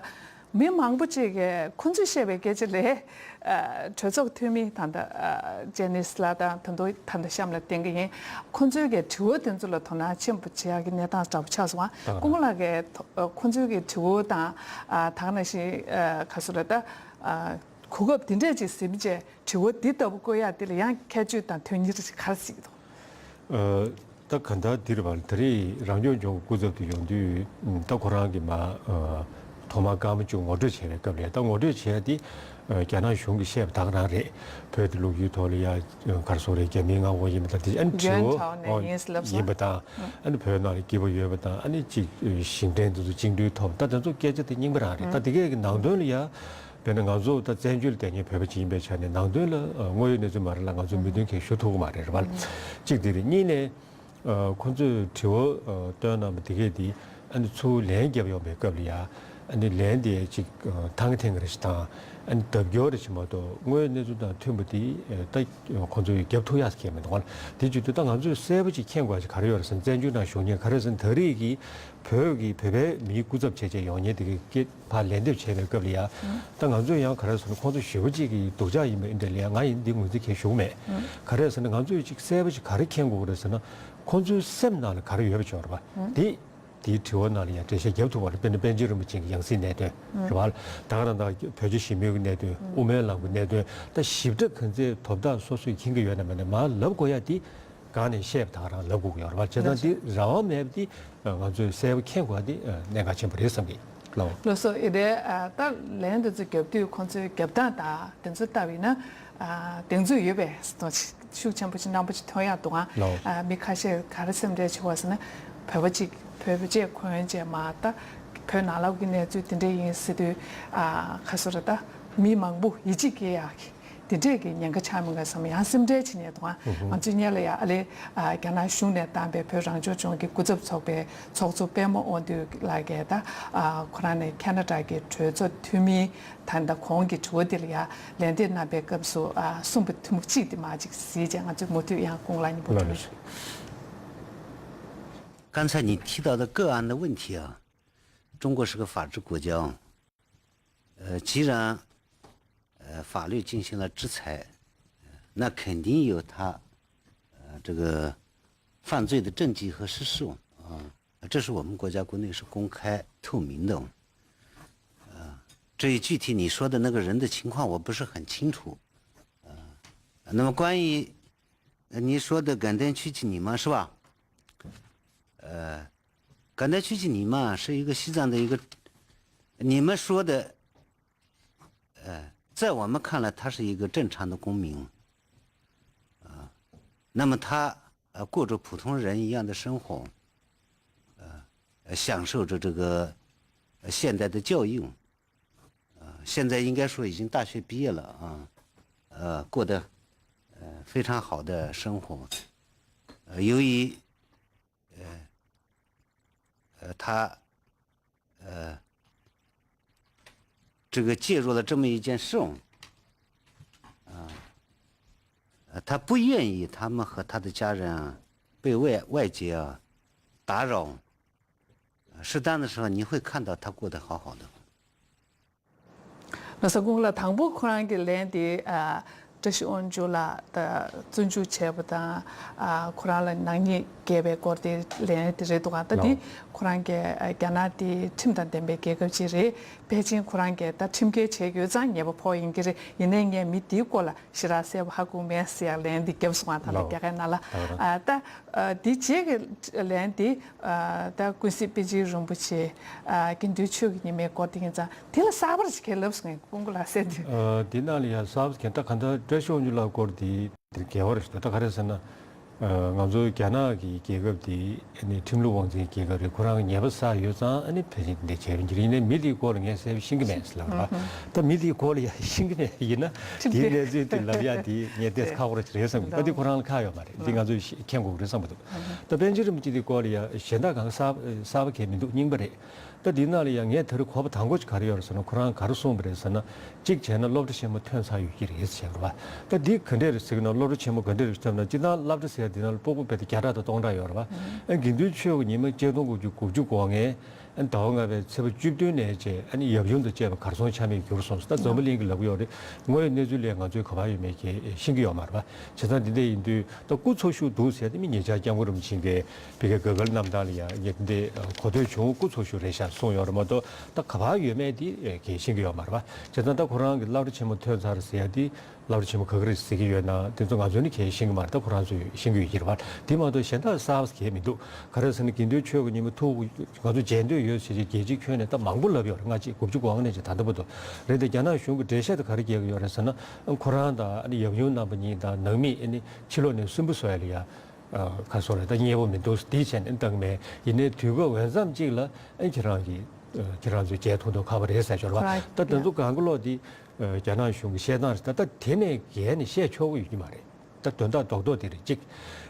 མི་མང་པོ་ཅིག་གིས་ཁོང་ཚོས་བཤད་པའི་སྐད་ཆ་ལས་ཨ་གྲོས་ཚོགས་འཐུས་མི་ད་ལྟ་ཨ་ཇེ་ནིས་ལགས་དང་ད་དུང་ད་ལྟ་གཤམ་ལ་བསྟན་གི་ཡིན། ཁོང་ཚོའི་གི་དྲི་བ་དེ་ཚོ་ལ་དོ་སྣང་ཆེན་པོ་བྱེད་ཡག་གི་གནས་སྟངས་འདྲ་པོ་ཆགས་སོང་ང་། ད་ག་སྐུ་ངོ་ལགས་ཀྱིས་ཐོ་ཁོང་ཚོའི་གི་དྲི་བ་དང་ཨ་ད་ག་ནང་བཞིན་ཨ་ག་སོ་ལ་ད་ཨ་གོ་སྐབས་དེ་འདྲས་ཅིག་ཟིན་རྗེས་དྲི་བ་འདི་ལྟ་བུ་བཀོད་ཡག་འདི་ལ་ཡང་ཁྱད་ཆོས་དང་དོན་གཉེར་ག་རེ་གཟིགས་འདུག་ཨ་ད་ག་ད་འདིར་བར་ད་རེས་རང་སྐྱོང་ལྗོངས་ཀྱི་སྐུ་ཚབ་དུ་ཡོང་དུས་ད་ཁོ་རང་གི་མ་ཨ་ཐོག་མར་སྐར་མ་བཅུ་ངོ་སྤྲོད་བྱས་པའི་སྐབས་ལ་ད་ངོ་སྤྲོད་བྱས་ཏེ་རྒྱ་ནག་གཞུང་གིས་བཤད་པ་ད་ག་རང་རེད། བོད་དེ་ལོ་རྒྱུས་ཐོག་ལ་ཡ་ག་རེ་ཟེར་རེད། རྒྱ་མིའི་མངའ་ཁོངས་ཡིན་པ་དང་དེ་ཨ་ནི་ཡོན་བྲིས་ཐོག་ནས་ཡིན་ལབ་སོང་། ཡིན་པ་དང་ཨ་ནི་བོད་ནང་ལ་སྐྱིད་པོ་ཡོད་པ་དང་ཨ་ནི་ཅིག་ཞིང་བྲན་དེ་ཚོ་བཅིངས་འགྲོལ་ཐོབ་ད་དེ་ཚོ་སྐད་ཆ་དེ་རྙིང་པ་རང་རེད། ད་དེ་གའི་ནང་དོན་ལ་ཡ། དཔེར་ན་ང་ཚོ་ད་བཙན་བྱོལ་བསྡད་མཁན་བོད་པ་ཅིག་ཡིན་པའི་ཆ་ནས་ནང་དོན་ལ་ཨ་དངོས་ཡོད་གནས་ཚུལ་མ་རེད་ལ་ང་ཚོ་མོས་མཐུན་གང་ཡང་ཞུ་ཐུབ་ཀྱི་མ་རེད། རེད་བ། གཅིག་དེ་རེད། གཉིས་ནས་ཨ་ཁོང་ཚོས་དྲི་བ་ཨ་བཏོན་གནང་བ་དེ་གས་དེ་ཨ་ནི་ཚུར་ལན་རྒྱབ་ཡོང་པའི་སྐབས་ལ་ཡ་ཨ་ནི་ལན་དེ་ཅིག་ཨ་ཐང་ཐེངས་རེ་ཞིག་དང་ཨ་ནི་ལྡབ་སྐྱོར་རེ་ཞིག་མ་གཏོགས་དངོས་ཡོད་གནས་ཚུལ་དང་མཐུན་པ་དེ་ཨ་ད་ཁོང་ཚོས་རྒྱབ་ཐུབ་ཡག་ཟེར་མཁན་མི་འདུག་བ། དེ་བྱེད་དུས་ད་ང་ཚོས་གསལ་པོ་ཅིག་མཁྱེན་དགོས་ཡག་ཅིག་ག་རེ་ཡོད་རེད་ཟེར་ན་བཙན་བྱོལ་ནང་བཞུགས་མཁན་ག་རེ་ཟེར་ན་ད་རེས་ཀྱི་བོད་ཀྱི་བོད་པའི་མིའི་སྐུ་ཚབ་བྱས་བྱས་ཡོང་མཁན་དེ་གའི་སྐད་ཕར་ལན་འདེབས་བྱས་པའི་སྐབས་ལ་ཡ། ད་ང་ཚོས་ཡང་ག་རེ་ཟེར་ན་ཁོང་ཚོ་ཞེ་པོ་ཅིག་གི་སྡུག་ཅག་ཡིན་པ་འདི་འདྲ་ལ་ཡ་ང་ཡིན་འདི་ངོས་འཛིན་གང་ཞུ་གི་མེད། ག་རེ་ཟེར་ན་ང་ཚོས་ཅིག་གསལ་པོ་ཅིག་ག་རེ་མཁྱེན་དགོས་ཀྱི་རེད་ཟེར་ན་ཁོང་ཚོའི་སེམས་ནང་ལ་ག་རེ་ཡོད་པ་ཅིག་ཡོད་རེད་པ། དེ་དེའི་དྲི་བ་ནང་ལ་ཡང་འགྲེལ་བཤད་རྒྱབ་ཐུབ་པ་རེད། དཔེར་ན་པཎ་ཆེན་རིན་པོ་ཆེ་གི་ཡང་སྲིད་གནད་དོན་རེད་པ། ད་ག་རང་ད་བོད་རྒྱ་ཞི་མོལ་གྱི་གནད་དོན་དབུ་མའི་ལམ་གྱི་གནད་དོན་ད་ཞིབ་ཕྲ་ག་ཚོད་དོན་དག་སོ་སོས་མཁྱེན་གྱི་ཡོད་ན་མེད་ན་མར་ལབ་དགོས་ཡ་དེ་གང་ནས་བཤད་པ་ད་ག་རང་ལབ་དགོས་ཀྱི་ཡོད་རེད་པ། བྱས་ཙང་དེ་རང་དབང་མེད་པ་དེ། ང་ཚོས་གསལ་པོ་མཁྱེན་དགོས་པ་དེ་གནད་འགག་ཆེན་པོ་རེད་བསམ་གྱི། ལགས། ལགས་སོ། ཨེ་རེད། ད་ལན་དེ་ཚོ་རྒྱབ་དུས་ཁོང་ཚོའི་རྒྱབ་སྟངས་དང་དེ་ཚོ་ལྟ་བས་ན་གདེང་ཚོད་ཡོད་པའི་ཤུགས་ཆེན་པོ་ཅིག་རྣམ་པ་ཅིག་ཐོན་ཡག་འདུག་ཨང་། ལགས། མི་ཁ་ཤས་ག་རེ་སེམས་ཁྲལ་བྱེད་པ་ཟེར་ན་བོད་པ་ཅིག་བོད་པ་ཅིག་གོན་བྱས་མ་ད་བོད་ནང་ལོགས་ཀྱི་གནས་ཚུལ་དེ་འདྲ་ཡིན་ཟེར་དུས་ཁ་སོ་ར་ད་མི་མང་པོ་ཡིད་ཆེས་སྐྱེ་ཡག་གི་དེ་འདྲས་ཀྱི་ཉེན་ཁ་ཆགས་མི་འགའ་བསམ་ཡང་སེམས་ཁྲལ་བྱེད་ཉེན་འདུག་ཨ། ང་ཚོས་སྔོན་ལ་ཡ་ཨ་ལེ་རྒྱ་ནག་གཞུང་ནས་བཏང་པའི་བོད་རང་སྐྱོང་ལྗོངས་ཀྱི་སྐུ་ཚབ་ཚོགས་པའི་ཚོགས་གཙོ་པད་མ་དབང་འདུས་ལགས་ཀྱིས་ད་ཁོ་རང་ནས་ཁེ་ན་ཌ་གི་གྲོས་ཚོགས་འཐུས་མི་ད་ལྟ་གོང་གི་དྲི་བ་འདི་ལ་ཡ་ལན་འདེབས་གནང་པའི་སྐབས་སུ་གསུངས་པ་ཐུན་མོང་གཅིག་དེ་མ་གཅིག་གཟིགས་བྱས་ང་ཚོས་མུ་མཐུད་ཡང་སྐུ་ངོ་ལགས་ཉིན་པོ་ལགས་ལགས་སོ། 刚才你提到的个案的问题啊，中国是个法治国家啊，呃，既然呃法律进行了制裁，那肯定有他呃这个犯罪的证据和事实啊，这是我们国家国内是公开透明的。呃，至于具体你说的那个人的情况，我不是很清楚。呃，那么关于你说的艮丹曲奇尼玛是吧？呃，艮丹曲奇尼玛是一个西藏的一个，你们说的，呃，在我们看来，他是一个正常的公民，啊、那么他呃过着普通人一样的生活，呃，享受着这个呃现代的教育，呃，现在应该说已经大学毕业了啊，呃，过得呃非常好的生活。呃，由于呃呃他呃这个介入了这么一件事，啊，呃，他不愿意他们和他的家人啊被外外界啊打扰，适当的时候你会看到他过得好好的。 ལགས་སོ། སྐུ་ངོ་ལགས། དང་པོ་ཁོ་རང་གི་ལན་དེ་ཨ་བཀྲ་ཤིས་དབང་ཕྱུག་ལགས་ད་བཙོན་འཇུག་བྱས་པ་དང་ཨ་ཁོ་རང་ལ་ནག་ཉེས་བཀལ་བའི་སྐོར་དེ་ལན་དེ་རེད་འདུག་ག་ད་དེ་ཁོ་རང་གི་ཨ་རྒྱ་ནག་དེ་ཁྲིམས་དང་ལྡན་པའི་རྒྱལ་ཁབ་ཅིག་རེད། ཕལ་ཆེར་ཁོ་རང་གིས་ད་ཁྲིམས་འགལ་བྱས་ཡོད་ཙང་ཉེས་པ་ཕོག་ཡིན་གྱི་རེད། ཡིན་ནའི་ངས་མི་དེའི་སྐོར་ལ་ཞེ་དྲག་གསལ་པོ་ཧ་གོ་མེད་ཟེར་ཡག་ལན་འདི་བརྒྱབ་སོང་ང་། ད་ལྟ་རྒྱ་གར་ནང་ལ་ཨ་ད་འདི་རྗེས་ཀྱི་ལན་འདི་ད་ཀུན་གཟིགས་པཎ་ཆེན་རིན་པོ་ཆེ་དགེ་འདུན་ཆོས་ཀྱི་ཉི་མའི་སྐོར་དེ་ཡིན་ཙང་དེ་ལ་གསར་པར་ཅིག་གང་ལབ་སོང་ངས་སྐུ་ངོ་ལ་གསལ་འདི། འདི་ནང་ལ་ཡང་གསར་པ་གང་ལྟར་གང་ལྟར་བཀྲ་ཤིས་དབང་ཕྱུག་ལགས་སྐོར་འདི་དེ་འགལ་བ་རེད་ཤག་ད་ག་རེ་ཟེར་ན། ང་ཚོ་རྒྱ་ནག་གི་རྒྱལ་ཁབ་དེ་ཨ་ནི་ཁྲིམས་ལུགས་དབང་འཛིན་རྒྱལ་ཁབ་རེད། ཁོ་རང་གི་ཉེས་པ་བསགས་ཡོད་ཙང་ཨ་ནི་ཕལ་ཆེར་འདི་འདྲ་བྱས་པ་ཡིན་གྱི་རེད། ཡིན་ནའི་མི་དེའི་སྐོར་ལ་ངས་གསལ་པོ་ཤེས་ཀྱི་མེད་ཟེར་ལབ་པ་རེད་པ། ད་མི་དེའི་སྐོར་ལ་ཡང་ཤེས་ཀྱི་མེད་ཡིན་ན་དེའི་གནས་ཚུལ་དེ་ལབ་ཡ་དེ་ངས་ཏོག་ཙམ་ཁག་པོ་རེད་བསམ་གྱི་འདུག་ད་དེ་ཁོ་རང་ལ་ཁག་ཡོད་མ་རེད། འདི་ང་ཚོས་མཁྱེན་དགོས་ཀྱི་རེད་བསམ་གྱི་འདུག་ད་པཎ་ཆེན་རིན་པོ་ཆེ་དེའི་སྐོར་ལ་ཡང་གཞན་དག་གང་གསར་གསར་པ་གང་ཡང་མི་འདུག་རྙིང་པ་རེད། ད་འདི་ནང་ལ་ཡང་ངས་ད་རེས་གོ་བ་དང་པོ་ཅིག་ག་རེ་ཡོད་རེད་ཟེར་ན། ཁོ་རང་ག་རེ་གསུངས་པ་རེད་ཟེར་ན། གཅིག་བྱས་ན་སློབ་གྲྭ་ཆེན་མོ་ཐོན་ཚར་ཡོད་ཀྱི་རེད་ཟེར་བ། ད་འདི་ག་འདྲས་རེད་ཟེར་གྱི་ན། སློབ་གྲྭ་ཆེན་མོ་ག་འདྲས་རེད་ཟེར་ན། སྤྱིར་བཏང་སློབ་གྲྭ་ཟེར་ཡ་འདི་ནང་ལ་སྤོ་སྤོ་བས་ཏེ་བརྒྱ་ཕྲག་དང་སྟོང་ཕྲག་ཡོད་རེད་བ། ཨ་དགེ་འདུན་ཆོས་ཀྱི་ཉི་མ་གཅིག་སྟོང་དགུ་བརྒྱ་དགུ་བཅུ་གོ་ལྔ་ཟླ་བ་ལྔ་པའི་ཚེས་པ་བཅུ་བདུན་ནས་བྱས་ཨ་ནི་ཡབ་ཡུམ་དང་བཅས་པ་གར་སོང་ཆ་མེད་གྱུར་སོང་ཟེར། ད་འཛམ་བུ་གླིང་གི་ལབ་ཀྱི་ཡོད་རེད། དངོས་ཡོད་གནས་ཚུལ་ལས་ང་ཚོས་ག་པར་ཡོད་མེད་ཀྱི་ཤེས་ཀྱི་ཡོད་མ་རེད་བ། བྱས་ཙང་འདི་འདྲས་ཡིན་དུས་ད་སྐུ་འཚོ་བཞུགས་འདུག་ཟེར་ཏེ་མི་ཉེ་ཆར་སྐྱབས་མགོན་རིན་པོ་ཆེ་གིས་བི་ཀའི་དགའ་དགའ་ལ་གནང་སྟངས་ལ་ཡང་ངས་འདི་གོ་ཐོས་བྱུང་། སྐུ་འཚོ་བཞུགས་རེད་ཤག་གསུངས་ཡོད་རེད་མ་གཏོགས། ད་ག་པར་ཡོད་མེད་འདི་གས་ཤེས་ཀྱི་ཡོད་མ་རེད་པ། བྱས་ཙང་ད་ཁོ་རང་གི་སློབ་གྲྭ་ཆེན་མོ་ཐོན་ཚར་ཟེར་ཡ་འདི་སློབ་གྲྭ་ཆེན་མོ་ག་ག་རེ་ཟེར་གྱི་ཡོད་ན་དེ་ཚོ་ང་ཚོ་ནི་གས་ཤེས་ཀྱི་མ་རེད། ད་ཁོ་རང་ཚོས་ཤེས་ཀྱི་ཡོད་ཀྱི་རེད་པ། དེ་མ་གཏོགས་གཞན་དག་གསར་པ་གས་མི་འདུག་ག་རེ་ཟེར་ན་དགེ་འདུན་ཆོས་ཀྱི་ཉི་མ་ཐུགས་ང་ཚོ་མཇལ་འདོད་ཡོད་ཟེར་བྱས་རྒྱལ་སྤྱིའི་ཁྱོན་ནས་ད་མང་པོ་ལབ་ཡོད་རེད། ལྔ་གཅིག་དགུ་བཅུ་གོ་ལྔ་ནས་ཅིག་ད་ལྟ་བར་དུ་རེད་དེ། རྒྱ་ནག་གཞུང་གིས་འགྲེལ་བཤད་དེ་ག་རེ་རྒྱག་གི་ཡོད་རེད་ཟེར་ན། ཁོ་རང་དང་ཨ་ནི་ཡབ་ཡུམ་རྣམ་པ་གཉིས་དང་ནང་མི་ཨ་ནི་ཕྱི་ལོགས་ནས་སུན་པོ་བཟོ་ཡ་ལ་ཡ། ཨ་ག་སོང་རེད། ད་མཉེས་པོ་མི་འདུག་འདི་བྱས་ནས་བཏང་མེད། ཡིན་ནའི་དུས་སྐབས་འོས་འཚམ་གཅིག་ལ་ཨ་ཁྱེད་རང་གིས་ཨ་ཁྱེད་རང་ཚོས་མཇལ་ཐུབ་མདོག་ཁ་པོ་རེད་ཟེར་ཞོར་བ། ཁོ་རང་ད་དེ་ཚོ་གང་ག་ལོག་འདི་ཨ་རྒྱ་ནག་གཞུང་གི་བཤད་སྟངས་རེད། ད་ད་དེ་ནས་བརྒལ་ནས་བཤད་ཆོག་གི་ཡོད་ཀྱི་མ་རེད། ད་དོན་དག་རྡོག་རྡོག་དེ་རེད་གཅིག་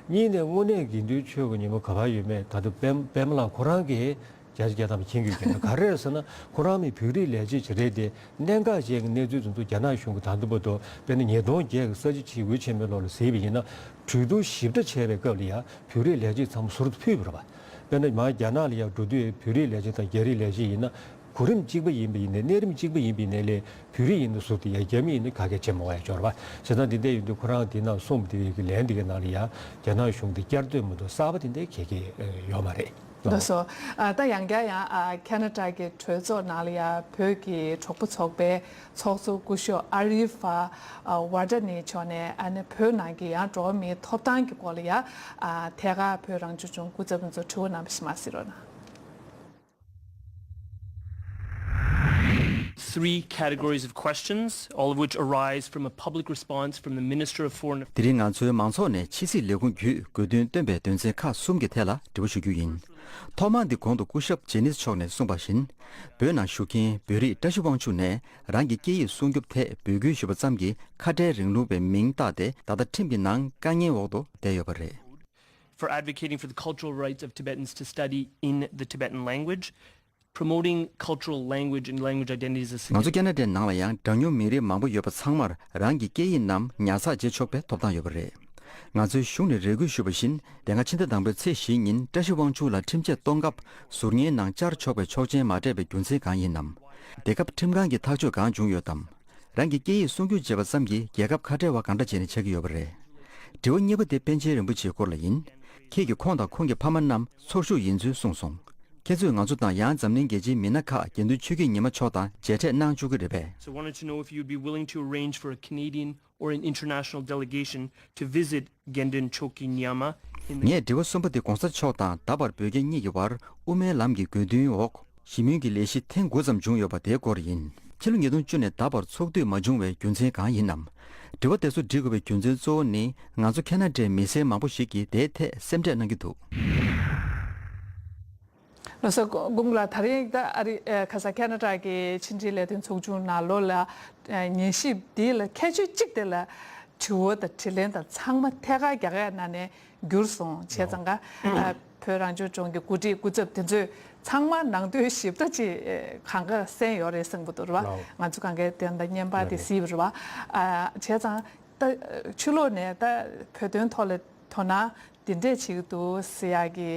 གཉིས་ནས་དངོས་གནས་དགེ་འདུན་ཆོས་ཀྱི་ཉི་མ་ག་པར་ཡོད་མེད་ད་དུང་པད་པད་མ་ལགས་ཁོ་རང་གིས་བརྒྱ་ཆ་བརྒྱ་ཐམ་པ་མཁྱེན་གྱི་ཡོད་ཀྱི་རེད། ག་རེ་རེད་ཟེར་ན་ཁོ་རང་ནི་བོད་རིགས་ལས་བྱེད་ཅིག་རེད་དེ། གནད་འགག་ཅན་གྱི་གནས་ཚུལ་དེ་ཚོ་རྒྱ་ནག་གཞུང་གིས་ད་ལྟ་བར་དུ་དཔེར་ན་ཉིས་སྟོང་བརྒྱད་ཀྱི་ས་བྱི་ཕྱི་དབུས་ཆེན་མོའི་ལོ་ལ་གཟིགས་པ་ཡིན་ན། གྲོས་བསྡུར་ཞིབ་ཕྲ་བྱས་པའི་སྐབས་ལ་ཡང་བོད་རིགས་ལས་བྱེད་ཚང་མ་ཟུར་དུ་ཕུད་པ་རེད་པ། དཔེར་ན་མར་རྒྱ་ནག་ལ་ཡང་འགྲོ་དུས་བོད་རིགས་ལས་བྱེད་དང་རྒྱ་རིགས་ལས་བྱེད་ཡིན་ན། གོ་རིམ་གཅིག་པ་ཡིན་པ་ཡིན་ནའི་གནས་རིམ་གཅིག་པ་ཡིན་པ་ཡིན་ནའི་ལས་བོད་རིགས་ཡིན་ན་ཟུར་དུ་ཡང་རྒྱ་མི་ཡིན་ན་ག་གེ་བྱེད་མ་དགོས་ཡ་འབྱོར་བ། བྱས་ཙང་འདི་འདྲ་ཡིན་དུས་ཁོ་རང་འདི་ནང་གསུངས་པ་འདི་གི་ལན་འདི་གི་ནང་ལ་ཡང་རྒྱ་ནག་གཞུང་འདི་བསྐྱར་ཟློས་མ་གཏོགས་གསར་པ་དེ་འདྲ་ག་གེ་ཡོད་མ་རེད། ལགས་སོ། ཨ་ད་ཡང་བསྐྱར་ཡང་ཨ་ཁ་ན་ཌ་གི་གྲོས་ཚོགས་ནང་ལ་ཡང་བོད་ཀྱི་གྲོགས་པོ་ཚོགས་པའི་ཚོགས་གཙོ་སྐུ་ཞབས་ཨ་རི་ཧྥ་ཨ་ཝར་ཌ་ནི་མཆོག་ནས་ཨ་ནི་བོད་ནང་གི་ཡང་འགྲོ་བ་མིའི་ཐོབ་ཐང་གི་སྐོར་ལ་ཡང་ཨ་ཐད་ཀར་བོད་རང་སྐྱོང་ལྗོངས་སྐུ་ཚབ་ཚོར་དྲི་བ་གནང་བ་ཞིག་མ་གཟིགས་རོགས་གནང་། Three categories of questions, all of which arise from a public response from the Minister of Foreign Affairs. དེ་རིང་ང་ཚོའི་མང་ཚོགས་ནས་ཕྱི་སྲིད་ལས་ཁུངས་བརྒྱུད་དགོས་འདུན་བཏོན་པའི་དོན་ཚན་ཁག་གསུམ་གྱི་ཐད་ལ་དྲི་བ་ཞུ་རྒྱུ་ཡིན། ཐོག་མར་འདི་གོང་དུ་སྐུ་ཞབས་ཇེ་ནིས་མཆོག་ནས་གསུངས་པ་བཞིན། བོད་ནང་བཞུགས་མཁན་བོད་རིགས་བཀྲ་ཤིས་དབང་ཕྱུག་ནས་རང་གི་སྐད་ཡིག་སྲུང་སྐྱོབ་ཐད་འབོད་སྐུལ་ཞུས་པ་ཙམ་གྱིས་ཁ་བྲལ་རིང་ལུགས་པའི་མིང་བཏགས་ཏེ་ད་ལྟ་ཁྲིམས་ཀྱི་ནང་དཀའ་ངལ་འོག་ཏུ་བསྡད་ཡོད་པ་རེད། For advocating for the cultural rights of Tibetans to study in the Tibetan language, promoting cultural language and language identities is ང་ཚོ་ཁ་ན་ཌའི་ནང་ལ་ཡང་གྲངས་ཉུང་མི་རིགས་མང་པོ་ཡོད་པ་ཚང་མར་རང་གི་སྐད་ཡིག་རྣམས་ཉར་ཚགས་བྱེད་ཆོག་པའི་ཐོབ་ཐང་ཡོད་པ་རེད། ང་ཚོའི་གཞུང་ནས་རེ་སྐུལ་ཞུས་པ་བཞིན། དེ་སྔ་ཕྱི་ཟླ་དང་པོའི་ཚེས་བཞི་ཉིན་བཀྲ་ཤིས་དབང་ཕྱུག་ལ་ཁྲིམས་ཆད་གཏོང་སྐབས་ཟུར་ཉན་ནང་བཅར་ཆོག་པའི་ཆོག་མཆན་མ་སྤྲད་པའི་རྒྱུ་མཚན་གང་ཡིན་ནམ། དེ་སྐབས་ཁྲིམས་ཁང་གིས་ཐག་གཅོད་གང་བྱུང་ཡོད་དམ། རང་གི་སྐད་ཡིག་སྲུང་སྐྱོབ་བྱེད་པ་ཙམ་གྱིས་རྒྱལ་ཁབ་ཁ་བྲལ་བ་གང་འདྲ་བྱས་ནས་ཆགས་ཀྱི་ཡོད་པ་རེད། དྲི་བ་གཉིས་པ་དེ་པཎ་ཆེན་རིན་པོ་ཆེའི་སྐོར་ལ་ཡིན། ཁྱེད་ཀྱིས་ཁོང་དང་ཁོང་གི་ཕ་མ་རྣམས་ཚོར་ཤུགས་ཡིན་ཚུལ་གསུངས་སོང་། ཁྱེད་ཚོས་ང་ཚོ་དང་ཡང་འཛམ་གླིང་རྒྱལ་སྤྱིའི་མི་སྣ་ཁག་དགེ་འདུན་ཆོས་ཀྱི་ཉི་མ་མཆོག་དང་མཇལ་འཕྲད་གནང་བཅུག་གི་རེད་པས། So wanted to know if you'd be willing to arrange for a Canadian or an international delegation to visit Gendon Choki Nyama in the ངས་དྲི་བ་གསུམ་པ་དེ་གོང་ས་མཆོག་དང་ད་བར་བོད་རྒྱ་གཉིས་ཀྱི་བར་དབུ་མའི་ལམ་གྱི་དགོས་འདུན་འོག་ཞི་མོལ་གྱི་ལས་གཞི་ཐེངས་དགུ་ཙམ་བྱུང་ཡོད་པ་དེའི་སྐོར་ཡིན། ཕྱི་ལོ་ཉིས་སྟོང་བཅུ་ནས་ད་བར་ཚོགས་འདུ་མ་བྱུང་བའི་རྒྱུ་མཚན་གང་ཡིན་ནམ། དྲི་བ་དེ་ཚོ་འདྲི་དགོས་པའི་རྒྱུ་མཚན་གཙོ་བོ་ནི་ང་ཚོ་ཁེ་ན་ཌའི་མི་སེར་མང་པོ་ཞིག་གིས་དེའི་ཐད་སེམས་ཁྲལ་གནང་གི་འདུག་ལགས་སོ། དགུང་ལ་ད་རིང་ད་ཨ་རི་ཨ་ཁ་ས་ཁེ་ན་ཌ་གི་ཕྱི་འབྲེལ་ལས་དོན་ཚོགས་ཆུང་ནང་ལོགས་ལ་ཨ་ཉན་ཞིབ་འདི་ལ་ཁྱད་ཆོས་གཅིག་དེ་ལ་དྲི་བ་དང་དྲིས་ལན་དང་ཚང་མ་ཐད་ཀར་རྒྱ་སྐད་ནང་ནས་བསྒྱུར་སོང་བྱས་ཙང་ཀ་ཨ་བོད་རང་སྐྱོང་ལྗོངས་ཀྱི་འགོ་ཁྲིད་སྐུ་ཚབ་དེ་ཚོས་ཚང་མ་ནང་དོན་ཞིབ་ཕྲ་ཅིག་ཨ་གང་ག་གསན་ཡོད་རེད་བསམ་གྱི་འདུག་རེད་བ། ལགས། ང་ཚོ་གང་གའི་དོན་དང་བརྙན་པར་དེ་ལགས་རེད། གཟིགས་པ་རེད་བ། ཨ་བྱས་ཙང་ད་ཕྱི་ལོགས་ནས་ད་བོད་དོན་ཐོག་ལ་དོ་སྣང་འདི་འདྲས་བྱེད་ཀྱི་འདུག་ཟེར་ཡག་གི་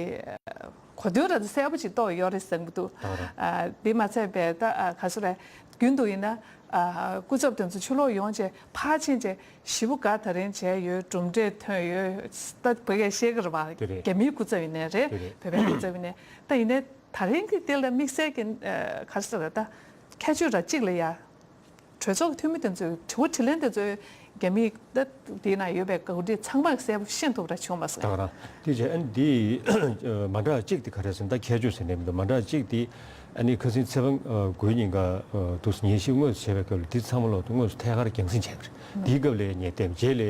གོ་དོན་ར་གསལ་པོ་ཅིག་རྟོགས་ཡོད་རེད་བསམ་གྱི་འདུག་ད་ར། ཨ་འདི་མ་ཚད་པའི་ད་ཨ་ག་ཚོད་རེད། རྒྱུན་དུ་ཡིན་ན་ཨ་སྐུ་ཚབ་དེ་ཚོ་ཕྱི་ལོགས་ཡོང་བྱས་ཕར་ཕྱིན་བྱས་ཞེ་པོ་དགའ་ད་རིང་བྱས་ཡོད། གྲུབ་འབྲས་ཐོན་ཡོད། ད་བོད་སྐད་བཤད་ཀྱི་རེད་བ། དེ་རེད། རྒྱ་མིའི་སྐུ་ཚབ་ཡིན་ནའི་རེད། དེ་རེད། བོད་པའི་སྐུ་ཚབ་ཡིན་ནའི་ད་ཡིན་ནའི་ད་རིང་གི་དེ་ལ་དམིགས་བསལ་གྱི་ཨ་ག་རེ་ཟེར་ད་ཁྱད་ཆོས་ར་གཅིག་ལ་ཡ། གྲོས་ཚོགས་འཐུས་མི་དེ་ཚོས་དྲི་བ་དྲིས་ལན་དེ་ཚོའི་རྒྱ་མིའི་ད་དེའི་ནང་ཡོད་པའི་འགོ་ཁྲིད་ཚང་མར་གསལ་པོ་ཤེས་ཐུབ་པ་འདྲ་བྱུང་མ་སོང་། ད་ག་རང་དེ་བྱས་ཨ་ནི་དེ་མ་འདྲ་གཅིག་དེ་ག་རེ་ཟེར་ན་ད་ཁྱད་ཆོས་ཟེར་ནས་མི་འདུག་མ་འདྲ་གཅིག་དེ་ཨ་ནི་ཁ་སང་ཚེས་པ་དགུའི་ཉིན་ཀ་དུས་སུ་ཉན་ཞིབ་དངོས་སུ་བྱས་པའི་སྐབས་ལ་དེ་ཚང་མ་ལོག་ཏུ་དངོས་སུ་ཐད་ཀར་རྒྱང་སྲིང་བྱས་པ་རེད། དེའི་སྐབས་ལ་ངས་བལྟས་རྗེས་ལ་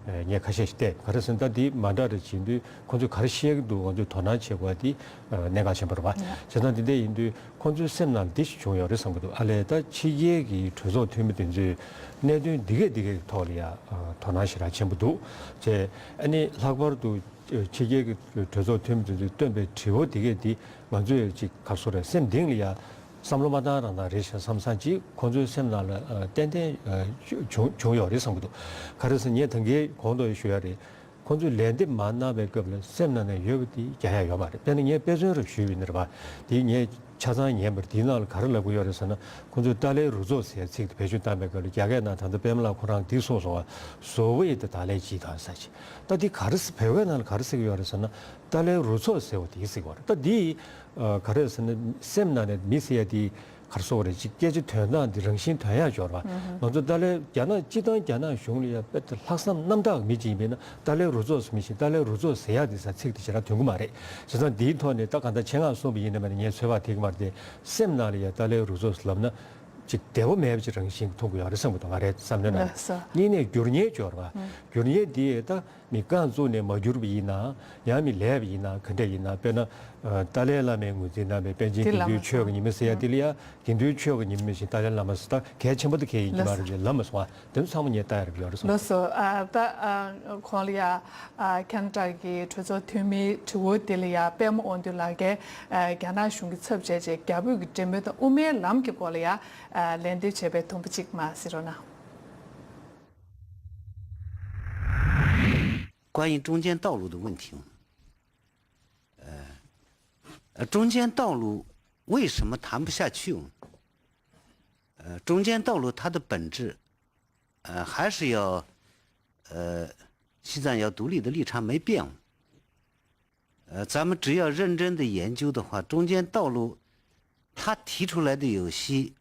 ངས་ཁ་ཤས་ཤིག་བལྟས་ག་རེ་ཟེར་ན་ད་དེ་མ་འདྲ་རེ་བྱེད་དུས་ཁོང་ཚོས་ག་རེ་བཤད་ཀྱི་འདུག་ང་ཚོས་དོ་སྣང་བྱེད་དགོས་པ་དེ་གནད་འགག་ཆེན་པོ་རེད་བ། བྱས་ཙང་དེ་འདྲ་ཡིན་དུས། ཁོང་ཚོའི་སེམས་ནང་ལ་འདི་ཞིག་བྱུང་ཡོད་རེད་བསམ་གྱི་འདུག་ཨ་ལས་ད་ཕྱི་རྒྱལ་གྱི་གྲོས་ཚོགས་འཐུས་མི་དེ་ཚོས་གནད་དོན་འདི་གས་འདི་གས་ཀྱི་ཐོག་ལ་ཡ་དོ་སྣང་ཞེ་དྲག་ཆེན་པོ་འདུག་ཅེས་ཨ་ནི་ལྷག་པར་དུ་ཕྱི་རྒྱལ་གྱི་གྲོས་ཚོགས་འཐུས་མི་དེ་ཚོས་བཏོན་པའི་དྲི་བ་འདི་གས་འདི་ང་ཚོས་ཅིག་ག་རེ་ཟེར་རེད་སེམས་གཏིང་ལ་ཡ་བསམ་བློ་མ་བཏང་རང་བཏང་རེད་ཤག་བསམ་བསམ་ཅིག་ཁོང་ཚོའི་སེམས་ནང་ལ་ཏན་ཏན་བྱུང་བྱུང་ཡོད་རེད་བསམ་གྱི་འདུག་ག་རེ་ཟེར་ངས་ད་གིན་གོང་དུ་ཞུ་ཡ་རེད། ཁོང་ཚོས་ལན་འདེབས་མ་གནང་བའི་སྐབས་ལ་སེམས་ནང་ནས་ཡོད་པ་དེ་རྒྱག་ཡ་ཡོད་མ་རེད། དཔེར་ན་ངས་དཔེ་མཚོན་རེ་ཞུས་པ་ཡིན་ན་རེད་པ། དེ་ངས་ཆ་ཚང་ཉན་པར་དེའི་ནང་ལ་ག་རེ་ལབ་ཀྱི་ཡོད་རེད་ཟེར་ན་ཁོང་ཚོས་ཏཱ་ལའི་རུ་ཚོགས་ཟེར་ཚིག་དེ་བེད་སྤྱོད་བཏང་པའི་སྐབས་ལ་རྒྱ་སྐད་ནང་ད་ལྟ་པད་མ་ལགས་ཁོ་རང་འདི་གསུངས་སོང་བ། བཟོ་བོ་ཡི་དེ་ཏཱ་ལའི་ཇི་ཐང་ས་ཆེ། ད་འདི་ག་རེ་ཟེར་བོད་སྐད་ནང་ལ་ག་རེ་ཟེར་གྱི་ཡོད་རེད་ཟེར་ན་ཏཱ་ལའི་རུ་ཚོགས་ཟེར་བ་དེ་ཟེར་གྱི་ཡོད་རེད། ད་འདི་ག་རེ་ཟེར་ན་སེམས་ནང་ནས་མི་ཟེར་ཡ་དེ། ག་རེ་ཟེར་དགོས་རེད་ཅིག་སྐད་ཆ་དོན་དག་འདི་རང་བཞིན་དོན་ཡག་འབྱོར་བ། ང་ཚོ་ཏཱ་ལའི་རྒྱ་ནག་སྤྱི་བཏང་རྒྱ་ནག་གཞུང་ལ་ཡ་དཔེ་ལྷག་བསམ་རྣམ་དག་མི་ཅིག་ཡིན་པས་ན་ཏཱ་ལའི་རུ་ཚོགས་སུ་མི་ཤེས། ཏཱ་ལའི་རུ་ཚོགས་ཟེར་ཡག་འདི་ས་ཚིག་དེ་ཞེ་དྲག་དོན་གྱི་མ་རེད། བྱས་ཙང་འདིའི་ཐོག་ནས་ད་གང་ལྟར་ཆེད་མངགས་གསུངས་པ་ཡིན་ན་མིན་ན་ངས་ཚོད་དཔག་ཐེག་གི་མ་རེད་དེ་སེམས་ནང་ལ་ཡ་ཏཱ་ལའི་རུ་ཚོགས་སུ་ལབ་ན་ཅིག་བདེ་བོ་མེད་པ་ཅིག་རང་བཞིན་གྱི་མཐོང་གི་ཡོད་རེད་བསམ་གྱི་འདུག་ང་རའི་བསམ་བློའི་ནང་ལགས་སོ། གཉིས་ནས་འགྱུར་ཉེས་འབྱོར་བ། འགྱུར་ཉེས་འདི་ད། མི་རྐང་བཙུགས་ནས་མ་གྱུར་པ་ཡིན་ན། ཡང་མི་ལས་པ་ཡིན་ན་ག་འདྲ་ཡིན་ན་དཔེར་ན། ཨ་ཏཱ་ལའི་བླ་མའི་ངོས་འཛིན་གནང་བའི་པཎ་ཆེན་དགེ་འདུན་ཆོས་ཀྱི་ཉི་མ་ཟེར་ཡ་དེ་ལ་ཡ་དགེ་འདུན་ཆོས་ཀྱི་ཉི་མ་མི་ཤེས་ཏཱ་ལའི་བླ་མ་ཟེར་ད་གལ་ཆེན་པོ་དེ་གལ་ཡིན་གྱི་མ་རེད་ཅེས་ལབ་མ་སོང་བ་དེ་ཚོ་ཚང་མ་ངས་ལྟ་ཡ་རེད་ཡོད་རེད་སོང་། ལགས་སོ། ཨ་ད་ཨ་ཁོང་ལ་ཡ་ཨ་ཁེ་ན་ཌ་གི་གྲོས་ཚོགས་འཐུས་མིའི་དྲི་བ་དེ་ལ་ཡ་པད་མ་དབང་འདུས་ལགས་ཀྱིས་ཨ་རྒྱ་ནག་གཞུང་གི་ཚབ་བྱས་རྗེས་རྒྱ་བོད་ཀྱི་འབྲེལ་མོལ་དང་དབུ་མའི་ལམ་གྱི་སྐོར་ལ་ཡ་ཨ་ལན་འདེབས་བྱས་པའི་དུམ་བུ་གཅིག་མར་གཟིགས་རོགས་གནང་། 关于中间道路的问题，呃，呃，中间道路为什么谈不下去？呃，中间道路它的本质，呃，还是要，呃，西藏要独立的立场没变。呃，咱们只要认真的研究的话，中间道路它提出来的有些，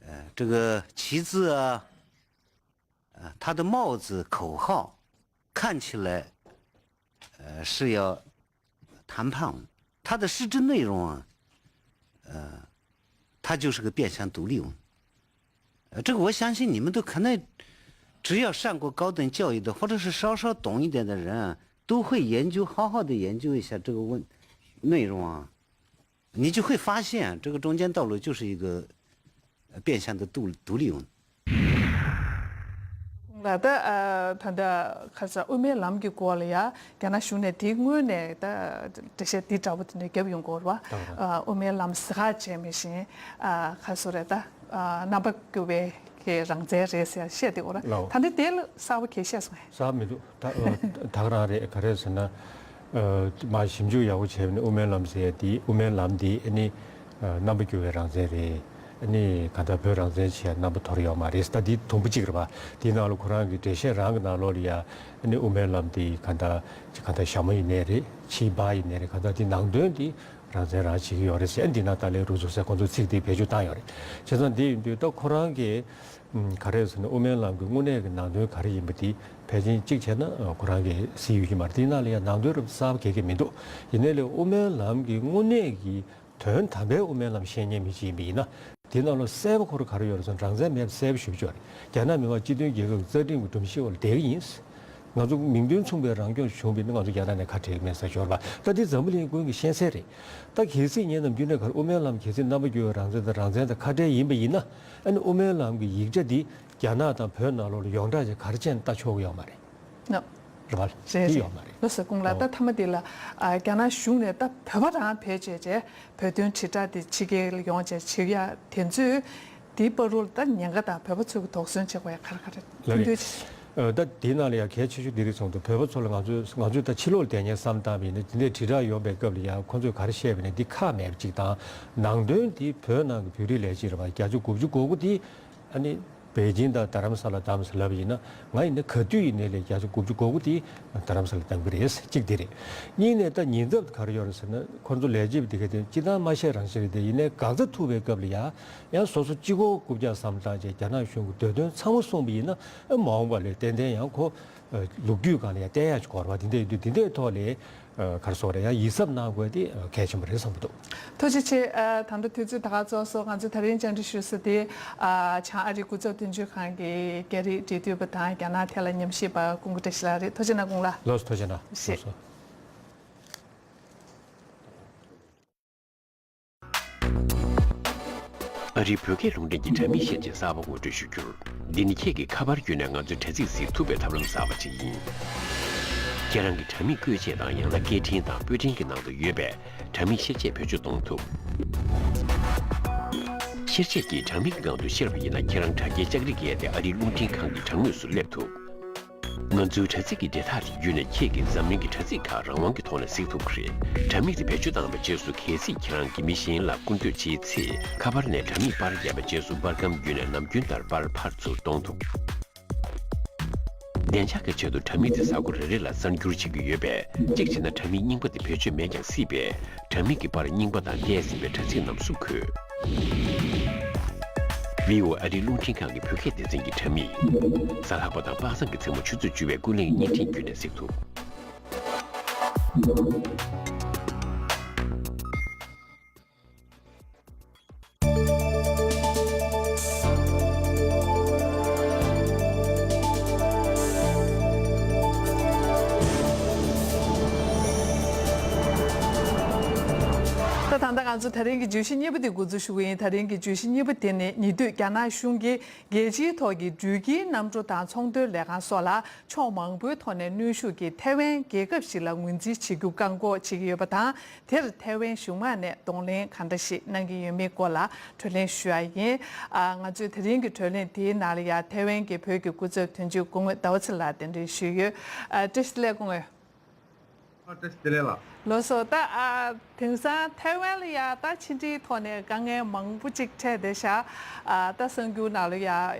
呃，这个旗帜啊， 呃，他的帽子、口号看起来，呃，是要谈判，他的实质内容啊，呃，他就是个变相独立。呃，这个我相信你们都可能，只要上过高等教育的，或者是稍稍懂一点的人啊，都会研究，好好的研究一下这个问，内容啊。 你就会发现，这个中间道路就是一个，呃，变相的独，独立。 ལགས་ད་ཨ་ད་ལྟ་ཁ་ས་དབུ་མའི་ལམ་གྱི་སྐོར་ལ་ཡ་རྒྱ་ནག་གཞུང་ནས་དེའི་སྔོན་ནས་ད་འགྲེལ་བཤད་འདི་འདྲ་བོ་དེ་འདྲ་བརྒྱབ་ཡོང་གི་ཡོད་རེད་བ། ཨ་དབུ་མའི་ལམ་ཟེར་ཁ་བྱས་མི་ཤེས་ཨ་ཁ་སོ་རེད་ད་ཨ་རྣམ་པ་སྐྱོ་བའི་གི་རང་བཙན་རེད་ཟེར་བཤད་དེ་ཡོད་རེད། ད་ལྟ་དེ་ལ་གསར་པ་གལ་བཤད་སོང་ངས། གསར་མི་འདུག་ད་ད་ག་རང་རེད། ག་རེ་ཟེར་ན། མར་ཞིབ་འཇུག་ཡག་པོ་བྱས་པ་ནི་དབུ་མའི་ལམ་ཟེར་ཡ་དེ་དབུ་མའི་ལམ་དེ་ཨ་ནི་རྣམ་པ་འགྱུར་བའི་རང་བཙན་རེད། ནི་གང་ལྟར་བོད་རང་བཙན་ཆེད་རྣམ་པ་འཐོར་ཡོད་མ་རེད། ད་འདི་དུམ་བུ་གཅིག་རེད་པ། དེའི་ནང་ལ་ཁོ་རང་གི་འགྲེལ་བཤད་རང་གི་ནང་ལོགས་ལ་ཡ་ནི་དབུ་མའི་ལམ་དེ་གང་ལྟར་གང་ལྟར་ཞྭ་མོ་ཡིན་ནའི་རེད། ཕྱིའི་འབའ་ཡིན་ནའི་རེད། གང་ལྟར་དེ་ནང་དོན་དེ་རང་བཙན་རང་བྱེད་ཀྱི་ཡོད་རེད་ཟེར། འདི་ན་ཏཱ་ལའི་རུ་ཚོགས་ཟེར་ཁོང་ཚོས་ཚིག་དེ་བེད་སྤྱོད་བཏང་ཡོད་རེད། བྱས་ཙང་འདི་ཡིན་དུས་ད་ཁོ་རང་གིས་ག་རེ་ཟེར་ན་དབུ་མའི་ལམ་གྱི་དངོས་གནས་ཀྱི་ནང་དོན་ག་རེ་ཡིན་པ་དེ་ཕལ་ཆེར་གཅིག་བྱས་ན་ཁོ་རང་གིས་གཟིགས་ཡོད་ཀྱི་མ་རེད། དེའི་ནང་ལ་ཡང་ནང་དོན་རབ་གསལ་པོ་ག་གེ་མི་འདུག། ཡིན་ནའི་ལས་དབུ་མའི་ལམ་གྱི་དངོས་གནས་ཀྱི་དོན་དམ་པའི་དབུ་མའི་ལམ་བཤད་མཁན་མི་གཅིག་ཡིན་པ་ཡིན་ན། དེའི་ནང་ལ་གསལ་པོ་ཁོ་རང་ག་རེ་ཡོད་རེད་ཟེར་ན་རང་བཙན་མེད་པ་གསལ་པོ་ཞེ་པོ་ཅིག་ཡོད་རེད། རྒྱ་ནག་མི་དམངས་སྤྱི་མཐུན་རྒྱལ་ཁབ་ཀྱི་རྩ་ཁྲིམས་ཀྱི་སྒྲོམ་གཞི་འོག་ལ་བསྡད་ཀྱི་ཡིན། ང་ཚོ་མིང་དོན་མཚུངས་པའི་རང་སྐྱོང་བྱུང་བ་ཡིན་ན་ང་ཚོ་རྒྱ་ནག་ནས་ཁ་བྲལ་གྱི་མེད་ཟེར་ཞོར་བ། ད་འདི་འཛམ་བུ་གླིང་ཀུན་གྱིས་ཤེས་གསལ་རེད། ད་གལ་སྲིད་ངས་ནམ་རྒྱུན་ནས་ག་རེ་དབུ་མའི་ལམ་གལ་སྲིད་རྣམ་པ་འགྱུར་བའི་རང་བཙན་དང་རང་བཙན་དང་ཁ་བྲལ་ཡིན་པ་ཡིན་ན། ཨ་ནི་དབུ་མའི་ལམ་གྱི་ཡིག་ཆ་འདི་རྒྱ་ནག་དང་བོད་ནང་ལོགས་ལ་ཡོངས་གྲགས་ཅིག་ག་རེ་བྱས་ནས་ལྟ་ཆོག་གི་ཡོད་མ་རེད། ནོ། རེད་པ། རེད་དེ་རེད། ཡོད་མ་རེད། ལགས་སོ། དགུང་ལགས། ཨོ། ད་མཐའ་མ་འདི་ལ་ཨ་རྒྱ་ནག་གཞུང་ནས་ད་བོད་པ་རང་བེད་སྤྱད་བྱས་བོད་དོན་དྲིལ་བསྒྲགས་དེ་ཕྱི་རྒྱལ་ལ་ཡོང་བྱས་བྱེད་ཡ་དེ་ཚོས་དེའི་བར་དུ་ལ་ད་ཉེན་ཁ་དང་བོད་པ་ཚོ་གི་དོགས་ཟོན་བྱེད་དགོས་ཡ་ག་རེ་ག་རེ་ལགས་ཐུགས་རེད། འདོད་བྱེད། ཨ་ད་དེའི་ནང་ལ་ཡང་གལ་ཆེ་ཤོས་འདི་རེད་གསུངས་འདུག། བོད་པ་ཚོ་ལ་ང་ཚོས་ང་ཚོས་ད་ཕྱི་ལོགས་ལ་བསྡད་མཁན་བསམ་བཏང་བ་ཡིན་ན་དེ་འདྲའི་དྲིལ་བསྒྲགས་ཡོང་པའི་སྐབས་ལ་ཡང་ཁོང་ཚོས་ག་རེ་བཤད་པ་ཡིན་ན་འདི་ཁག་མེད་པ་ཅིག་དང་། ནང་དོན་འདི་བོད་ནང་གི་བོད་རིགས་ལས་བྱེད་རེད་པ། བརྒྱ་ཆ་དགུ་བཅུ་གོ་དགུ་འདི་ཨ་ནི་པེ་ཅིན་དང་རྡ་རམ་ས་ལ་བདམས་ཟེར་ལབ་པ་ཡིན་ན། ང་ཡིན་ན་ག་དུས་ཡིན་ནའི་ལས་བརྒྱ་ཆ་དགུ་བཅུ་གོ་དགུ་དེ་རྡ་རམ་ས་ལ་བདམས་གི་རེད། གཅིག་དེ་རེད། གཉིས་ནས་ད་ཉེན་ཚབས་ག་རེ་ཡོད་རེད་ཟེར་ན། ཁོ་ཚོ་ལས་བྱེད་པ་དེ་ག་དེ་སྤྱིར་བཏང་མ་བཤད་རང་བཤད་རེད་དེ། ཡིན་ནའི་འགག་རྩ་ཐུག་པའི་སྐབས་ལ་ཡང་ཡང་སོ་སོ་གཅིག་པོ་རྐུབ་བཀྱག་བསམ་བཏང་བྱས་རྒྱ་ནག་གཞུང་གི་འདོད་དོན་ཚང་མ་སྲུང་བ་ཡིན་ན། ཨ་མ་འོངས་པ་ལ་ཏན་ཏན་ཡང་ཁོ་ལོ་རྒྱུས་སྒང་ལ་ཡང་བལྟ་ཡག་ཅིག་དགོས་རེད་པ། དེ་འདྲ་ཡིན་དུས་དེ་འདྲའི་ཐོག་ལ་ག་རེ་ཟེར་དགོས་རེད། ཡང་ཡིད་གཟབ་གནང་དགོས་དེ་གལ་ཆེན་པོ་རེད་བསམ་གྱི་འདུག། ཐུགས་རྗེ་ཆེ། ཨ་ད་ལྟ་དུས་ཚོད་ད་ག་རྫོགས་སོང་། ང་ཚོས་ད་རིང་བཅར་འདྲི་ཞུ་ས་དེ་ཨ་བྱང་ཨ་རིའི་སྐུ་ཚབ་དོན་གཅོད་ཁང་གི་རྒྱ་རིགས་འབྲེལ་མཐུད་པ་དང་རྒྱ་ནག་ཐད་ལ་ཉམས་ཞིབ་པ་ཀུན་དགའ་བཀྲ་ཤིས་ལགས་རེད། ཐུགས་རྗེ་གནང་དགུང་ལ། ལགས་སོ། ཐུགས་རྗེ་གནང་། ཞེས། ལགས་སོ། ཨ་རིའི་བོད་སྐད་རླུང་འཕྲིན་གྱི་དྲ་མིག་ཤེར་ཕྱོགས་གསར་པ་ངོ་སྤྲོད་ཞུ་རྒྱུར། འདི་ནི་ཁྱེད་ཀྱིས་ཁ་པར་བརྒྱུད་ནས་ང་ཚོའི་དྲ་ཚིགས་གཟིགས་ཐུབ་པའི་ཐབས་ལམ་གསར་པ་ཅིག་ཡིན། ཁྱེད་རང་གི་དྲ་མིག་བཀོལ་ཆས་དང་ཡང་ན་སྐད་འཕྲིན་དང་པོད་འཕྲིན་གྱི་ནང་དུ་ཡོད་པའི་དྲ་མིག་ཤེར་ཕྱོགས་བེད་སྤྱོད་གཏོང་ཐུབ། ཤེར་ཕྱོགས་ཀྱིས་དྲ་མིག་གི་སྒང་དུ་ཤར་བ་ཡིན་ན། ཁྱེད་རང་དྲ་རྒྱའི་ལྕགས་རི་བརྒལ་ཏེ་ཨ་རིའི་རླུང་འཕྲིན་ཁང་གི་དྲ་ངོས་སུ་སླེབས་ཐུབ། ང་ཚོའི་དྲ་ཚིགས་ཀྱི་འབྲེལ་ཐག་དེ་བརྒྱུད་ནས་ཁྱེད་ཀྱིས་འཛམ་གླིང་གི་དྲ་ཚིགས་ཁག་རང་དབང་གི་ཐོག་ནས་གཟིགས་ཐུབ་ཀྱི་རེད། དྲ་མིག་དེ་བེད་སྤྱོད་བཏང་བའི་རྗེས་སུ། གལ་སྲིད་ཁྱེད་རང་གིས་མི་གཞན་ལ་སྐུར་འདེབས་བྱེད་ཚེ། ཁ་པར་ནས་དྲ་མིག་པར་བརྒྱབ་པའི་རྗེས་སུ། པར་ཁང་བརྒྱུད་ནས་ནམ་རྒྱུན་ལྟར་པར་ཕར་ཚུར་གཏོང་ཐུབ། བདེ་འཇགས་ཀྱི་ཆེད་དུ་དྲ་མིག་དེ་གཟའ་འཁོར་རེ་རེ་ལ་གསར་འགྱུར་བྱེད་ཀྱི་ཡོད་པས། གཅིག་བྱས་ན་དྲ་མིག་རྙིང་པ་དེ་བེད་སྤྱོད་མེད་ཀྱང་སྲིད་པས། དྲ་མིག་གི་པར་རྙིང་པ་དང་བལྟས་ཟིན་པའི་དྲ་ཚིགས་རྣམས་སུ་འཁོད། བྷི་ཨོ་ཨེ་ཨ་རིའི་རླུང་འཕྲིན་ཁང་གི་བོད་སྐད་སྡེ་ཚན་གྱི་དྲ་མིག། གཟའ་ལྷག་པ་དང་པ་སངས་ཀྱི་མཚན་མོ་ཆུ་ཚོད་བཅུ་པའི་ཀུན་གླེང་བརྙན་འཕྲིན་བརྒྱུད་ནས་གཟིགས་ཐུབ། ད་ད་ལྟ་ང་ཚོ་ད་རིང་གི་བརྗོད་གཞི་གཉིས་པ་དེ་འགོ་འཛུགས་ཞུ་གི་ཡིན། ད་རིང་གི་བརྗོད་གཞི་གཉིས་པ་དེ་ནི། ཉེ་དུས་རྒྱ་ནག་གཞུང་གིས་རྒྱལ་སྤྱིའི་ཐོག་གི་འགྲུལ་སྐྱེལ་གནམ་གྲུ་དང་ཚོང་དོན་ལས་ཁང་སོགས་ལ་ཕྱོགས་མང་པོའི་ཐོག་ནས་གནོན་ཤུགས་ཀྱིས་ཐའེ་ཝན་རྒྱལ་ཁབ་ཞིག་ལ་ངོས་འཛིན་བྱེད་རྒྱུ་བཀག་འགོག་བྱེད་ཀྱི་ཡོད་པ་དང་། དེར་ཐའེ་ཝན་གཞུང་མང་ནས་གདོང་ལེན་གང་འདྲ་ཞིག་གནང་གི་ཡོད་མེད་སྐོར་ལ་གྲོས་གླེང་ཞུ་ཡ་ཡིན། ཨ་ང་ཚོས་དེ་རིང་གི་གྲོས་གླེང་དེའི་ནང་ལ་ཡ་ཐའེ་ཝན་གྱི་བོད་ཀྱི་སྐུ་ཚབ་དོན་གཅོད་སྐུ་ངོ་ཟླ་བ་ཚེ་ལགས་གདན་འདྲེན་ཞུས་ཡོད། ཨ་བཀྲ་ཤིས་བདེ་ལེགས་སྐུ་ངོ། ཨ་བཀྲ་ཤིས་བདེ་ལེགས་ལགས། ལགས་སོ། ད་ཨ་དེང་སང་ཐའེ་ཝན་ལ་ཡ་ད་ཕྱི་འབྲེལ་ཐོག་ནས་དཀའ་ངལ་མང་པོ་ཅིག་འཕྲད་བསྡད་ཤག། ཨ་ད་གསར་འགྱུར་ནང་ལ་ཡ་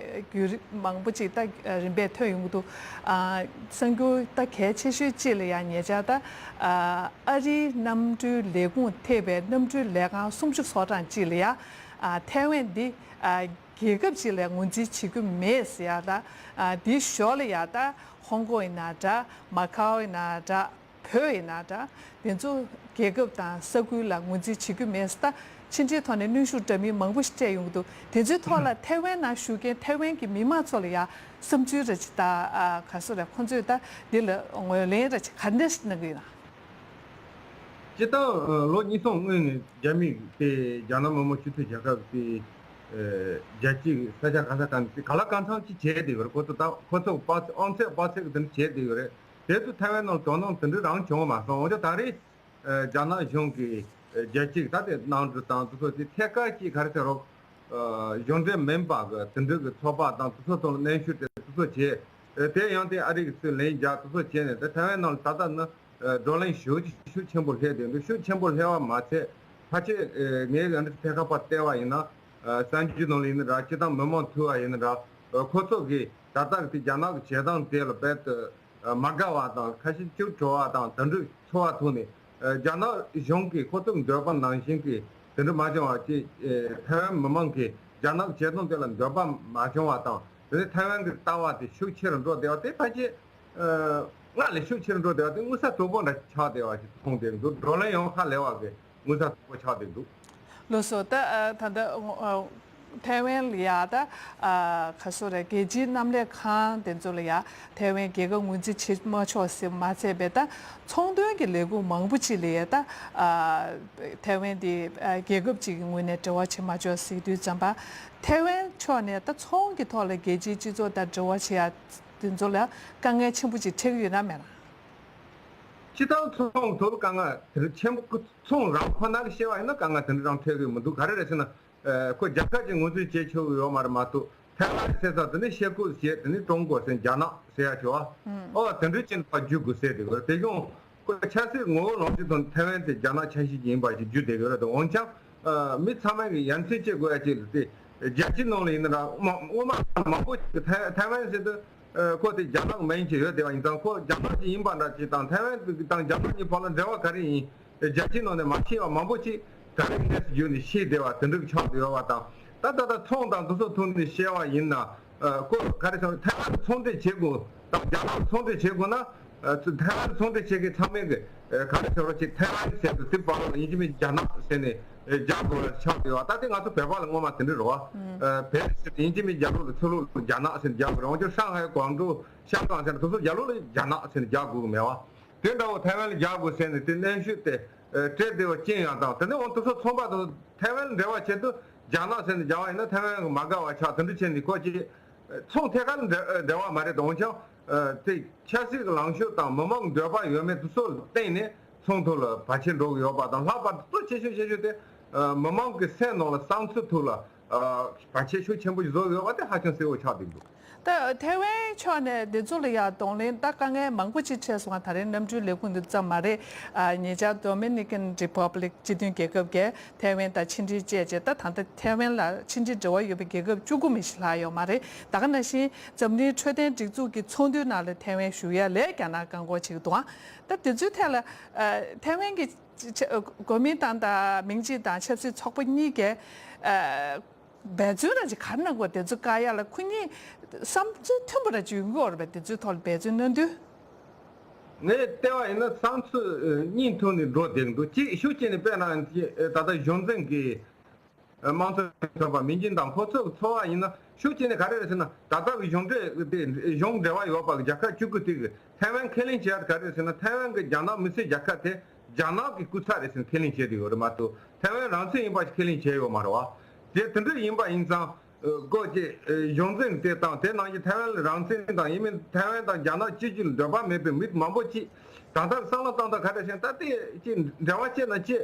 བརྒྱུད་རིམ་མང་པོ་ཅིག་ད་རིམ་པས་ཐོན་ཡོང་གི་འདུག། ཨ་གསར་འགྱུར་ད་གལ་ཆེ་ཤོས་གཅིག་ལ་ཡ་ཉེ་ཆར་ད་ཨ་ཨ་རིའི་གནམ་གྲུའི་ལས་ཁུངས་ཐེ་བའི་གནམ་གྲུའི་ལས་ཁང་སུམ་ཅུ་སོ་གྲངས་གཅིག་ལ་ཡ་ཨ་ཐའེ་ཝན་འདི་ཨ་རྒྱལ་ཁབ་ཅིག་ལ་ངོས་འཛིན་བྱེད་རྒྱུ་མེད་ཟེར་ཡ། ད་ཨ་འདིའི་ཞོར་ལ་ཡ་ད་ཧོང་ཀོང་ཡིན་ན་འདྲ། མ་ཁའོ་ཡིན་ན་འདྲ། བོད་ཡིན་ན་འདྲ། དེ་ཚོ་རྒྱལ་ཁབ་དང་ས་ཁུལ་ལ་ངོས་འཛིན་བྱེད་རྒྱུ་མེད་ཟེར། ད་ཕྱི་འབྲེལ་ཐོག་ནས་གནོན་ཤུགས་འདྲ་མིན་མང་པོ་ཞིག་སྤྲད་ཡོང་གི་འདུག། དེ་ཚོའི་ཐོག་ལ་ཐའེ་ཝན་ནང་བཞུགས་མཁན་ཐའེ་ཝན་གྱི་མི་མང་ཚོ་ལ་ཡ་བསམ་ཚུལ་རེ་ཅིག་ད་ཨ་ག་རེ་ཟེར་རེད། ཁོང་ཚོས་ད་འདི་ལ་ངོས་ལེན་རེ་ཅིག་ག་འདྲ་ཞིག་གནང་གི་ཡོད་ན། སྤྱིར་བཏང་ལོ་གཉིས་གསུམ་སྔོན་ནས་རྒྱ་མི་དེ་རྒྱ་ནག་མི་དམངས་སྤྱི་མཐུན་རྒྱལ་ཁབ་དེ་རྒྱལ་སྤྱིའི་ས་ཆ་ག་ས་ག་ནས་ག་ལ་གང་འཚམ་ཅིག་བྱས་བསྡད་ཡོད་རེད། ཁོ་ཚོ་ད་ཁོ་ཚོ་དཔའ་ཨང་ཚད་དཔའ་ཚད་ཀྱི་དེ་འདྲ་བྱས་བསྡད་ཡོད་རེད། དེ་ཚོ་ཐའེ་ཝན་ནང་དོ་སྣང་དེ་འདྲ་རང་བྱུང་བ་མ་སོང་། འོན་ཀྱང་ད་རེས་རྒྱ་ནག་གཞུང་གིས་རྒྱལ་སྤྱིའི་ད་ལྟའི་གནམ་གྲུ་དང་དེ་ཚོ་དེ་ཐད་ཀར་གྱིས་ག་རེ་ཟེར་རོགས། གཞུང་འབྲེལ་མིན་པ་གི་དེ་འདྲ་གི་ཚོགས་པ་དང་དེ་ཚོ་ཚོ་ལ་གནོན་ཤུགས་དེ་དེ་ཚོ་བྱས། དེ་ཡང་དེ་ཨ་རི་གི་ཚུར་ལན་རྒྱག་དེ་ཚོ་བྱས་ནས། ད་ཐའེ་ཝན་ནང་ལ་ད་ལྟ་ནི་བགྲོ་གླེང་ཞེ་པོ་ཅིག་ཤུགས་ཆེན་པོ་སླེབས་བསྡད་འདུག། ཤུགས་ཆེན་པོ་སླེབས་པ་མ་ཚད་ཕལ་ཆེར་ངས་ཨ་འདྲ་ཐད་ཀར་ཕར་བལྟས་པ་ཡིན་ན། གསར་འགྱུར་ནང་ལ་ཡིན་ན་འདྲ། སྤྱིར་བཏང་མི་མང་ཐུག་པ་ཡིན་ན་འདྲ། ཁོ་ཚོ་གིས་ད་ལྟ་གི་དེ་རྒྱ་ནག་གི་བྱེད་སྟངས་དེ་ལ་རྦད་དེ་མ་དགའ་བ་དང་། ཁ་ཤས་སྐྱུག་བྲོ་བ་དང་དེ་འདྲ་ཚོར་བ་ཐོག་ནས། རྒྱ་ནག་གཞུང་གིས་ཁོ་ཚོའི་འདོད་པ་ནང་བཞིན་གྱི་དེ་འདྲ་མ་བྱུང་བ་ཅིག་ཐའེ་ཝན་མི་མང་གིས་རྒྱ་ནག་གི་བྱེད་སྟངས་དེ་ལ་འདོད་པ་མ་བྱུང་བ་དང་། དེ་ནས་ཐའེ་ཝན་གྱི་ལྟ་བ་དེ་ཤུགས་ཆེ་རུ་འགྲོ་བསྡད་པ་དེ་ཕལ་ཆེར། ཨ། སྔར་ལས་ཤུགས་ཆེ་རུ་འགྲོ་བསྡད་པ་དེ་མངོན་གསལ་དོད་པོ་འདྲ་ཆགས་བསྡད་པ་ཞིག་མཐོང་བསྡད་འདུག་བགྲོ་གླེང་ཡང་ཧ་ལས་པ་གི་མངོན་གསལ་དོད་པོ་ཆགས་བསྡད་འདུག་ལགས་སོ། ད་ཨ་ད་ལྟ་ཨ་ཐའེ་ཝན་ལ་ཡ་ད་ཨ་ག་སོ་རེད། རྒྱལ་སྤྱིའི་མཉམ་ལས་ཁང་དེ་ཚོ་ལ་ཡ་ཐའེ་ཝན་རྒྱལ་ཁབ་ངོས་འཛིན་བྱེད་མ་ཆོག་ཟེར་མ་ཚད་པའི་ད་ཚོང་དོན་གྱི་ལས་ཁུངས་མང་པོ་ཅིག་ལ་ཡ་ད་ཨ་ཐའེ་ཝན་དེ་ཨ་རྒྱལ་ཁབ་ཅིག་གི་ངོས་ནས་འབྲེལ་བ་བྱེད་མ་ཆོག་ཟེར་དུས་ཙམ་པ། ཐའེ་ཝན་ཕྱོགས་ནས་ད་ཚོང་གི་ཐོག་ལ་རྒྱལ་སྤྱིའི་སྤྱི་ཚོགས་དང་འབྲེལ་བ་བྱེད་ཡ་དེ་ཚོ་ལ་དཀའ་ངལ་ཆེན་པོ་ཅིག་འཕྲད་ཀྱི་ཡོད་ན་མེད་ན། སྤྱིར་བཏང་ཚོང་དུ་དཀའ་ངལ་དེ་ཆེན་པོ། ཚོང་རང་ཁོ་ན་གི་བཤད་པ་ཡིན་ན་དཀའ་ངལ་དེ་འདྲ་རང་འཕྲད་ཀྱི་མི་འདུག་ག་རེ་རེད་ཟེར་ན། ཨ། ཁོ་རྒྱལ་ཁབ་ཀྱི་ངོས་འཛིན་བྱེད་ཆོག་གི་ཡོད་མ་རེད་མ་གཏོགས། ཐའེ་ཝན་ཟེར་ས་དེ་ནི་ཤེ་ཀོ་ཟེར། དེ་ནི་ཀྲུང་གོ་ཟེར། རྒྱ་ནག་ཟེར་ཡ་ཆོག་ཨ། ཨོ་དེ་འདྲའི་ཅན་ཕར་བརྒྱུད་དགོས་ཟེར་དེ་གོ་དེ་གཞུང་ཁོ་ཆབ་སྲིད་ངོ་བོ་ལོངས་སྤྱོད་དང་ཐའེ་ཝན་དེ་རྒྱ་ནག་ཆ་ཤས་ཅིག་ཡིན་པ་ཞིག་བརྒྱུད་བསྡད་ཡོད་རེད་དོ། འོན་ཀྱང་། ཨ། མི་ཚང་མ་གིས་ཡ་མཚན་སྐྱེ་དགོས་ཡ་ཅིག་ལ་དེ་རྒྱལ་སྤྱིའི་ནང་ལ་ཡིན་ན་ར་མ་སྔོན་མ་མང་པོ་ཅིག་ཐའེ་ཐའེ་ཝན་ཟེར་དུས། ཨ། ཁོ་དེ་རྒྱ་ནག་མིང་ཅིག་ཡོད་བསྡད་པ་ཡིན་ཙང་། ཁོ་རྒྱ་ནག་ཅིག་ཡིན་པ་འདྲ་ཅིག་དང་། ཐའེ་ཝན་དང་རྒྱ་ནག་གཉིས་བར་ལ་འབྲེལ་བ་ག་རེ་ཡིན། རྒྱལ་སྤྱིའི་ནང་ནས་མ་ཤེས་པ་མང་པོ་ཅིག་ད་རེས་ནས་བརྒྱུད་ནས་ཤེས་བསྡད་པ་དེ་འདྲ་ཆགས་བསྡད་ཡོད་པ་དང་། ད་ད་ལྟ་ཚོང་དང་དེ་ཚོ་ཐོག་ནས་བཤད་པ་ཡིན་ན། ཨ། ཁོ་ག་རེ་ཟེར། ཐའེ་ཝན་ཚོང་འབྲེལ་བྱེད་དགོས་དང་རྒྱ་ནག་ཚོང་འབྲེལ་བྱེད་དགོས་ན། ཨ། ཐའེ་ཝན་ཚོང་འབྲེལ་བྱེད་མཁན་ཚང་མས་གི། ཨ། ག་རེ་ཟེར་བ་ཅིག་ཐའེ་ཝན་ཟེར་དུས་དེ་བར་ལ་ཡིན་གཅིག་མིན་རྒྱ་ནག་ཟེར་ནས། ཨ། རྒྱག་དགོས་པ་ཆགས་ཡོད་པ། ད་དེ་ང་ཚོ་བོད་པ་ལ་སྔོན་མ་དེ་འདྲ་རེད་པ། ཨ། བོད་ཟེར་དུས་ཡིན་གཅིག་མིན་རྒྱ་ལོ་ལ་ཚུར་ལོག་རྒྱ་ནག་ཟེར་ནས་རྒྱག་དགོས་རེད། འོན་ཀྱང་ཧྲང་ཧའེ། ཀོང་ཀྲོའུ། ཤང་ཀང་ཟེར་ན་དེ་ཚོ་རྒྱ་ལོ་ལ་རྒྱ་ནག་ཟེར་ནས་རྒྱག་དགོས་ཀྱི་མེད་པ། དེ་འདྲ་བོ་ཐའེ་ཝན་ལ་རྒྱག་དགོས་ཟེར་ནས་དེ་གནོན་ཤུགས་དེ། ཨ། སྤྲད་བསྡད་པ་ཅན་ཡང་དང་། དེ་ནས་འོང་དེ་ཚོ་ཚོང་པ་དང་ཐའེ་ཝན་ལ་འབྲེལ་བ་བྱེད་དུས་རྒྱ་ནག་ཟེར་ནས་རྒྱག་པ་ཡིན་ན་ཐའེ་ཝན་གྱིས་མ་དགའ་བ་ཆགས། དེ་འདྲ་བྱས་ནས་ཁོ་ཅིག་ཚོང་ཐད་ཀར་འབྲེལ་འབྲེལ་བ་མ་རེད་དོ། འོན་ཀྱང་། ཨ། དེ་ཆབ་སྲིད་ཀྱི་ལངས་ཕྱོགས་དང་མི་མང་གི་འདོད་པ་ཡོད་མེད་དེ་ཚོ་ལ་བརྟེན་ནས་ཚོང་ཐོག་ལ་བར་ཆད་འགྲོ་གི་ཡོད་པ་དང་། ལྷག་པར་དུ་གཙོ་ཆེ་ཤོས་ཆེ་ཤོས་དེ། ཨ། མི་མང་གི་སེམས་ནང་ལ་བསམ་ཚུལ་ཐོག་ལ། ཨ། བར་ཆད་ཤུགས་ཆེན་པོ་ཞིག་བཟོ་གི་ཡོད་པ་དེ་ཧ་ཅང་གསལ་པོ་ཆགས་བསྡད་འདུག་ད་ཐའེ་ཝན་ཕྱོགས་ནས་འདི་ཚོ་ལ་ཡང་གདོང་ལེན། ད་དཀའ་ངལ་མང་པོ་ཅིག་འཕྲད་སོང་བ། ད་རེས་གནམ་གྲུའི་ལས་ཁུངས་འདི་ཙམ་མ་རེད། ཨ། ཉེ་ཆར་Dominican Republic སྤྱི་མཐུན་རྒྱལ་ཁབ་ཀྱིས་ཐའེ་ཝན་དང་ཕྱི་འབྲེལ་བཅད་རྗེས། ད་ད་ལྟ་ཐའེ་ཝན་ལ་ཕྱི་འབྲེལ་འབྲེལ་བ་ཡོད་པའི་རྒྱལ་ཁབ་བཅུ་དགུ་མི་ཞིག་ལྷག་ཡོད་མ་རེད། ད་ག་ནང་བཞིན་འཛམ་གླིང་འཕྲོད་བསྟེན་སྒྲིག་འཛུགས་ཀྱི་ཚོགས་འདུའི་ནང་ལ་ཐའེ་ཝན་ཞུགས་ཡ་ལ་རྒྱ་ནག་བཀག་འགོག་བྱེད་ཀྱི་འདུག་ཨ། ད་དེ་ཚོའི་ཐད་ལ། ཨ། ཐའེ་ཝན་གྱི་གོ་མིན་ཏང་དང་མིང་ཅི་དང་ཆབ་སྲིད་ཚོགས་པ་གཉིས་ཀས། ཨ། འབད་བརྩོན་ར་ཅིག་ག་རེ་གནང་དགོས། དེ་ཚོ་བཀག་ཡ་ལ་ཁོ་གཉིས་བསམ་ཚུལ་མཐུན་པ་ར་ཅིག་ཡོང་གི་ཡོད་རེད་པས། དེ་ཚོའི་ཐོག་ལ་འབད་བརྩོན་གནང་དུས། ངས་བལྟས་པ་ཡིན་ན་བསམ་ཚུལ་གཉིས་མཐུན་ནས་འགྲོ་བསྡད་འདུག་གཅིག་ཤུགས་བསྐྱེད་ནས། དཔེར་ན་ད་ལྟ་གཞུང་འཛིན་གྱི་དམངས་གཙོ་ཚོགས་པ་མིང་ཅི་དང་ཁོ་ཚོ་ཚོར་བ་ཡིན་ན། ཤུགས་བསྐྱེད་ནས་ག་རེ་རེད་ཟེར་ན། ད་ལྟ་གི་གཞུང་འབྲེལ་དེ། གཞུང་འབྲེལ་བ་ཡོད་པ་གི་རྒྱལ་ཁབ་བཅུ་དགུ་དེ་གིས་ཐའེ་ཝན་ཁས་ལེན་བྱས་ཡ་དེ་ག་རེ་རེད་ཟེར་ན། ཐའེ་ཝན་གྱི་རྒྱ་ནག་མི་སེར་རྒྱལ་ཁབ་དེ་རྒྱ་ནག་གི་སྐུ་ཚབ་རེད་ཟེར་ནས་ཁས་ལེན་བྱས་བསྡད་ཡོད་རེད་མ་གཏོགས། ཐའེ་ཝན་རང་བཙན་ཡིན་པ་ཞིག་ཁས་ལེན་བྱས་ཡོད་མ་རེད་པ། དེ་དེ་འདྲ་ཡིན་པ་ཡིན་ཙང་། ཨ། སྒོ་གཅིག་ཨ། གཞུང་འཛིན་དེ་དང་། དེ་ནང་བཞིན་ཐའེ་ཝན་ལ་རང་བཙན་དང་། ཡིན་མིན་ཐའེ་ཝན་དང་རྒྱ་ནག་གཅིག་གྱུར་ལ་འདོད་པ་མེད་པའི་མི་མང་པོ་ཅིག་ད་ལྟ་བསམ་བློ་བཏང་སྟངས་ག་རེ་ཟེར་ན། ད་དེ་ཅིག་འབྲེལ་བ་བྱས་ན་ཅིག་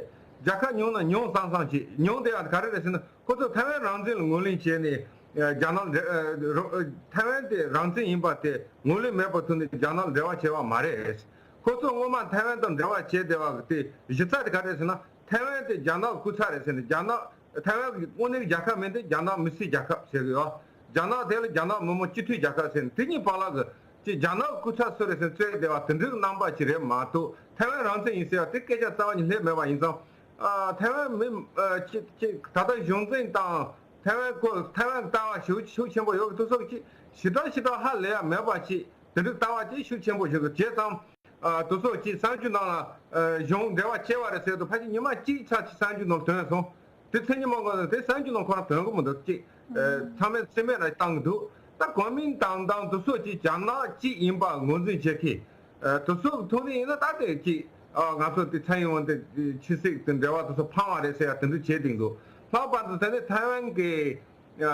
རྒྱལ་ཁ་ཉུང་ན་ཉུང་བསམ་བསམ་ཅིག་ཉུང་དེ་ཡང་ག་རེ་རེད་ཟེར་ན། ཁོ་ཚོ་ཐའེ་ཝན་རང་བཙན་ལ་ངོས་ལེན་བྱས་ནས། ཨ། རྒྱ་ནག་འབྲེ་ཨ། རོ་ཨ། ཐའེ་ཝན་དེ་རང་བཙན་ཡིན་པ་དེ་ངོས་ལེན་མེད་པ་ཐོག་ནས་རྒྱ་ནག་འབྲེལ་བ་བྱས་པ་མ་རེད། ཁོ་ཚོ་སྔོན་མ་ཐའེ་ཝན་དང་འབྲེལ་བ་བྱས་བསྡད་པ་དེ་གཞི་རྩ་དེ་ག་རེ་རེད་ཟེར་ན། ཐའེ་ཝན་དེ་རྒྱ་ནག་སྐུ་ཚབ་རེད་ཟེར་ནས། རྒྱ་ནག་ཐའེ་ཝན་གྱི་དངོས་གནས་རྒྱལ་ཁབ་མིན་ཏེ། རྒྱ་ནག་མི་སེར་རྒྱལ་ཁབ་ཟེར་གི་ཡོད། རྒྱ་ནག་དེ་ལ་རྒྱ་ནག་མི་དམངས་སྤྱི་མཐུན་རྒྱལ་ཁབ་ཟེར་ནས། དེ་གཉིས་བར་ལ་གི་ཅིག་རྒྱ་ནག་སྐུ་ཚབ་སུ་རེད་ཟེར་ནས་རྩོད་བསྡད་པ་དེ་འདྲའི་རྣམ་པ་ཞིག་རེད་མ་གཏོགས། ཐའེ་ཝན་རང་བཙན་ཡིན་ཟེར་བ་དེ་སྐད་ཆ་རྩ་བ་ནས་སླེབས་མེད་པ་ཡིན་ཙང་། ཨ། ཐའེ་ཝན་མི། ཨ། ཅིག་ཅིག་ད་ལྟ་གཞུང་འཛིན་དང་ཐའེ་ཝན་སྐོར། ཐའེ་ཝན་ལྟ་བ་ཤུགས་ཤུགས་ཆེན་པོ་ཡོད་གི། དེ་ཚོ་ཅིག་ཞེ་དྲག་ཞེ་དྲག་ཧ་ལས་ཡ་མེད་པ་ཅིག་དེ་འདྲའི་ལྟ་བ་ཅིག་ཤུགས་ཆེན་པོ་ཞིག་བྱས་ཙང་། ཨ། དེ་ཚོ་ཅིག་གསར་འགྱུར་ནང་ལ། ཨ། གཞུང་འབྲེལ་བ་བྱས་པ་རེད་ཟེར་དུས་ཕལ་ཆེར་ཉི་མ་གཅིག་ཙམ་ཅིག་གསར་འགྱུར་ནང་ཐོན་སོང་། དེ་མཚན་ཉིད་མ་གོ་ན་དེ་གསར་འགྱུར་ནང་ཁོ་རང་ཐོན་གི་མི་འདུག་ཅིག་ཨ། ཚང་མས་སེམས་པ་ར་བཏང་གི་འདུག་ད་གོ་མིན་ཏང་དང་དེ་ཚོ་ཅིག་རྒྱ་ནག་གཅིག་ཡིན་པ་ངོས་འཛིན་བྱེད་མཁན། ཨ། དེ་ཚོ་གི་ཐོག་ནས་ཡིན་ན་ད་དེ་ཅིག་ཨ། ང་ཚོ་དེ་ཚན་ཡོང་དེ་ཕྱི་སྲིད་དེ་འབྲེལ་བ་དེ་ཚོ་ཕངས་པ་རེད་ཟེར་ཡ་དེ་འདྲ་བྱས་བསྡད་འདུག་ལྷག་པར་དུ་དེ་ནས་ཐའེ་ཝན་གྱི། ཨ།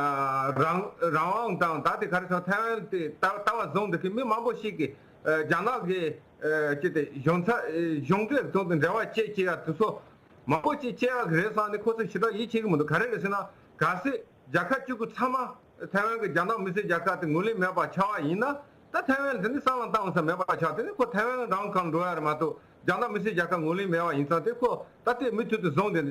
རང་རང་དབང་དང་། ད་དེ་ག་རེ་ཟེར། ཐའེ་ཝན་དེ་ལྟ་ལྟ་བ་བཟུང་བསྡད་མཁན་མི་མང་པོ་ཞིག་གིས། ཨ། རྒྱ་ནག་གི། ཨ། ཅི་དེ་གཞུང་ཚབ། ཨ། གཞུང་འབྲེལ་དང་དེ་འབྲེལ་བ་བཅད་ཀྱི་ཡ་དེ་ཚོ་མང་པོ་ཅིག་བཅད་ཡ་གི་རེད་བསམ་ནས་ཁོ་ཚོ་ཞེ་དྲག་ཡིད་ཆེས་ཀྱི་མི་འདུག་ག་རེ་རེད་ཟེར་ན། གལ་སྲིད་རྒྱལ་ཁབ་བཅུ་དགུ་ཚང་མ་ཐའེ་ཝན་གྱི་རྒྱ་ནག་མི་སེར་རྒྱལ་ཁབ་དེ་ངོས་ལེན་མེད་པ་ཆགས་པ་ཡིན་ན། ད་ཐའེ་ཝན་དེ་ནི་བསམ་བློ་བཏང་ས་མེད་པ་ཆགས། དེ་ནི་ཁོ་ཐའེ་ཝན་རང་གང་འགྲོ་ཡ་རེད་མ་གཏོགས། རྒྱ་ནག་མི་སེར་རྒྱལ་ཁབ་ངོས་ལེན་མེད་པ་ཡིན་ཙང་། དེ་ཁོ་ད་ལྟའི་མུ་མཐུད་དུ་བཟུང་སྟེ་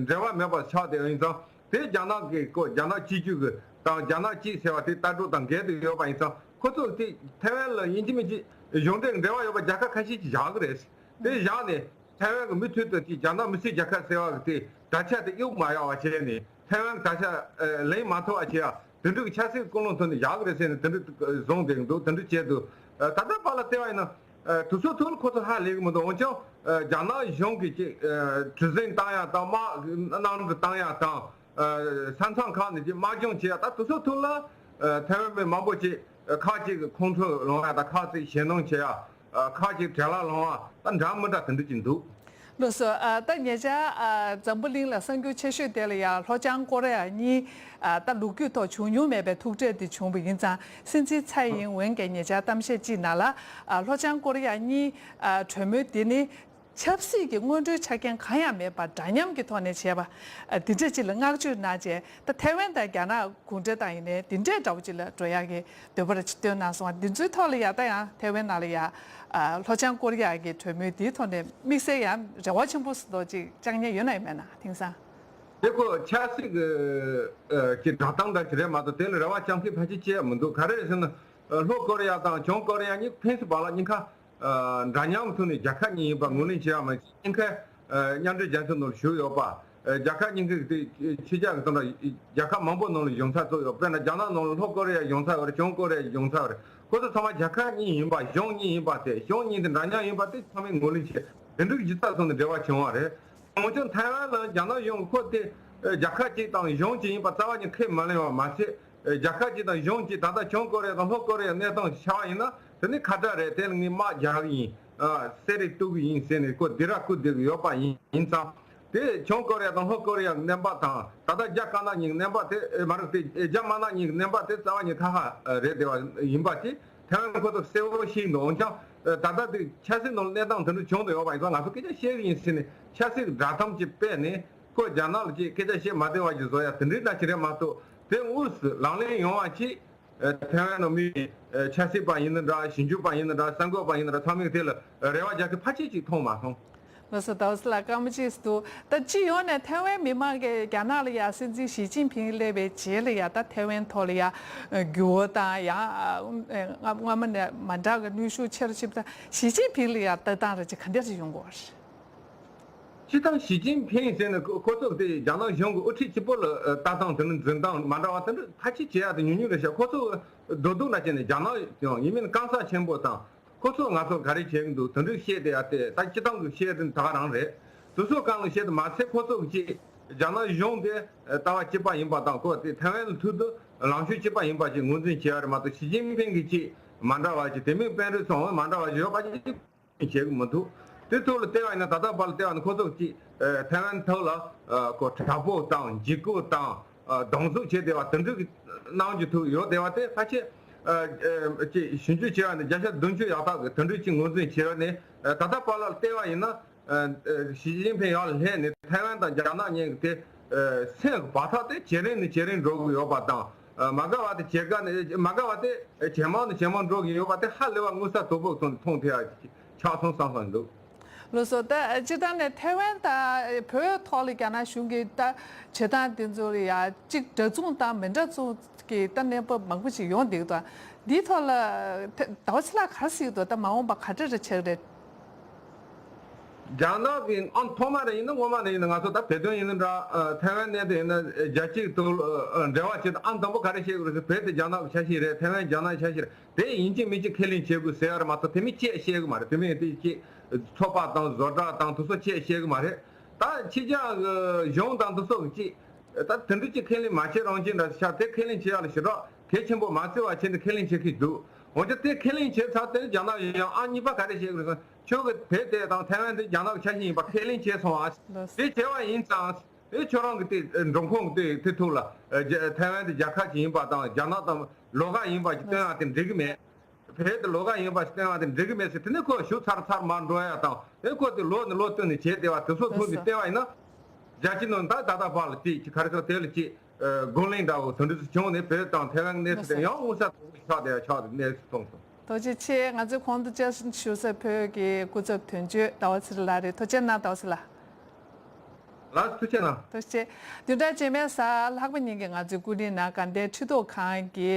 འབྲེལ་བ་མེད་པ་ཆགས་བསྡད་པ་ཡིན་ཙང་། དེ་རྒྱ་ནག་གི་ཁོ་རྒྱ་ནག་གཅིག་གྱུར་གྱི་དང་རྒྱ་ནག་གཅིག་ཟེར་བ་དེ་ལྟ་གྲུབ་དང་འགལ་དུ་ཡོད་པ་ཡིན་ཙང་། ཁོ་ཚོ་དེ་ཐའེ་ཝན་ལ་ཡིན་གཅིག་མིན་གཅིག་གཞུང་འབྲེལ་འབྲེལ་བ་ཡོད་པ་རྒྱལ་ཁབ་ཁ་ཤས་ཀྱིས་བཞག་གི་རེད། དེ་བཞག་ནས་ཐའེ་ཝན་གྱི་མུ་མཐུད་དུ་དེ་རྒྱ་ནག་མི་སེར་རྒྱལ་ཁབ་ཟེར་བ་གི་དེ་དྲ་ཆ་དེ་གཡུག་མ་ཡོང་བ་བྱས་ནས། ཐའེ་ཝན་དྲ་ཆ་ལེན་མ་ཐུབ་པ་བྱས་ཡ། དེ་འདྲ་གི་ཆབ་སྲིད་ཀུན་སློང་ཐོག་ནས་བཞག་གི་རེད་ཟེར་ནས་དེ་འདྲ་བཟུང་བསྡད་ཀྱི་འདུག་དེ་འདྲ་བྱས་འདུག་ད་ལྟ་བར་ལ་བལྟས་པ་ཡིན་ན། དེ་ཚོ་ཐོག་ལ་ཁོ་ཚོ་ཧ་ལས་ཀྱི་མི་འདུག་འོན་ཀྱང་རྒྱ་ནག་གཞུང་གིས་ཅིག་གྲུ་གཟིངས་བཏང་ཡ་དང་དམག་གནམ་གྲུ་བཏང་ཡ་དང་། ས་མཚམས་ཁག་ནས་ཅིག་དམག་སྦྱོང་བྱེད་ཡ། ད་དེ་ཚོ་ཐོག་ལ་ཐའེ་ཝན་མི་མང་པོ་ཅིག་ཁག་ཅིག་གི་ཁོང་ཁྲོ་ལངས་ཡ་དང་། ཁག་ཅིག་ཞེད་སྣང་བྱེད་ཡ། ཁག་ཅིག་བྲེལ་བ་ལངས་ཡ། ད་འདྲ་མི་འདྲ་དེ་འདྲ་ཅིག་འདུག་ལགས་སོ། ཨ། ད་ཉེ་ཆར། ཨ། འཛམ་བུ་གླིང་ལ་གསར་འགྱུར་ཆེ་ཤོས་དེ་ལ་ཡང་ལྷོ་བྱང་ཀོ་རི་ཡ་གཉིས། ཨ། ད་ལོ་རྒྱུས་ཐོག་བྱུང་མྱོང་མེད་པའི་ཐུག་འཕྲད་དེ་བྱུང་བ་ཡིན་ཙང་། སྲིད་འཛིན་ཚའེ་ཨིན་ཝེན་གྱིས་ཉེ་ཆར་གཏམ་བཤད་ཅིག་ནང་ལ། ཨ། ལྷོ་བྱང་ཀོ་རི་ཡ་གཉིས། ཨ། གྲོས་མོལ་དེ་ནི་ཆབ་སྲིད་ཀྱི་སྔོན་འགྲོའི་ཆ་རྐྱེན་གང་ཡང་མེད་པར་འདྲ་མཉམ་གྱི་ཐོག་ནས་བྱས་པ། ཨ། འདི་འདྲ་ཅིག་ལ་བསྔགས་བརྗོད་གནང་རྗེས། ད་ཐའེ་ཝན་དང་རྒྱ་ནག་གུང་ཁྲན་ཏང་ཡིན་ནའི་འདི་འདྲའི་འདྲ་བོ་ཅིག་ལ་འགྲོ་ཡག་གི་འདོད་པ་རེ་ཅིག་བཏོན་གནང་སོང་བ། འདི་ཚོའི་ཐོག་ལ་ཡ། ད་ཡང་ཐའེ་ཝན་ནང་ལ་ཡ། ཨ། ལྷོ་བྱང་ཀོ་རི་ཡ་གི་གྲོས་མོལ་འདིའི་ཐོག་ནས་དམིགས་བསལ་ཡང་རེ་བ་ཆེན་པོ་ཟེར་མདོག་ཅིག་བཅང་མཁན་ཡོད་ན་ཡང་མེད་ན། དེང་སང་། དེ་ཁོ་ཆབ་སྲིད་ཀྱི་ཨ་ཀྱི་བསྒྲགས་གཏམ་འདྲ་ཅིག་རེད་མ་གཏོགས། དེ་ལ་རེ་བ་བཅང་མཁན་ཕལ་ཆེར་ཅི་ཡང་མི་འདུག་ག་རེ་རེད་ཟེར་ན། ཨ། ལྷོ་ཀོ་རི་ཡ་དང་བྱང་ཀོ་རི་ཡ་གཉིས་ཕན་ཚུན་བར་ལ་གཉིས་ཀ་ཨ། འདྲ་མཉམ་ཐོག་ནས་རྒྱལ་ཁབ་གཉིས་ཡིན་པ་ངོས་ལེན་བྱེད་ཡ་མ་གཏོགས། གཉིས་ཀ་ཨ། མཉམ་འབྲེལ་རྒྱལ་ཚོགས་ནང་ལ་ཞུགས་ཡོད་པ། ཨ། རྒྱལ་ཁབ་གཉིས་ཀ་དེ་ཕྱི་རྒྱལ་གྱི་སྟེང་ལ་རྒྱལ་ཁབ་མང་པོ་ནང་ལ་གཞུང་ཚབ་ཚོགས་ཡོད། དཔེར་ན་རྒྱ་ནག་ནང་ལ་ལྷོ་ཀོ་རི་ཡའི་གཞུང་ཚབ་ཡོད་རེད། བྱང་ཀོ་རི་ཡའི་གཞུང་ཚབ་ཡོད་རེད། ཁོ་ཚོ་ཚང་མ་རྒྱལ་ཁབ་གཉིས་ཡིན་པ། གཞུང་གཉིས་ཡིན་པ་དེ། གཞུང་གཉིས་དེ་འདྲ་མཉམ་ཡིན་པ་དེ་ཚང་མས་ངོས་ལེན་བྱས། དེ་འདྲའི་གཞི་རྩ་བཟུང་ནས་འབྲེལ་བ་བྱུང་བ་རེད། འོན་ཀྱང་ཐའེ་ཝན་ལ་རྒྱ་ནག་གཞུང་གིས་ཁོ་དེ་རྒྱལ་ཁབ་གཅིག་དང་གཞུང་གཅིག་ཡིན་པ་རྩ་བ་ཉིད་ཁས་མ་ལེན་པ་མ་ཟད། རྒྱལ་ཁབ་གཅིག་དང་གཞུང་གཅིག། ད་ལྟ་བྱང་ཀོ་རི་ཡ་དང་ལྷོ་ཀོ་རི་ཡའི་གནས་སྟངས་ཆ་བཞག་པ་ཡིན་ན། དེ་ནི་ཁ་བྲལ་རེད། དེ་ལ་ངས་དམག་རྒྱག་གི་ཡིན། ཨ། གསེར་རེ་གཏུབ་གི་ཡིན་ཟེར་ནས་ཁོ་སྡིགས་ར་བསྐུལ་བསྡད་ཀྱི་ཡོད་པ་ཡིན་ཙང་། དེ་བྱང་ཀོ་རི་ཡ་དང་ལྷོ་ཀོ་རི་ཡའི་གནས་བབ་དང་། ད་ལྟ་རྒྱ་དཀར་ནག་གཉིས་ཀྱི་གནས་བབ་དེ། ཨེ། མ་རེད་དེ། རྒྱ་དམར་ནག་གཉིས་ཀྱི་གནས་བབ་དེ་རྩ་བ་ཉིད་ཁ་ཁ་རེད་བསྡད་པ་ཡིན་པ་དེ་ཐའེ་ཝན་ཁོ་ཚོ་གསལ་བོ་ཤེས་འདུག་འོན་ཀྱང་། ཨ། ད་ལྟ་དེ་ཆབ་སྲིད་ནང་གནས་སྟངས་དེ་འདྲ་བྱུང་བསྡད་ཡོད་པ་ཡིན་ཙང་། ང་ཚོ་སྐད་ཆ་བཤད་གི་ཡིན་ཟེར་ནས་ཆབ་སྲིད་ཀྱི་བསྒྲགས་གཏམ་ཅིག་སྤེལ་ནས། ཁོ་རྒྱ་ནག་ལ་ཅིག་སྐད་ཆ་བཤད་མ་བདེ་བ་ཅིག་བཟོ་ཡ་དེ་འདྲའི་འདྲ་ཅིག་རེད་མ་གཏོགས། དེ་དངོས་སུ་ལག་ལེན་ཡོང་བ་ཅིག་ཨ། ཐའེ་ཝན་ནང་མི་ཡིན། ཨ། ཆབ་སྲིད་པ་ཡིན་ན་འདྲ། ཞིབ་འཇུག་པ་ཡིན་ན་འདྲ། གསར་འགོད་པ་ཡིན་ན་འདྲ། ཚང་མས་དེ་ལ་རེ་བ་རྒྱག་མཁན་ཕལ་ཆེར་ཅིག་མཐོང་མ་སོང་། ལགས་སོ། ཟླ་བ་ཚེ་ལགས། སྐར་མ་གཅིག་འདུག་ད་སྤྱི་ཡོངས་ནས་ཐའེ་ཝན་མི་མང་གིས་རྒྱ་ནག་ལ་ཡ། སྲིད་འཛིན་ཞི་ཅིན་ཕིང་སླེབས་པའི་རྗེས་ལ་ཡ། ད་ཐའེ་ཝན་ཐོག་ལ་ཡ་འགྱུར་བ་དང་ཡང་། ཨ། སྔ་སྔ་མ་ནས་མ་འདྲ་བའི་གནོན་ཤུགས་ཆེ་རུ་ཕྱིན་པ་དང་། ཞི་ཅིན་ཕིང་ལ་ཡ་ལྟ་སྟངས་རེ་ཅིག་ག་འདྲ་ཞིག་ཡོང་གི་ཡོད་རེད། སྤྱིར་བཏང་ཞི་ཅིན་ཕིང་ཟེར་ནས་ཁོ་ཁོ་ཚོ་དེ་རྒྱ་ནག་གཞུང་གི་དབུ་ཁྲིད་གཅིག་པོ་ལ་ལྟ་སྟངས་དེ་ནི་འཛིན་སྟངས་མ་འདྲ་བ་དེ་འདྲ་ཕལ་ཆེར་བྱེད་ཡ་དེ་ཉུང་ཉུང་རེད་ཤག་ཁོ་ཚོ་རྡོག་རྡོག་འདྲ་བྱས་ནས་རྒྱ་ནག་ཡིན་མིན་གང་ཟག་ཆེན་པོ་དང་། ཁོ་ཚོ་ང་ཚོ་ག་རེ་བྱེད་ཀྱི་འདུག་དེ་འདྲ་བཤད་བསྡད་ཡ་དེ་ད་སྤྱིར་བཏང་གི་བཤད་དེ་ད་ག་རང་རེད། དེ་ཚོ་གང་ལ་བཤད་དེ་མ་ཚད། ཁོ་ཚོ་གི་ཅིག་རྒྱ་ནག་གཞུང་དེ་ལྟ་བ་གཅིག་པ་ཡིན་པ་དང་། ཁོ་དེ་ཐའེ་ཝན་ལ་ཐུག་དུས་ལངས་ཕྱོགས་གཅིག་པ་ཡིན་པ་ཅིག་ངོས་འཛིན་བྱེད་ཡ་རེད་མ་གཏོགས། ཞི་ཅིན་ཕིང་གི་ཅིག་མ་འདྲ་བ་ཅིག་དེ་མིན་དཔོན་རིགས་ཚོ་མ་འདྲ་བ་ཅིག་ཡོད་པ་ཅིག་བྱེད་ཀྱི་མི་འདུག་དེ་ཐོག་ལ་བལྟས་པ་ཡིན་ན། ད་ལྟ་བར་ལ་བལྟས་པ་ཡིན་ན། ཁོ་ཚོ་གིས་ཨ་ཐའེ་ཝན་ཐོག་ལ་ཨ་ཁོ་དྲག་པོ་དང་འཇིགས་སྐུལ་དང་ཨ་རྡུང་རྡེག་བྱས་བསྡད་པ་དེ་འདྲ་གི་གནང་རྒྱུ་ཐུག་ཡོད་བསྡད་པ་དེ་ཕལ་ཆེར་ཨ་ཨ་ཅིག་ཞིབ་འཇུག་བྱས་པ་ནས་བརྒྱ་ཆ་བདུན་ཅུ་ཡག་ཐག་གི་དེ་འདྲ་ཅིག་ངོས་འཛིན་བྱས་ནས། ཨ་ད་ལྟ་བར་ལ་བལྟས་པ་ཡིན་ན། ཨ་ཨ་ཞི་ཅིན་ཕིང་ཡར་ལ་སླེབས་ནས་ཐའེ་ཝན་དང་རྒྱ་ནག་གཉིས་ཀྱི་དེ་ཨ་སེམས་ཀྱི་བར་ཐག་དེ་ཇེ་རིང་ནས་ཇེ་རིང་འགྲོ་གི་ཡོད་པ་དང་། ཨ་མ་དགའ་བ་དེ་ཇེ་དགའ་ནས་མ་དགའ་བ་དེ་ཇེ་མང་ནས་ཇེ་མང་འགྲོ་གི་ཡོད་པ་དེ་ཧ་ལས་པ་མངོན་གསལ་དོད་པོ་ཐོག་ནས་མཐོང་ཐུབ་ཡ་ཆགས་སོང་བསམ་བསམ་འདུག་ལགས་སོ། ད་སྤྱིར་བཏང་ནས་ཐའེ་ཝན་དང་བོད་ཐོག་ལ་རྒྱ་ནག་གཞུང་གིས་ད་བྱེད་སྟངས་དེ་ཚོ་ལ་ཡ་གཅིག་འདྲ་མཚུངས་དང་མི་འདྲ་མཚུངས་ཀྱི་ད་གནས་བབ་མང་པོ་ཞིག་ཡོང་བསྡད་ཀྱི་འདུག་འདིའི་ཐོག་ལ་ད་ཟླ་བ་ཚེ་ལགས་ག་རེ་ཟེར་གྱི་འདུག་ད་མ་འོངས་པ་ག་འདྲ་རེ་ཆགས་ཀྱི་རེད། རྒྱ་ནག་གི་ཨང་ཐོག་མ་རེ་ཡིན་ན། སྔོན་མ་རེ་ཡིན་ན། ང་ཚོ་ད་བོད་དོན་ཡིན་ན་འདྲ། ཨ་ཐའེ་ཝན་གནད་དོན་ཡིན་ན། ཨ་རྒྱལ་སྤྱིའི་ཐོག་ཨ་འབྲེལ་བ་བྱེད་དུས་ཨང་དང་པོ་ག་རེ་བཤད་དགོས་རེད་ཟེར། བོད་དེ་རྒྱ་ནག་གི་ཆ་ཤས་རེད། ཐའེ་ཝན་རྒྱ་ནག་གི་ཆ་ཤས་རེད། དེ་ཡིན་གཅིག་མིན་གཅིག་ཁས་ལེན་བྱེད་དགོས་ཟེར་ཡ་རེད་མ་གཏོགས། དེ་མིན་ཅི་བཤད་གི་མ་རེད། དེ་མིན་དེ་ཅི་ཚོགས་པ་དང་བཟོ་གྲྭ་དང་དེ་ཚོ་ཅི་བཤད་གི་མ་རེད། ད་ཕྱི་རྒྱལ་གི་གཞུང་དང་དེ་ཚོ་གི་ཅི་ད་དེ་འདྲ་ཅིག་ཁས་ལེན་མ་བྱེད་རང་བྱེད་འདྲ་ཆགས། དེ་ཁས་ལེན་བྱེད་ཡ་ལ་ཞེ་དྲག་གལ་ཆེན་པོ་མ་བརྩི་བ་བྱས་ནས་ཁས་ལེན་བྱེད་ཀྱི་འདུག་འོན་ཀྱང་དེ་ཁས་ལེན་བྱས་ཚར་དེ་རྒྱ་ནག་གཞུང་ཨང་གཉིས་པ་ག་རེ་བཤད་གི་རེད་ཟེར། ཁྱོད་ཀྱི་བོད་དེ་དང་ཐའེ་ཝན་དེ་རྒྱ་ནག་གི་ཆ་ཤས་ཡིན་པ་ཁས་ལེན་བྱས་སོང་ཨ། ལགས་སོ། དེ་བྱས་པ་ཡིན་ཙང་། དེ་ཁྱོད་རང་གི་དེ་འབྲོང་ཁུངས་དེ་དེ་ཐོག་ལ་ཨ་རྒྱ་ཐའེ་ཝན་དེ་རྒྱལ་ཁབ་ཅིག་ཡིན་པ་དང་། རྒྱ་ནག་དང་ལོགས་ཀ་ཡིན་པ་ཅིག་སྟོན་ཡ་དེ་འགྲིག་གི་མེད། བོད་དེ་ལོགས་ཀ་ཡིན་པ་ཞིག་བསྟན་པ་དེ་འགྲིག་གི་མེད་ཟེར། དེ་ནས་ཁོ་ཞུ་ཚར་ཚར་མར་འགྲོ་ཡ་དང་། དེ་ཁོ་དེ་ལོགས་ནས་ལོགས་སྟོན་ནས་བྱས་བསྡད་པ་དེ་ཚོ་ཐུག་ནས་བལྟས་པ་ཡིན་ན། རྒྱལ་སྤྱི་ནང་ད་ད་ལྟ་བར་ལ་དེ་ཅིག་ག་རེ་ཟེར། དེ་ལ་ཅིག་ཨ་དགོས་གླེང་འདྲ་བོ་དེ་འདྲ་ཞིག་བྱུང་ནས། བོད་དང་ཐའེ་ཝན་གནས་ཚུལ་དེ་ཡང་མངོན་གསལ་དོད་པོ་ཆགས་བསྡད་ཡ་ཆགས་བསྡད་གནས་ཚུལ་མཐོང་སོང་། ཐུགས་རྗེ་ཆེ། ང་ཚོའི་གོང་དུ་བཅར་ཞུ་ས་བོད་ཀྱི་སྐུ་ཚབ་དོན་གཅོད་ཟླ་བ་ཚེ་རིང་ལགས་རེད། ཐུགས་རྗེ་གནང་ཟླ་བ་ཚེ་རིང་ལགས། ལགས་ཐུགས་རྗེ་གནང་། ཐུགས་རྗེ་ཆེ། བདུན་ཕྲག་རྗེས་མའི་གཟའ་ལྷག་པ་ཉིན་གྱི་ང་ཚོའི་སྐུ་རིམ་ནང་དགའ་ལྡན་ཁྲི་ཐོག་ཁང་གི་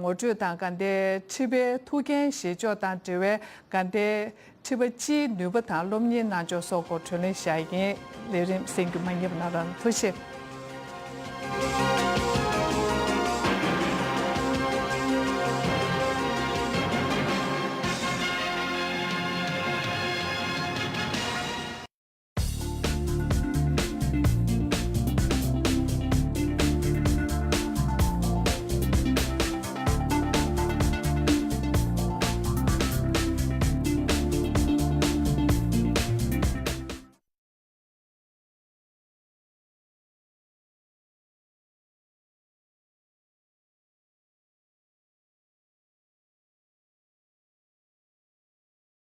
ངོ་སྤྲོད་དང་དགའ་ལྡན་ཁྲི་པའི་ཐུགས་འགན་བཞེས་ཕྱོགས་དང་འབྲེལ་བའི་དགའ་ལྡན་ཁྲི་པ་སྤྱིའི་ནུས་པ་དང་སློབ་གཉེར་གནང་ཕྱོགས་སོགས་སྐོར་གྲོས་གླེང་བྱ་ཡིན། ལས་རིམ་གསན་རྒྱུ་མ་བསྙེལ་བ་གནང་རོགས། ཐུགས་རྗེ་ཆེ།